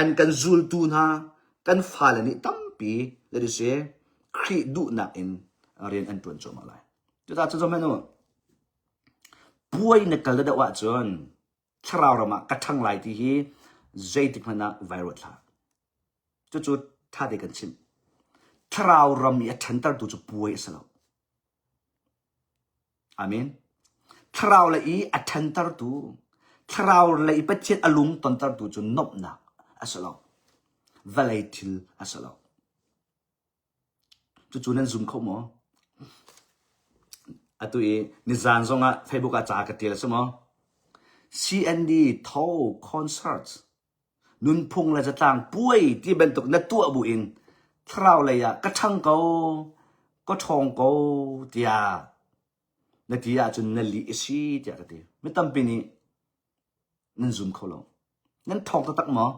an kan zultu hna kan fale nih tampi that is a Khrih duhnak in rian an ṭuan cuahmah lai. Cucaah cu zoh hmanh u. Puai na kal deuh ahcun thlarau ram ah ka ṭhang lai ti hi zeitik hmanh ah vai ruat hlah. Cucu ṭha te kan chimh. Thlarau ram i a ṭhantertu cu puai a si lo. Amen. Thlarau le i a ṭhantertu, thlarau le i Pathian a lung tontertu cu nuamhnak a si lo. Vawlei thil a si lo. Cucu nan zum kho maw? Atu i nizan zongah Facebook ah ca ka tial a si maw? CND Tho Concert nunphung le zatlang puai ti bantuk na tuah bu in thlarau lei ah ka ṭhang ko, ka ṭhawng ko tiah na ti ahcun na lih a si tiah ka ti. Mi tampi nih nan zum kho lo. Nan ṭhawng taktak maw?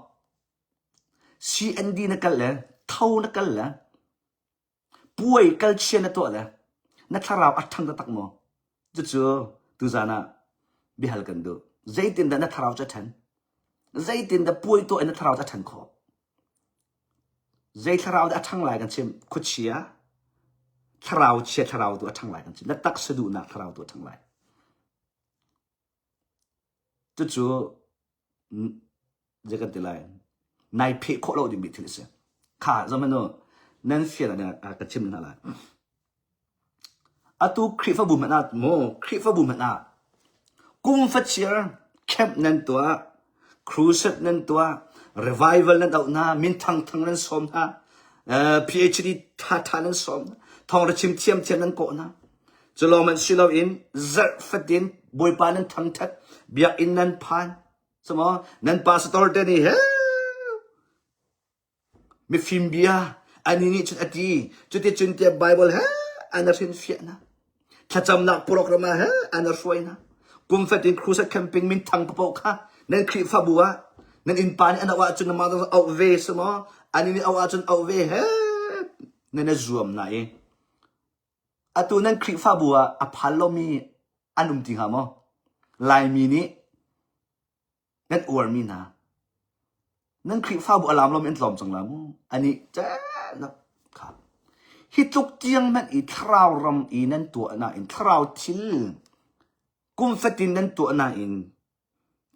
CND na kal le tho na kal le puai kalchia na tuah le na thlarau a ṭhang taktak maw? Cucu tuzan ah biahal kan duh. Zeitindah na thlarau cu a ṭhan? Zeitindah puai tuah in na thlarau cu a ṭhan khawh? Zei thlarau dah a ṭhang lai kan chim? Khuachia, thlarau chia thlarau tu a ṭhang lai kan chim. Na taksa duhnak thlarau tu a ṭhang lai. Cucu zei kan ti lai nai pheh khawh lo dingmi thil a si kha zohhmanh u nan fian ah ka chim hna lai atu Khrihfabu hmanh ah mu Khrihfabu hmanh ah kum fachiar camp nan tuah crusade nan tuah revival nan auh hna min thang thang nan sawm hna PhD tha tha nan sawm thawng ra chim thiam thiam nan kawh hna cu lawng man si loin zarh fatin Bawipa nan thangthat biakinn nan phan Samaw nan pastor te nih he mifim bia ani nih cun ati cuti cun tiah Bible he an hrin fiahna thlacamnak program ah he an hruaina kum fatin crusade camping min thang papo kha nan Khrihfabu ah nan innpa nih an auh ahcun namah zong auh ve samaw ani nih auh ahcun auh ve he nan i zuam na i atu nan Khrihfabu ah a phal lomi an um ti hnga maw Laimi nih nan uarmi hna nan Khrihfabu a laam lomi an tlawm cang la mu ani nak kha hi tluk tiang hmanh i thlarau ram i nan tuah nain thlarau thil kum fatin nan tuah nain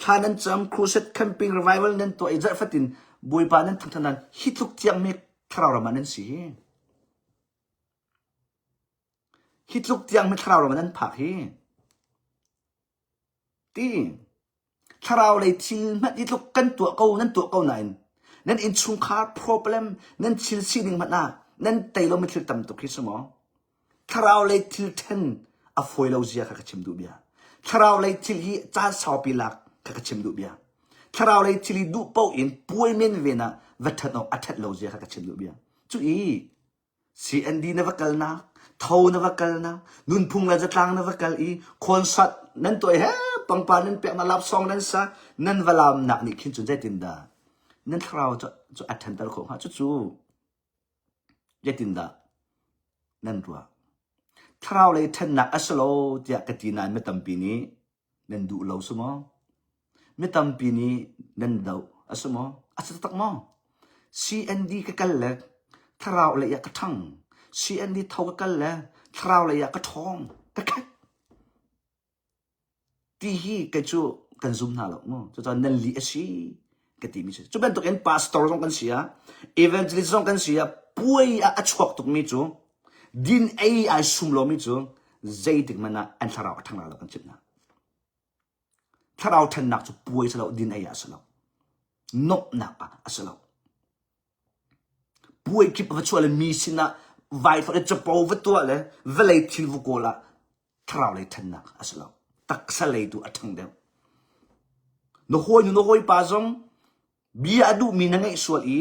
thla nan cam crusade camping revival nan tuah i zarh fatin Bawipa nan thangthat nan hi tluk tiang mi thlarau ram ah nan si hi hi tluk tiang mi thlarau ram ah nan phak hi Ti thlarau lei thil hmanh hi tluk kan tuah ko nan tuah ko nain nan innchungkhar problem nan thil sining hmanh ah nan tei lomi thil tam tuk hi si maw? Thlarau lei thil then a fawi lo zia kha ka chim duh bia. Thlarau lei thil hi caan saupi lak kha ka chim duh bia. Thlarau lei thil hi duh paoh in puai men ven ah va ṭhat awk a ṭhat lo zia kha ka chim duh bia. Cu i CND na va kalnak, tho na va kalnak, nunphung le zatlang na va kal i concert nan tuah he pangpar nan pek na lapsong nan sa nan va lamnak nih khin cun zeitindah nan thlarau cu, cu a ṭhanter khawh hnga cucu zeitindah nan ruah thlarau lei ṭhannak a si lo tiah ka ti nain mi tampi nih nan duh lo si maw? Mi tampi nih nan doh a si maw? A si taktak maw? CND ka kal le thlarau lei ah ka ṭhang. CND tho ka kal le thlarau lei ah ka ṭhawng, ka khat. Ti hi kei cu kan zum hna lo mu. Cucaah nan lih a si ka timi si. Cu bantuk in pastor zong kan si ah, evangelist zong kan si ah, puai ah a chuak tukmi cu, din ei ai sum lomi cu zeitik hmanh ah an thlarau a ṭhang lai lo kan chimh hna. Thlarau ṭhannak cu puai si lo, din ei ah a si lo. Nomhnak ah a si lo. Puai kip va chuah le mi sinah vai le capo va tuah le vawlei thil va kawl ah thlarau lei ṭhannak a si lo. Taksa lei tu a ṭhang deuh. Na hawinu na hawipa zong bia a duhmi na ngeih sual i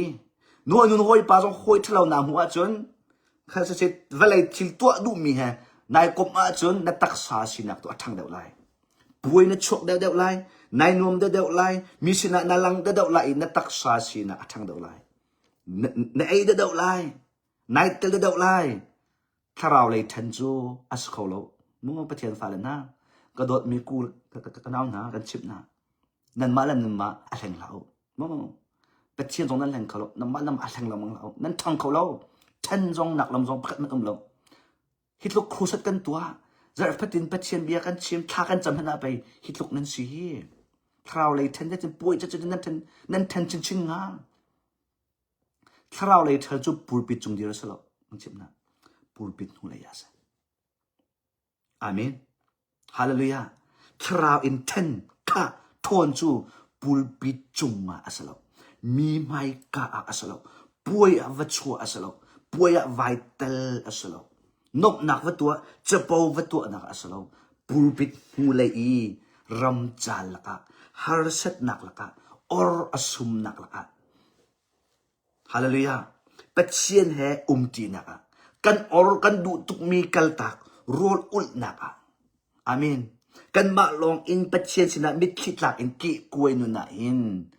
na hawinu na hawipa zong hawi ṭhalo naa hmuh ahcun kha siseh vawlei thil tuah duhmi he nai komh ahcun na taksa sinak tu a ṭhang deuh lai. Puai na chuak deuhdeuh lai, nai nuam deuhdeuh lai, mi sinah na lang deuhdeuh lai i na taksa sinak a ṭhang deuh lai. Na, na ei deuhdeuh lai, nai tel deuhdeuh lai. Thlarau lei ṭhen cu a si kho lo. Mu Pathian fale hna, ka dawtmi ku ka, ka, ka nau hna, kan chimh hna. Nanmah le nanmah a hleng hlah u. Mu Pathian zong nan hleng kho lo, nanmah nan a hleng lengmang hlah u. Nan ṭhang kho lo. Ṭhen zong nak lam zong pakhat hmanh um lo. Hi tluk crusade kan tuah. Zarh fatin Pathian bia kan chim, thla kan cam hmanh ah pei hi tluk nan si hi. Thlarau lei ṭhen cu puai cu nan ṭhen nan ṭhen chinchin nga. Thlarau lei ṭhal cu pulpit cung dir a si lo. An chimh hna. Pulpit hnu lei ah a si. Amen. Hallelujah. Thlarau in ṭhen kha ṭhawn cu pulpit cung ah a si lo. Mi hmaika ah a si lo. Puai ah va chuah a si lo. Puai ah vai tel a si lo. Nomhnak va tuah, capo va tuahnak a si lo. Pulpit hnulei i ramcal lakah, harsatnak lakah, or a sumnak lakah Hallelujah. Pathian he umṭinak ah kan or kan duh tukmi kaltak rawl ulhnak ah Amen. Kanmah lawng in Pathian sinah mitthli tlak in kehkuai nun ah hin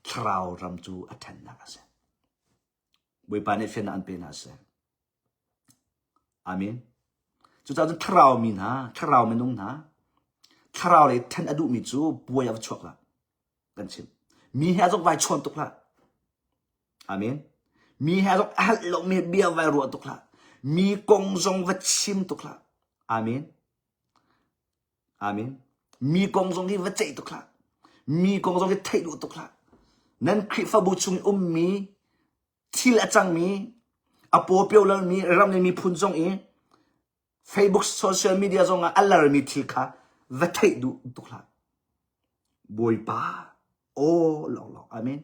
thlarau ram cu a ṭhannak a si. Bawipa nih fiannak an pe hna seh. Amen. Cucaah cun thlarau mi hna, thlarau minung hna, thlarau lei ṭhen a duhmi cu puai ah va chuak hlah. Kan chim. Mi he zong vai chawn tuk hlah. Amen. Mi he zong a halh lomi bia vai ruah tuk hlah. Mi kong zong va chim tuk hlah. Amen. Amen. Mi kong zong hi va ceih tuk hlah. Mi kong zong hi theih duh tuk hlah. Nan Khrihfabu chung ummi thil a cangmi, a pawpio lomi ram le miphun zong i Facebook social media zong ah a larmi thil kha va theih duh tuk hlah. Bawipa aw lawnglawng. Amen.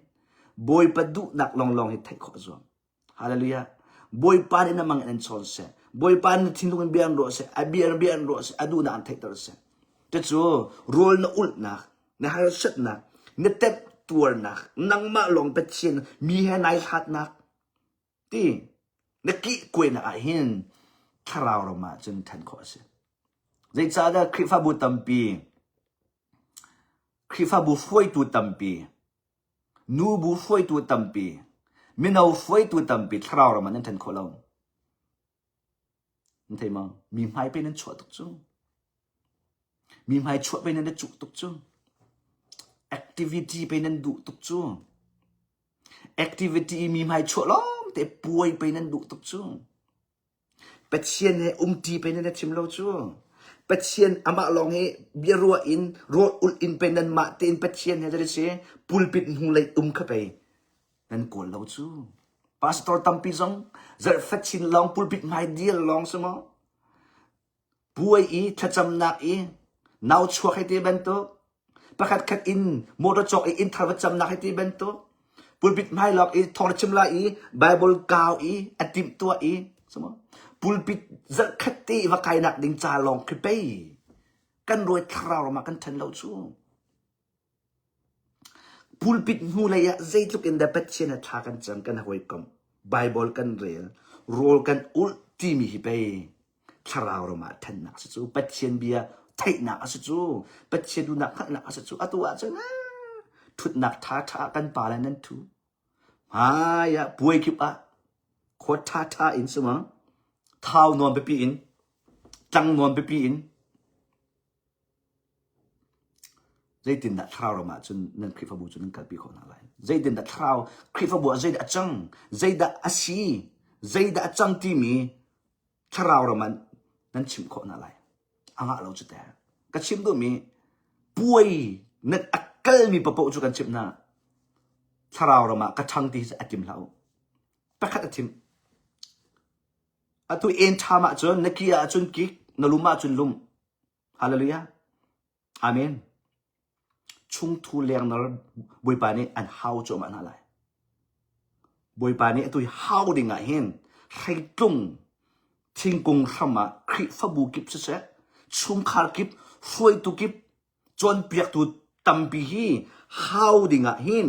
Bawipa duhnak lawnglawng hi theih khawh zuam. Hallelujah. Bawipa nih na mang in an chawn seh. Bawipa nih na thinlung in bia an ruah seh. A bia bia an ruah seh. A duhnak an theihter seh. Cucu rawl na ulhnak, na harsatnak, na temtuarnak, nangmah lawng Pathian mi he nai hlatnak ti na kihkuainak ah hin thlarau ram ah cun ṭhan khawh a si. Zeicahdah Khrihfabu tampi, Khrihfabu hruaitu tampi, nubu hruaitu tampi, mino hruaitu tampi thlarau ram ah nan ṭhan khawh lo. Nan thei maw? Mi hmai pe nan chuah tuk cu. Mi hmai chuah pe nan i cuh tuk cu. Activity pe nan duh tuk cu. Activity i mi hmai chuah lawng te puai pe nan duh tuk cu. Pathian he umṭi pe nan i thim lo cu. Pathian amah lawng hi biaruah in rawl ulh in pe nan mah tein Pathian he zei si pulpit hnulei um kha pei nan kawl lo cu. Pastor tampi zong zarhfachin lawng pulpit hmai dil lawng si maw? Puai i thlacamnak i nau chuak hei ti bantuk, pakhat khat in motor cawk i inn thar va camnak hei ti bantuk, pulpit hmai lawk i thawng na chim lai i Bible kau i a timhtuah i si maw? Pulpit zarhkhat te i va kainak ding ca lawng khi pei kan ruai thlarau ram ah kan ṭhen lo cu. Pulpit hnulei ah zeitluk in dah Pathian a thla kan cam, kan hawikom, Baibal kan rel, rawl kan ulh timi hi pei thlarau ram ah ṭhannak a si cu, Pathian bia theihnak a si cu, Pathian duhnak hngalhnak a si cu. Atu ahcun ṭhutnak ṭhaṭha ah kan pale nan ṭhu. Hmai ah puai kip ah khua ṭhaṭha in si ma, thau nuam pipi in, tlang nuam pipi in, Zeitindah thlarau ram ah cun nan Khrihfabu cu nan kalpi khawh hna lai? Zeitindah thlarau Khrihfabu ah zeidah a cang? Zeidah a si? Zeidah a cang timi thlarau ram ah nan chimh khawh hna lai? A ngah lo cu teh. Ka chim duhmi puai nan a kalmi paoh cu kan chimh hna. Thlarau ram ah ka ṭhang ti hi a tim hlah u. Pakhat a thim. Atu en ṭham ahcun na ki ahcun kik, na lum ahcun lum. Hallelujah. Amen. Chungthu lengnar Bawipa nih an hau cuahmah hna lai. Bawipa nih atu hi hau ding ah hin hreitlung thingkung hram ah Khrihfabu kip siseh, chungkhar kip, hruaitu kip, cawnpiaktu tampi hi hau ding ah hin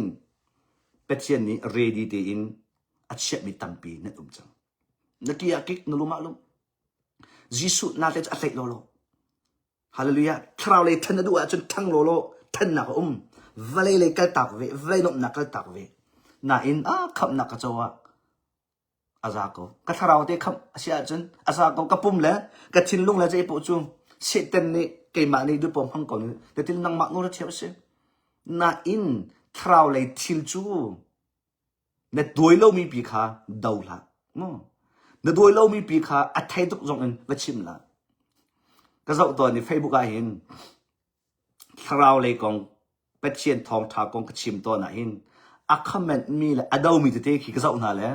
Pathian nih ready tein a chiahmi tampi nan um cang. Na ki ah kik, na lum ah lum. Jesuh nate cu a tlaih lawlaw. Hallelujah. Thlarau lei than na duh ahcun thang lawlaw thannak a um. Vawlei lei kaltak ve, vawlei nuamhnak kaltak ve. Nain a khamhnak ka co ah a za ko. Ka thlarau te khamh a si ahcun a za ko. Ka pum le ka thinlung le zei paoh cu Satan nih keimah nih duhpawm hmang ko nih tetil nangmah nawl a thiam a si. Nain thlarau lei thil cu Na dawi lomi pi kha do hlah. Mu. Na dawi lomi pi kha a thei tuk zong in va chim hlah. Ka zoh tawn i Facebook ah hin thlarau lei kong Pathian thawngṭha kong ka chim tawn ah hin a comment mi le a do mi tete khi ka zoh hna le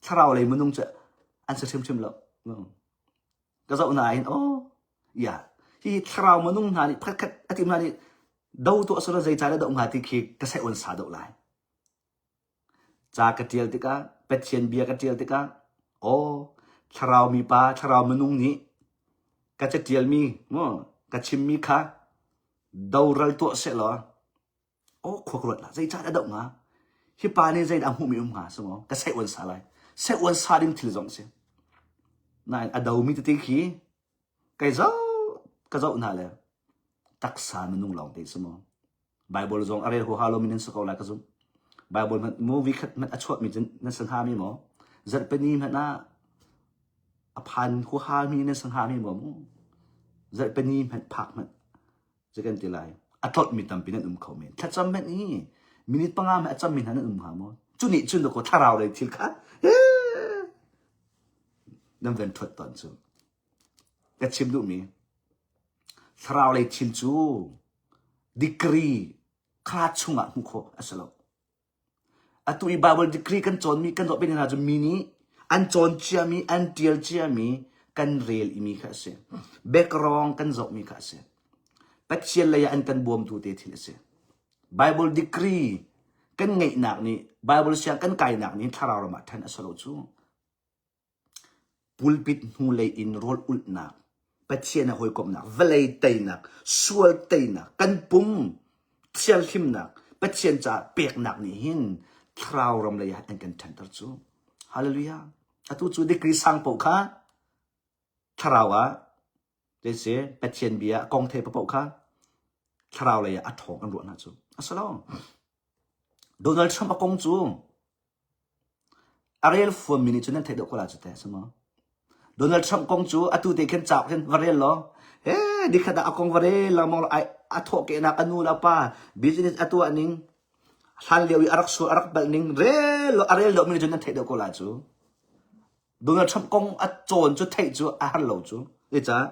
thlarau lei minung cu an si hrimhrim lo. Ka zoh hna hin oh ya hi thlarau minung hna nih pakhatkhat a tim hna nih do tuah sala zei ca dah do hnga ti khi ka sai on sa do lai. Ca ka ṭial tikah, Pathian bia ka ṭial tikah, aw thlarau mipa, thlarau minung nih ka caṭialmi, maw ka chimmi kha doral tuah sehlaw aw khua ka ruat la zeicah dah a doh hnga? Hi pa nih zeidah a hmuhmi um hnga si maw? Ka seh uan sa lai. Seh uan sa ding thil zong a si. Nain a domi tete khi Kai zoh ka zoh hna le taksa minung lawng te si mu. Bible zong a rel huaha lomi nan si ko lai ka zumh. Bible hmanh movie khat hmanh a chuahmi cu nan si hngami maw? Zarhpini hmanh ah a phan huaha mi nan si hngami maw mu? Zarhpini hmanh phak hmanh zei kan ti lai. A tlolhmi tampi nan um kho men. Thlacam hmanh hi minute panga hmanh a cammi hna nan um hnga maw? Cu nih cun dakaw thlarau lei thil kha nan van ṭhuat tawn cu. Ka chim duhmi thlarau lei thil cu degree kha chungah hmuh khawh a si lo. Atu i Bible degree kan cawnmi kan zoh hna cu mi nih an cawn ciami, an ṭial ciami kan rel imi kha a si. Background kan zohmi kha a si. Pathian lei ah an kan bawmtu te thil a si. Bible degree kan ngeihnak nih Bible siang kan kainak nih thlarau ram ah ṭhan a si lo cu. Pulpit hnulei in rawl ulhnak, Pathian he hawikomhnak, vawlei teinak, sual teinak, kan pum thianghlimnak, Pathian caah peknak nih hin thlarau ram lei ah an kan ṭhanter cu. Hallelujah. Atu cu degree sang paoh kha thlarau ah zeisi Pathian bia kong thei paoh kha thlarau lei ah a ṭhawng an ruah hna cu. A si lo. Donald Trump a kong cu A rel fuammi nih cun nan theih deuh ko lai cu teh si maw? Donald Trump kong cu atu te khin cauk hin va rel law he nikhat ah a kong va rel lengmang law ai a thawhkehnak a nu le a pa business a tuah ning hlan lio i a rak sual a rak palh ning rel law a rel deuhmi nih cun nan theih deuh ko lai cu. Donald Trump kong a cawn cu theih cu a har lo cu. Zeicah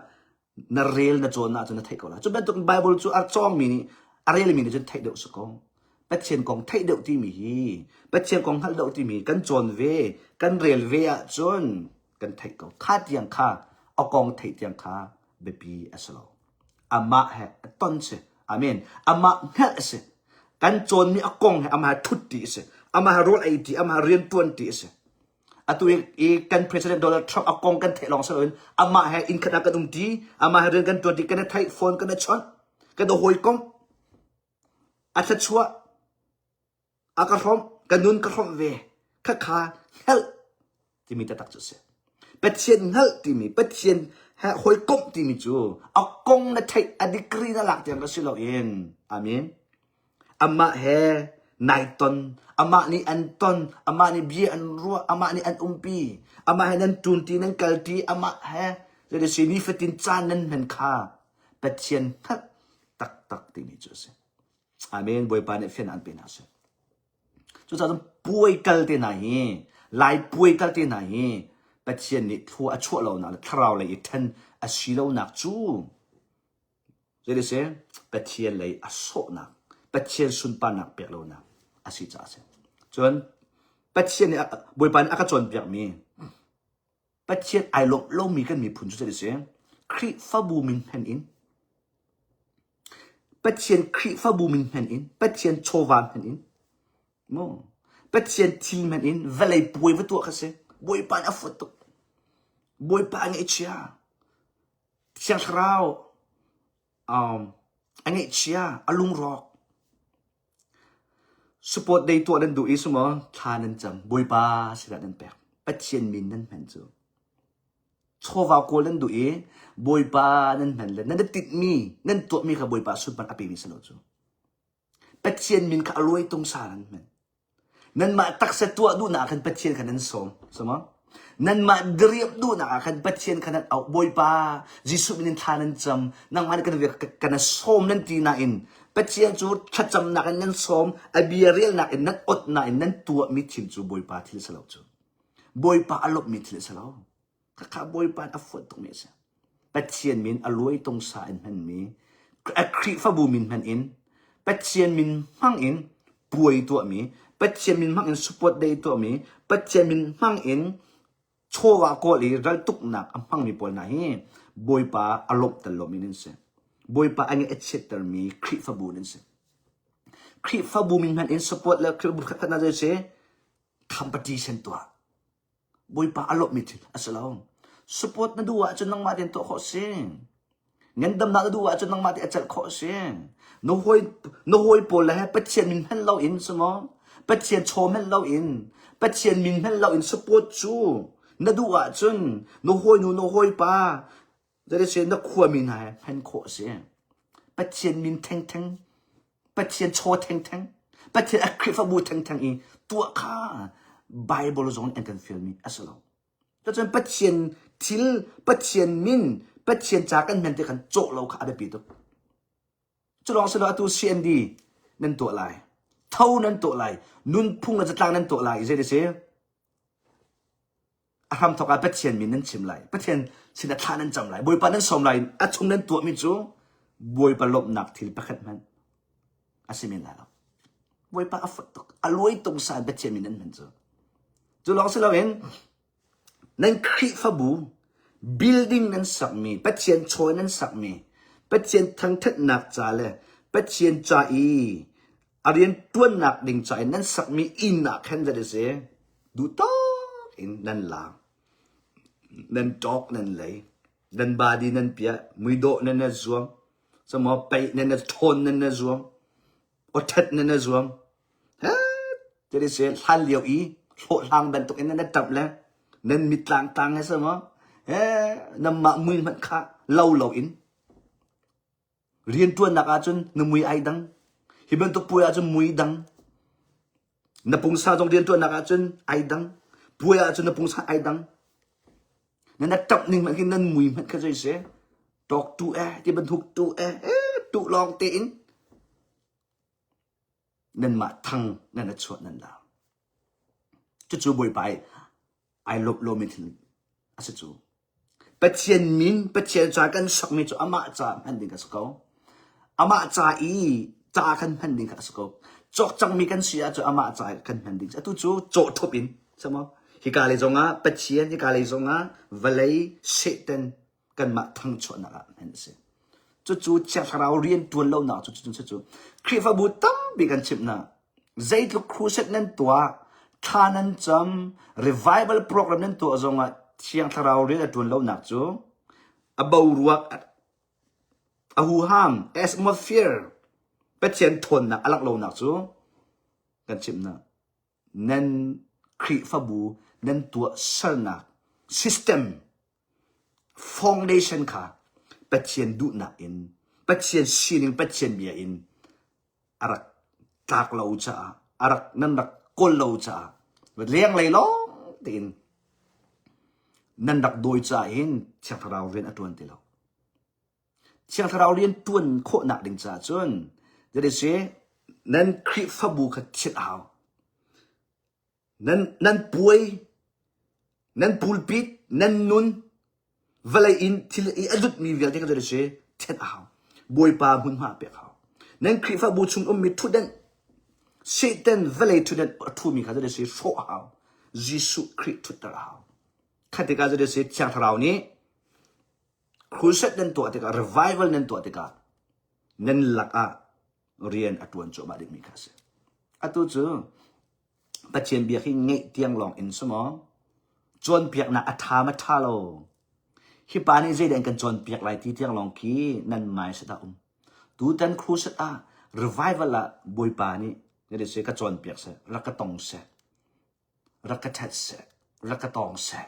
na rel na cawn ahcun na theih ko lai. Cu bantuk Bible cu a cawngmi nih a relmi nih cun theih deuh si ko. Pathian kong theih deuh timi hi Pathian kong hngalh deuh timi kan cawn ve, kan rel ve ahcun kan theih ko. Kha tiang kha a kong theih tiang kha biapi a si lo. Amah he a ton si. Amen. Amah hngalh a si. Kan cawnmi a kong he amah he thut ti a si. Amah he rawl ei ti, amah he rian tuan ti a si. Atu i kan President Donald Trump a kong kan theih lawng si loin amah he inn khat ah kan um ti, amah he rian kan tuan ti, kan i theih, phone kan i chawnh, kan i hawikom, a thluachuah a ka hrawmh, ka nun ka hrawmh ve. Khakha hngalh timi taktak cu a si. Pathian hngalh timi, Pathian he hawikomh timi cu a kong na theih, a degree na lak tiang ka si loin, amen. Amah he nai ton, amah nih an ton, amah nih bia an ruah, amah nih an umpi, amah he nan ṭunṭi, nan kalṭi, amah he zeiti nifatin caan nan hman kha Pathian hngalh taktak timi cu a si. Amen. Bawipa nih fian an pe hna seh. Cucaah cun puai kal te hna hi, Lai puai kal te hna hi Pathian nih thlua a chuah lonak le thlarau lei i ṭhen a si lonak cu Zei si? Pathian lei a sawhnak, Pathian sunparnak pek lonak a si caah a si. Cun Pathian nih Bawipa nih a ka cawnpiakmi Pathian ai lawmh lomi kan miphun cu zei si? Khrihfabu min hman in Pathian Khrihfabu min hman in Pathian chawva hman in mu Pathian thil hman in vawlei puai va tuah kha si. Bawipa nih a fuat tuk. Bawipa a ngaihchia. Thiang Thlarau um, a ngaihchia, a lungrawk. Support day tuah nan duh i sumaw thla nan cam, Bawipa sinah nan pek. Pathian min nan hman cu. Chawva kawl nan duh i Bawipa nan hman le nan tinhmi, nan tuahmi kha Bawipa sunparnak a pemi si lo cu. Pathian min kha a luai tung sa nan hman. Nanmah taksa tuah duhnak ah khan Pathian kha nan sawm. Sama? Nanmah diriam duhnak ah khan Pathian kha nan auh. Bawipa, Jesuh min in thla nan cam. Nangmah nih kan kan sawm nan ti nain Pathian cu thlacamnak in nan sawm, a bia relnak in nan ot nain nan tuahmi thil cu Bawipa thil si lo cu. Bawipa a lawmhmi thil si lo. Khakha Bawipa a fuat tukmi a si. Pathian min a luai tungsa in hmanmi, a Khrihfabu min hman in, Pathian min hmang in puai tuahmi, Pathian min hmang in support day tuahmi, Pathian min hmang in chawva kawl i raltuknak a hmangmi pawl hna hi Bawipa a lawmhter lomi nan si. Bawipa a ngeih a chiattermi Khrihfabu nan si. Khrihfabu min hman in support le Khrihfabu khat khat hna zei si? Competition tuah. Bawipa a lawmhmi thil a si lo. Support na duh ahcun nangmah tein tuah khawh si. Ngandamnak na duh ahcun nangmah tein a celh khawh si. Na hawi, na hawi pawl le he Pathian min hman loin si maw? Pathian chaw hman loin, Pathian min hman loin support cu na duh ahcun na hawinu na hawipa Zeiti na khuami hna he hman khawh a si. Pathian min thengtheng, Pathian chaw thengtheng, Pathian a Khrihfabu thengtheng i tuah kha Bible zong an kan fialmi a si lo. Cucun Pathian thil, Pathian min, Pathian ca kan hman ti khan cawh lo kha a biapi tuk. Cu lawng si lo atu CND nan tuah lai, tho nan tuah lai, nunphung le zatlang nan tuah lai, zei si? A hramthawk ah Pathian min nan chim lai. Pathian sinah thla nan cam lai. Bawipa nan sawm lai. A chung nan tuahmi cu Bawipa lawmhnak thil pakhat hmanh a si men lai lo. Bawipa a fut tuk. A luai tung san Pathian min nan hman cu. Cu lawng si loin nan Khrihfabu building nan sakmi, Pathian chaw nan sakmi, Pathian thangthatnak ca le Pathian ca i a rian ṭuannak ding ca in nan sakmi inn ah khan zat a si duh tawk in nan laam nan ṭawk nan lei nan badi nan piah muidawh nan na zuam samaw peih nan na ṭhawn nan na zuam awṭhat nan na zuam Tiri si hlan lio i hlawhhlang bantuk in nan ṭap le nan mitlang tlang he samaw he nanmah mui hmanh kha lo lo in Rianṭuannak ahcun na mui ai dang. Hi bantuk puai ahcun mui dang. Na pungsa zong rianṭuannak ahcun ai dang. Puai ahcun na pungsa ai dang. Na na ṭap ning hmanh khi nan mui hmanh kha zei si. Tawk tu eh, ti bantuk tu eh, eh tu lawng tein nanmah thang nan a chuah nan la. Cucu Bawipa i ai lawmh lomi thil a si cu. Pathian min, Pathian ca kan sakmi cu amah ca hman ding a si ko. Amah ca i ca kan hman ding kha a si ko. Cawk cangmi kan si ahcun amah ca kan hman ding. Atu cu cawh ṭhup in, sama hika lei zongah Pathian, hika lei zongah vawlei Satan kanmah thangchuahnak ah hman a si. Cucu Thiang Thlarau rian ṭuan lonak cu cucu cu Khrihfabu tampi kan chimh hna. Zeitluk crusade nan tuah, thla nan cam, revival program nan tuah zongah Thiang Thlarau rian a ṭuan lonak cu a boruak a huham atmosphere Pathian ṭhawnnak a langh lonak cu kan chimh hna. Nan Khrihfabu nan tuahsernak system Foundation kha Pathian duhnak in, Pathian sining, Pathian bia in a rak tlak lo caah, a rak nan rak kawl lo caah, lenglei lawng tein nan rak dawi caah hin Thiang Thlarau rian a ṭuan ti lo. Thiang Thlarau rian ṭuan khawhnak ding caah cun, that is nan Khrihfabu kha thianh a hau. Nan, nan puai, nan pulpit, nan nun, vawlei in thil i a lutmi vialte kha zei si thenh a hau. Bawipa hmunhma pek hau. Nan Khrihfabu chung ummi thutdenh, Satan vawlei thutdenh a ṭhumi kha zei si hrawh a hau. Jesuh Khrih ṭhutter a hau. Kha tikah zei si Thiang Thlarau nih crusade nan tuah tikah, revival nan tuah tikah nan lakah rian a ṭuan cuahmah dingmi kha a si. Atu cu Pathian bia hi ngeih tiang lawng in si maw? Cawnpiaknak a ṭha ma ṭha lo? Hi pa nih zeidah an kan cawnpiak lai ti tiang lawng khi nan mindset ah um. Tutan crusade ah revival ah Bawipa nih ka ka cawnpiak seh, rak ka tong seh, rak ka ṭhat seh, rak ka tawng seh.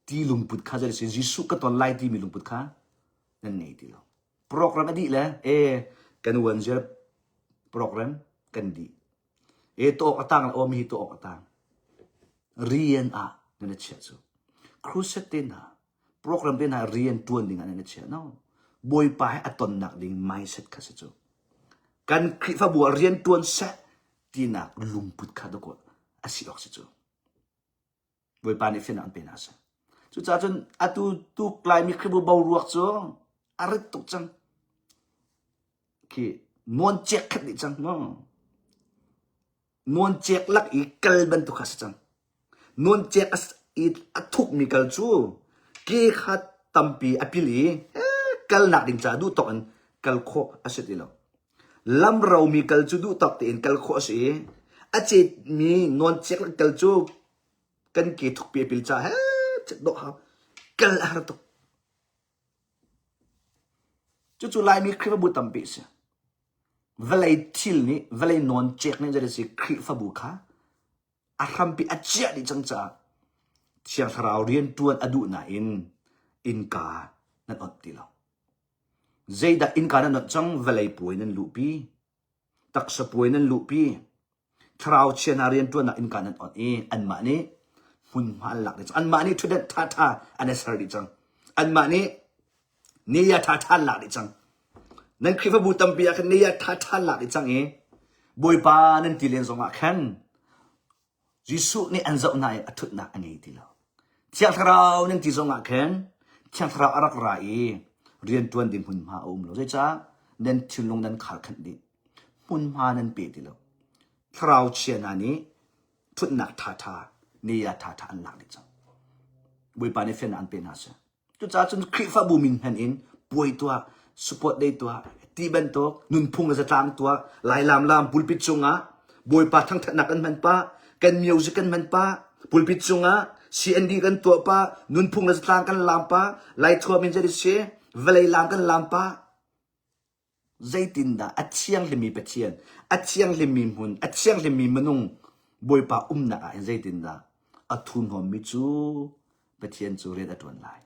Ti lungput kha zei si Jesuh ka ton lai timi lungput kha nan ngei ti lo. Program a dih le e kan uan ziar program kan dih. E to awk a tang le aw mi hi to awk a tang. Rian ah nan i chiah cu. Crusade te hna program te hna rian tuan ding ah nan i chiah no. Bawipa he a tonnak ding mindset kha si cu. Kan Khrihfabu ah rian tuan seh tinak lungput kha dawkaw a si awk si cu. Bawipa nih fiannak an pe hna seh. Cucaah cun atu tuk Laimi Khrihfabu boruak cu a rit tuk cang. Khi nawn cek khat dih cang. No. Nawn cek lak i kal bantuk kha si cang. Nawn cek i a thukmi kal cu ke kha tampi a pil i kalnak ding caah duh tawk in kal khawh a si ti lo. Lam romi kal cu duh tawk tein kal khawh a si i. A cetmi nawncek le kal cu kan ke thukpi a pil caah he chet dawh hau. Kal a har tuk. Cucu Laimi Khrihfabu tampi a si. Vawlei thil nih, vawlei nawncek nih zei si Khrihfabu kha a hrampi a ciah dih cang caah Thiang Thlarau rianṭuan a duh nain innka nan onh ti lo. Zeidah innka nan onh cang? Vawlei puai nan luhpi. Taksa puai nan luhpi. Thlarau chia hna rianṭuannak innka nan onh i anmah nih hmunhma an lak dih cang. Anmah nih ṭhutdenh ṭhaṭha an i ser dih cang. Anmah nih Niya ṭhaṭha an lak dih cang. Nan Khrihfabu tampi ah khan niya ṭhaṭha an lak dih cang i Bawipa nan ti len zongah khan Jesuh nih an zoh hna i a ṭhutnak a ngei ti lo. Thiang Thlarau nan ti zongah khan Thiang Thlarau a rak ra i rianṭuan ding hmunhma a um lo. Zeicah nan thinlung nan kharkhanh dih. Hmunhma nan pe ti lo. Thlarau chia hna nih ṭhutnak ṭhaṭha, niya ṭhaṭha an lak dih cang. Bawipa nih fiannak an pe hna seh. Cucaah cun Khrihfabu min hman in puai tuah, support day tuah, ti bantuk nunphung le zatlang tuah, lailam lam pulpit cungah Bawipa thangthatnak kan hman pah, kan music kan hman pah, pulpit cungah CND kan tuah pah, nunphung le zatlang kan lam pah, laithuam in zei si, vawlei lam kan lam pah. Zeitindah a thianghlimmi Pathian, a thianghlimmi hmun, a thianghlimmi minung Bawipa umnak ah hin zeitindah a thurhnawmmi cu Pathian cu rian a ṭuan lai.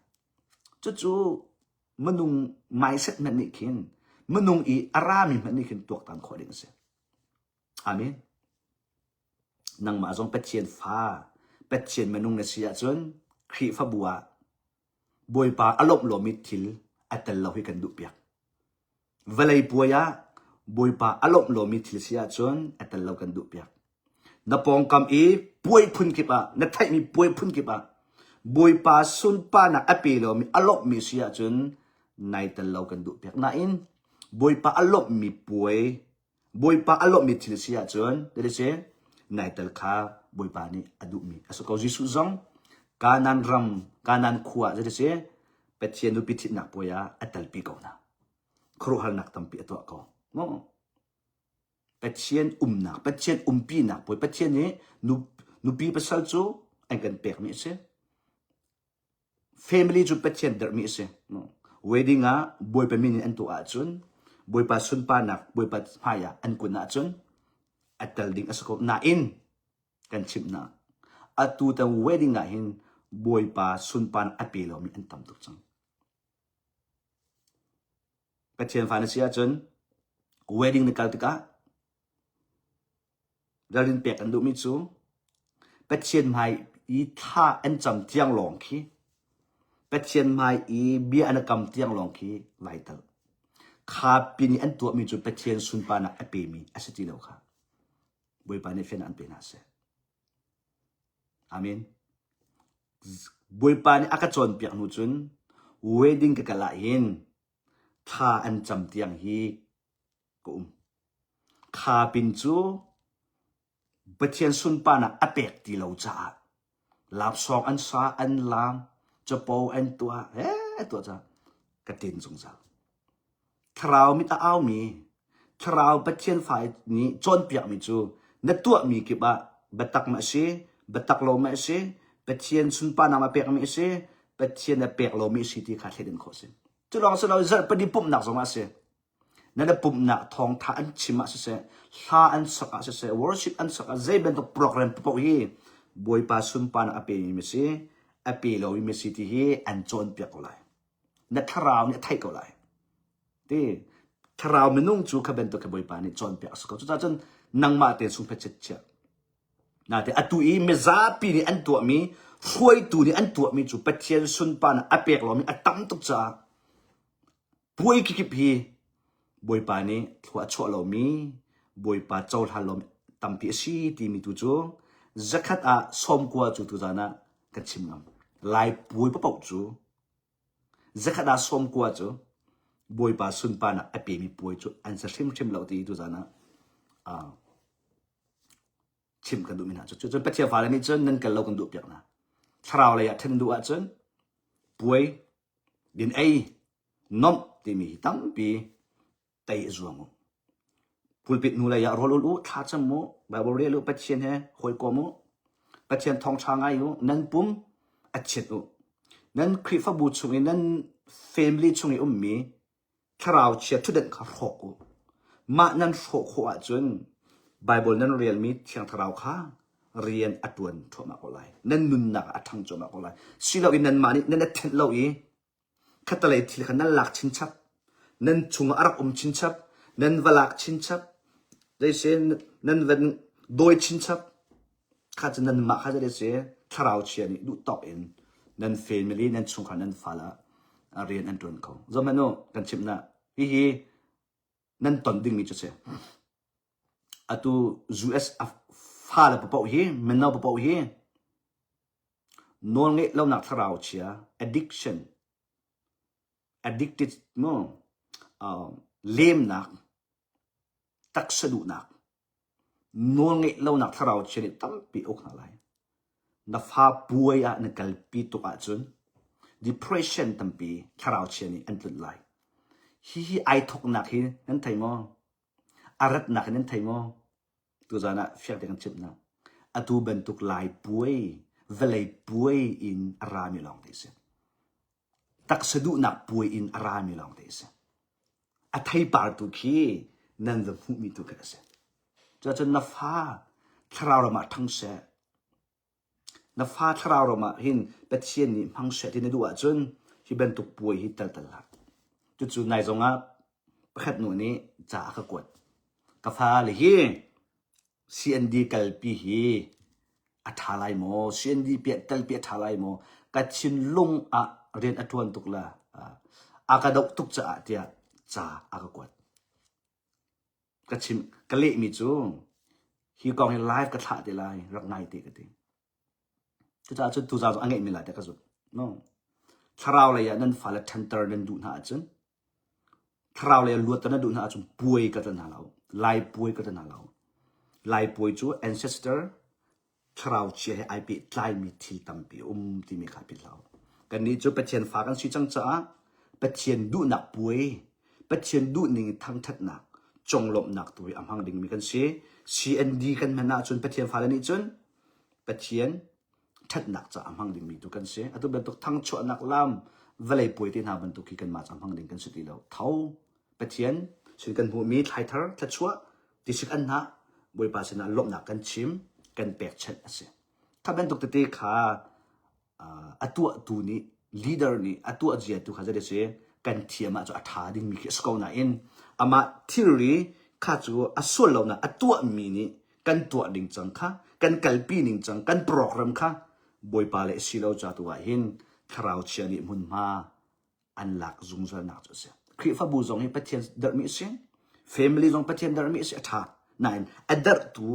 Cucu minung mindset hmanh nih khin minung i a rami hmanh nih khin tuaktan khawh ding a si. Amen. Nangmah zong Pathian fa, Pathian minung na si ahcun Khrihfabu ah Bawipa a lawmh lomi thil a tel lo hi kan duhpiak. Vawlei puai ah Bawipa a lawmh lomi thil si ahcun a tel lo kan duhpiak. Na pawngkam i puai phun kip ah, na theihmi puai phun kip ah Bawipa sunparnak a pe lomi a lawmhmi si ahcun nai tel lo kan duhpiak. Nain Bawipa a lawmhmi puai Bawipa a lawmhmi thil si ahcun si naital kha Bawipa nih a duhmi a si ko. Jesuh zong Kanaan ram, Kanaan khua ah si Pathian nupi thitnak puai ah a telpi ko hna. Khuaruahharnak tampi a tuah ko. Pathian umnak, Pathian umpinak puai, Pathian nih nupi pasal cu an kan pekmi a si. Family cu Pathian derhmi a si. Wedding ah Bawipa min in an tuah ahcun Bawipa sunparnak Bawipa hmai ah an kun ahcun a tel ding a si ko. Nain kan chimh hna atu tan wedding ah hin Bawipa sunparnak a pe lomi an tam tuk cang. Pathian fa na si ahcun wedding na kal tikah Ralrin pek an duhmi cu Pathian hmai i thla an cam tiang lawng khi Pathian hmai i bia an kam tiang lawng khi vital. Kha pin i an tuahmi cu Pathian sunparnak a pemi a si ti lo kha. Bawipa nih fian an pe hna seh. Amen. Bawipa nih a ka cawnpiak hnu cun wedding ka kal ah hin thla an cam tiang hi ka um. Kha pin cu Pathian sunparnak a pek ti lo caah lapsawng an sa, an laam, capo an tuah, he tuah caah ka tin zungzal. Thlarau mit a aumi, Thlarau Pathian fa nih cawnpiakmi cu na tuahmi kip ah biatak ma a si, biatak lo ma a si, Pathian sunparnak ma pekmi a si, Pathian a pek lomi a si ti kha thleidan khawh a si. Cu lawng si lo zarhpini pumhnak zong ah a si. Na pumhnak thawngtha an chim ah siseh, hla an sak ah siseh, worship an sak ah zei bantuk program paoh hi Bawipa sunparnak a pemi mi si, a pe lomi mi si ti hi an cawnpiak ko lai. Na thlarau nih a theih ko lai. Ti thlarau minung cu kha bantuk kha Bawipa nih cawnpiak a si ko. Cucaah cun nangmah te chung phet chiat Nate atu i mizapi nih an tuahmi hruaitu nih an tuahmi cu Pathian sunparnak a pek lomi a tam tuk caah Puai kikip hi Bawipa nih thlua a chuah lomi, Bawipa cohlan lomi tampi a si timi tu cu zakhat ah sawmkua cu tuzaan ah kan chim ngam. Lai puai paoh cu zakhat ah sawmkua cu Bawipa sunparnak a pemi puai cu an si hrimhrim lo ti tuzaan ah uh, chim kan duhmi hna cu. Cun Pathian fale nih cun nan kal lo kan duh piak hna. Thlarau lei ah then duh ahcun puai din ei nomh timi hi tampi tei a zuang u. Pulpit hnulei ah rawl ul u, thlacam u, Bible rel u, Pathian he hawikom u, Pathian thawngṭha ngai u, nan pum a chiat u. Nan Khrihfabu chung i nan family chung i ummi thlarau chia ṭhutdenh kha hrawk u. Mah nan hrawh khawh ahcun Bible nan relmi Thiang Thlarau kha rian a ṭuan thluahmah ko lai. Nan nunnak ah a ṭhang cuahmah ko lai. Siloin nanmah nih nan i thenh lo i khattelei thil kha nan lak chinchap, nan chungah a rak um chinchap, nan va lak chinchap, zeisen nan van dawi chinchap, kha cu nanmah kha zei si thlarau chia nih duh tawk in nan family nan chungkhar nan fale ah rian an ṭuan kho. Zohhmanh u, kan chimh na hihi nan ton dingmi cu si. Atu US fale paoh hi mino paoh hi nawlngeih lonak thlarau chia addiction addicted mu uh, lemnak taksa duhnak nawlngeih lonak thlarau chia nih tampi uk hna lai na fa puai ah na kalpi tuk ahcun depression tampi thlarau chia nih an tlunh lai hihi ai thoknak hi nan thei maw a ratnak hi nan thei maw Tuzaan ah fiang tein kan chimh hna. Atu bantuk Lai puai, vawlei puai in a rami lawng te a si. Taksa duhnak puai in a rami lawng te a si. A theipar tu khi nan va hmuhmi tu khi a si. Cuacun na fa thlarau ram ah ṭhang seh. Na fa thlarau ram ah hin Pathian nih hmang seh ti na duh ahcun hi bantuk puai hi tel tel hlah. Cucu nai zong ah pakhat nu nih ca a ka kuat. Ka fale hi CND kalpi hi a ṭha lai maw? CND piah telpi a ṭha lai maw? Ka thinlung ah rian a ṭuan tuk la a ka doh tuk caah tiah ca a ka kuat. Ka chim ka lehmi cu hi kong hi live ka thlah te lai rak ngai te ka ti. Cucaah cun tuzaan cu a ngeihmi lai te ka zumh. No. Thlarau lei ah nan fale ṭhanter nan duh hna ahcun thlarau lei ah luatter nan duh hna ahcun puai ka tla hna lo. Lai puai ka tla hna lo. Lai puai cu ancestor thlarau chia he ai pehtlaimi thil tampi a um timi kha philh hlah u. Kannih cu Pathian fa kan si cang caah Pathian duhnak puai, Pathian duhning thangṭhatnak, conglawmhnak tu hi a hmang dingmi kan si. CND kan hman ahcun Pathian fale nih cun Pathian ṭhatnak caah a hmang dingmi tu kan si. Atu bantuk thangchuahnak lam, vawlei puai te hna bantuk hi kanmah ca hmang ding kan si ti lo. Tho Pathian sin kan hmuhmi thlaithar thluachuah tisik an hnah Bawipa sinah lawmhnak kan chim kan pekchanh a si. Kha bantuk tete kha a tuahtu nih leader nih a tuah zia tu kha zei si kan thiam ahcun a ṭha dingmi khi a si ko nain amah thilri kha cu a sual lonak a tuahmi nih kan tuah ding cang kha kan kalpi ning cang kan program kha Bawipa le si lo ca tu ah hin thlarau chia nih hmunhma an lak zungzalnak cu a si. Khrihfabu zong hi Pathian derhmi a si. Family zong Pathian derhmi a si a ṭha. Nain a derhtu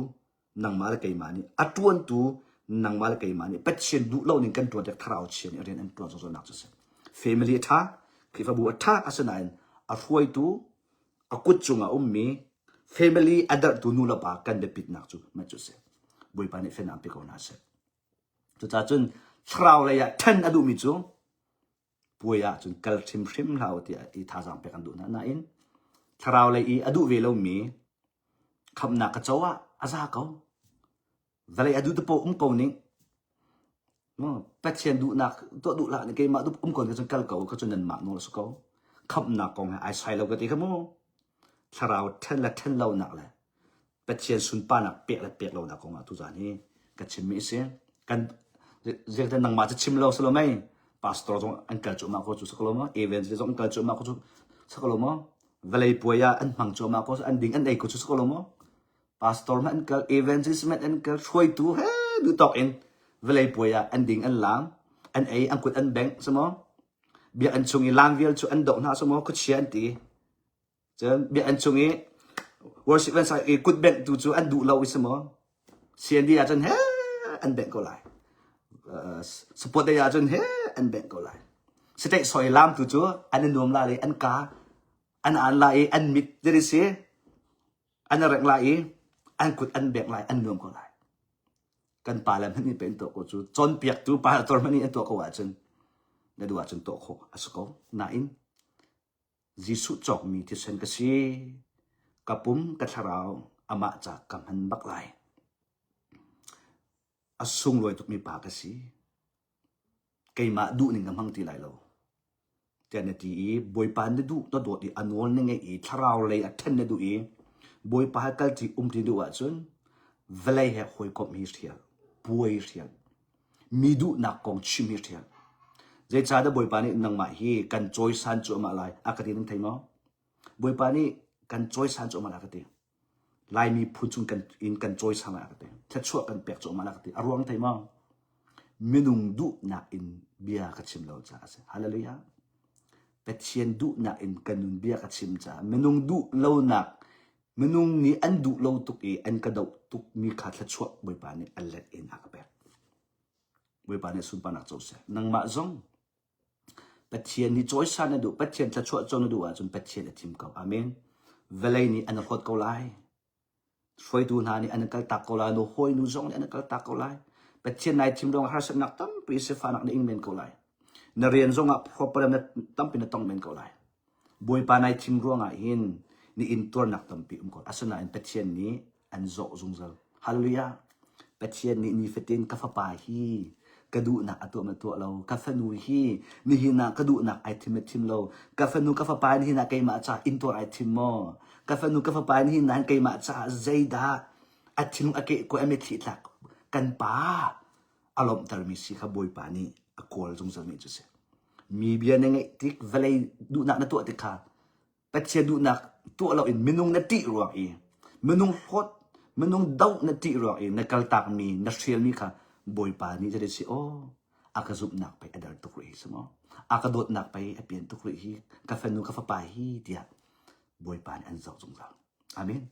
nangmah le keimah nih a ṭuantu nangmah le keimah nih Pathian duh lo ning kan ṭuan tik thlarau chia nih rian an ṭuan zungzalnak cu a si. Family a ṭha, Khrihfabu a ṭha asinain a hruaitu a kut cungah ummi family a derhtu nu le pa kan biapitnak cu mah cu a si. Bawipa nih fenak pe ko hna seh. Cucaah cun thlarau lei ah ṭhen a duhmi cu puai ah cun kal hrimhrim hlah u tiah i thazaang pek an duh hna nain thlarau lei i a duh ve lomi khamhnak ka co ah a za ko vawlei a duh te um ko ning Pathian duhnak tuah duh lah keimah duh um ko ning cun kal ko ka cun nanmah nawl a si ko khamhnak kong he ai sai lo ka ti kha mu thlarau then le then lo nak le Pathian sunparnak pek le pek lonak kong ah tuzaan hi ka chimmi a si. Kan zeite nangmah cu chim lo si lo mei pastor zong an kal cuahmah ko cu si ko lo maw evangelist zong an kal cuahmah ko cu si ko lo maw vawlei puai ah an hmang cuahmah ko an ding an ei ko cu si ko lo maw pastor hmanh an kal evangelist hmanh an kal hruaitu he duh tawk in vawlei puai ah an ding an laam an ei an kut an bengh si maw biakinn chung i laam vial cu an doh hna si maw khuachia an ti Cun biakinn chung i worship an sak i kut bengh tu cu an duh lo i si maw? CND ahcun he an bengh ko lai. Uh, support day ahcun he an bengh ko lai. State soi lam tu cu an i nuam la i an ka an an la i an mit diri si an reng la i an kut an bengh lai an nuam ko lai. Kan pa le hmanh nih pen tuah ko cu cawnpiaktu pastor hmanh nih an tuah ko ahcun na duh ahcun tuah khawh a si ko. Nain Jesuh cawkmi thisen ka si. Ka pum ka thlarau amah ca ka hman bak lai. A sunglawi tukmi pa ka si. Keimah duhning ka hmang ti lai lo. Tiah na ti i Bawipa na duh na dawt i a nawl na ngeih i thlarau lei a ṭhen na duh i Bawipa he kalṭi umṭi duh ahcun vawlei he hawikomh hi hrial, puai hrial, mi duhnak kong chim hi hrial. Zeicahdah Bawipa nih nangmah hi kan cawisan cuahmah lai a ka ti nan thei maw? Bawipa nih kan cawisan cuahmah lai a ka ti. Laimi phun chung kan in kan cawisang lai a ka ti. Thluachuah kan pek cuahmah lai a ka ti. A ruang thei maw? Minung duhnak in bia ka chim lo caah a si. Hallelujah. Pathian duhnak in ka nun bia ka chim caah minung duh lonak minung nih an duh lo tuk i an ka doh tuk mi kha thluachuah Bawipa nih a let in a ka pek. Bawipa nih sunparnak co seh. Nangmah zong Pathian nih cawisan na duh, Pathian thluachuah co na duh ahcun Pathian a thim ko. Amen. Vawlei nih an hlawt ko lai. Hruaitu hna nih an kaltak ko lai. Nu hawinu zong nih an kaltak ko lai. Pathian nai thim ruangah harsatnak tampi sifahnak na ing men ko lai. Na rian zongah problem na tampi na tong men ko lai. Bawipa nai thim ruangah hin ni intuarnak tampi um ko. Asinain Pathian nih an zawh zungzal. Hallelujah. Pathian nih nifatin ka fapa hi ka duhnak a tuah ma tuah lo. Ka fanu hi nihin ah ka duhnak ai thim ma thim lo. Ka fanu ka fapa nihin ah keimah caah intuar ai thim maw? Ka fanu ka fapa nihin ah keimah caah zeidah a thinlung a keh ko a mitthli tlak kan pa a lawmhtermi si kha Bawipa nih a kawl zungzalmi cu si. Mi bia na ngeih tik vawlei duhnak na tuah tik kha Pathian duhnak tuah loin minung na ṭih ruang i minung hlawt minung doh na ṭih ruang i na kaltakmi na hrialmi kha Bawipa nih zei si aw a ka zumhnak pei a der tuk rih hi si maw a ka dawtnak pei a pian tuk rih hi ka fanu ka fapa hi tiah Bawipa nih an zoh zungzal. Amen.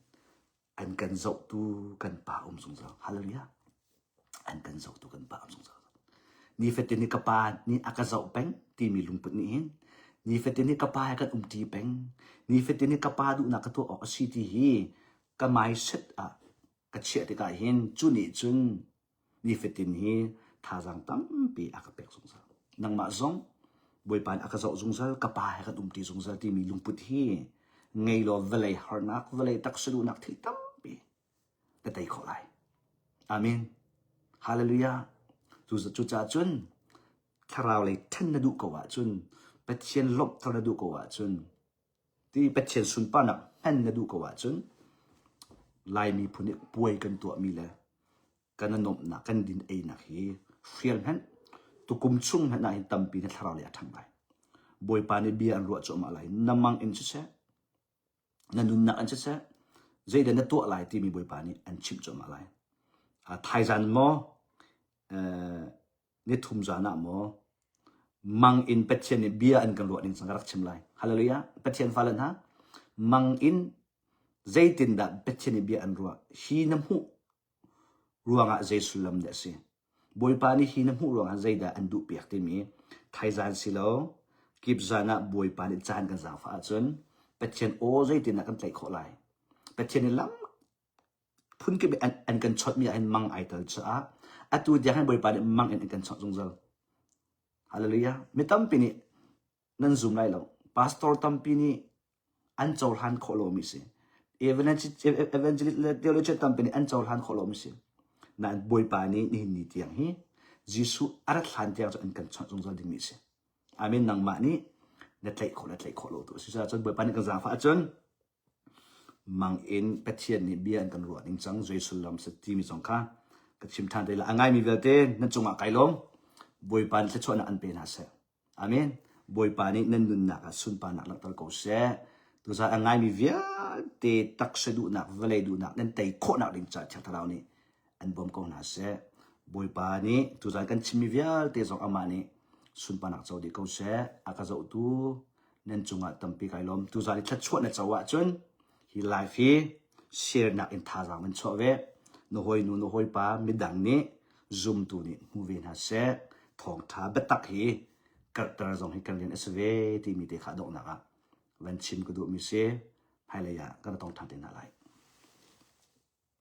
An kan zohtu kan pa um zungzal. Hallelujah. An kan zohtu kan pa um zungzal. Nifatin hi ka pa nih a ka zoh peng timi lungput nih hin nifatin hi ka pa he kan umṭi peng. Nifatin hi ka pa duhnak ka tuah awk a si ti hi ka mindset ah ka chiah tikah hin cu nih cun nifatin hi thazaang tampi a ka pek zungzal. Nangmah zong Bawipa nih a ka zoh zungzal, ka pa he kan umṭi zungzal timi lungput hi ngei law vawlei harnak, vawlei taksa duhnak thil tampi na tei khawh lai. Amen. Hallelujah. Cucaah cun thlarau lei ṭhen na duh ko ahcun Pathian lawmhter na duh ko ahcun ti Pathian sunparnak hman na duh ko ahcun Laimi phun nih puai kan tuahmi le kan nuamhnak kan din einak hi hrial hmanh tukum chung hmanh ah hin tampi na thlarau lei a ṭhang lai. Bawipa nih bia an ruah cuahmah lai. Na mang in siseh, na nunnak in siseh zeidah na tuah lai timi Bawipa nih an chimh cuahmah lai. Thaizan maw nithum zan ah maw mang in Pathian nih bia an kan ruah ning cang ka rak chim lai. Hallelujah. Pathian fale hna mang in zeitindah Pathian nih bia an ruah hi na hmuh ruangah zei sullam dah a si? Bawipa nih hi na hmuh ruangah zeidah an duhpiak timi thaizan si lo kip zan ah Bawipa nih caan kan zaangfah ahcun Pathian aw zeitindah kan tlaih khawh lai? Pathian nih lam phunkip an, an kan chawnhmi ah hin mang ai tel caah atu tiang hin Bawipa nih mang in an kan chawnh zungzal. Hallelujah. Mi tampi nih nan zum lai lo. Pastor tampi nih an cohlan khawh lomi si. Evangelist le theologian tampi nih an cohlan khawh lomi si. Nain Bawipa nih nihin ni tiang hi Jesuh a rat hlan tiang cu an kan chawnh zungzal dingmi si. Amen. Nangmah nih na tlaih khawh le tlaih khawh lo tu a si. Cucaah Bawipa nih kan zaangfah ahcun mang in Pathian nih bia an kan ruah ning cang zei sullam si timi zong kha ka chim ṭhan te lai. A ngaimi vialte nan cungah kai lawm. Bawipa nih thluachuahnak an pe hna seh. Amen. Bawipa nih nan nunnak ah sunparnak langhter ko seh. Tuzaan a ngaimi vialte taksa duhnak, vawlei duhnak nan tei khawhnak ding caah Thiang Thlarau nih an bawm ko hna seh. Bawipa nih tuzaan kan chimmi vialte zong amah nih sunparnak co dih ko seh. A ka zohtu nan cungah tampi kai lawm. Tuzaan i thluachuah na co ahcun hi live hi share nak in thazaang nan chuah ve. Na hawinu, na hawipa, midang nih zumtu nih hmu ve hna seh. Thawngṭha biatak hi karhter zong hi kan rian a si ve timi te kha donghnak ah van chim ka duhmi si. Hmailei ah kan tong ṭhan te hna lai.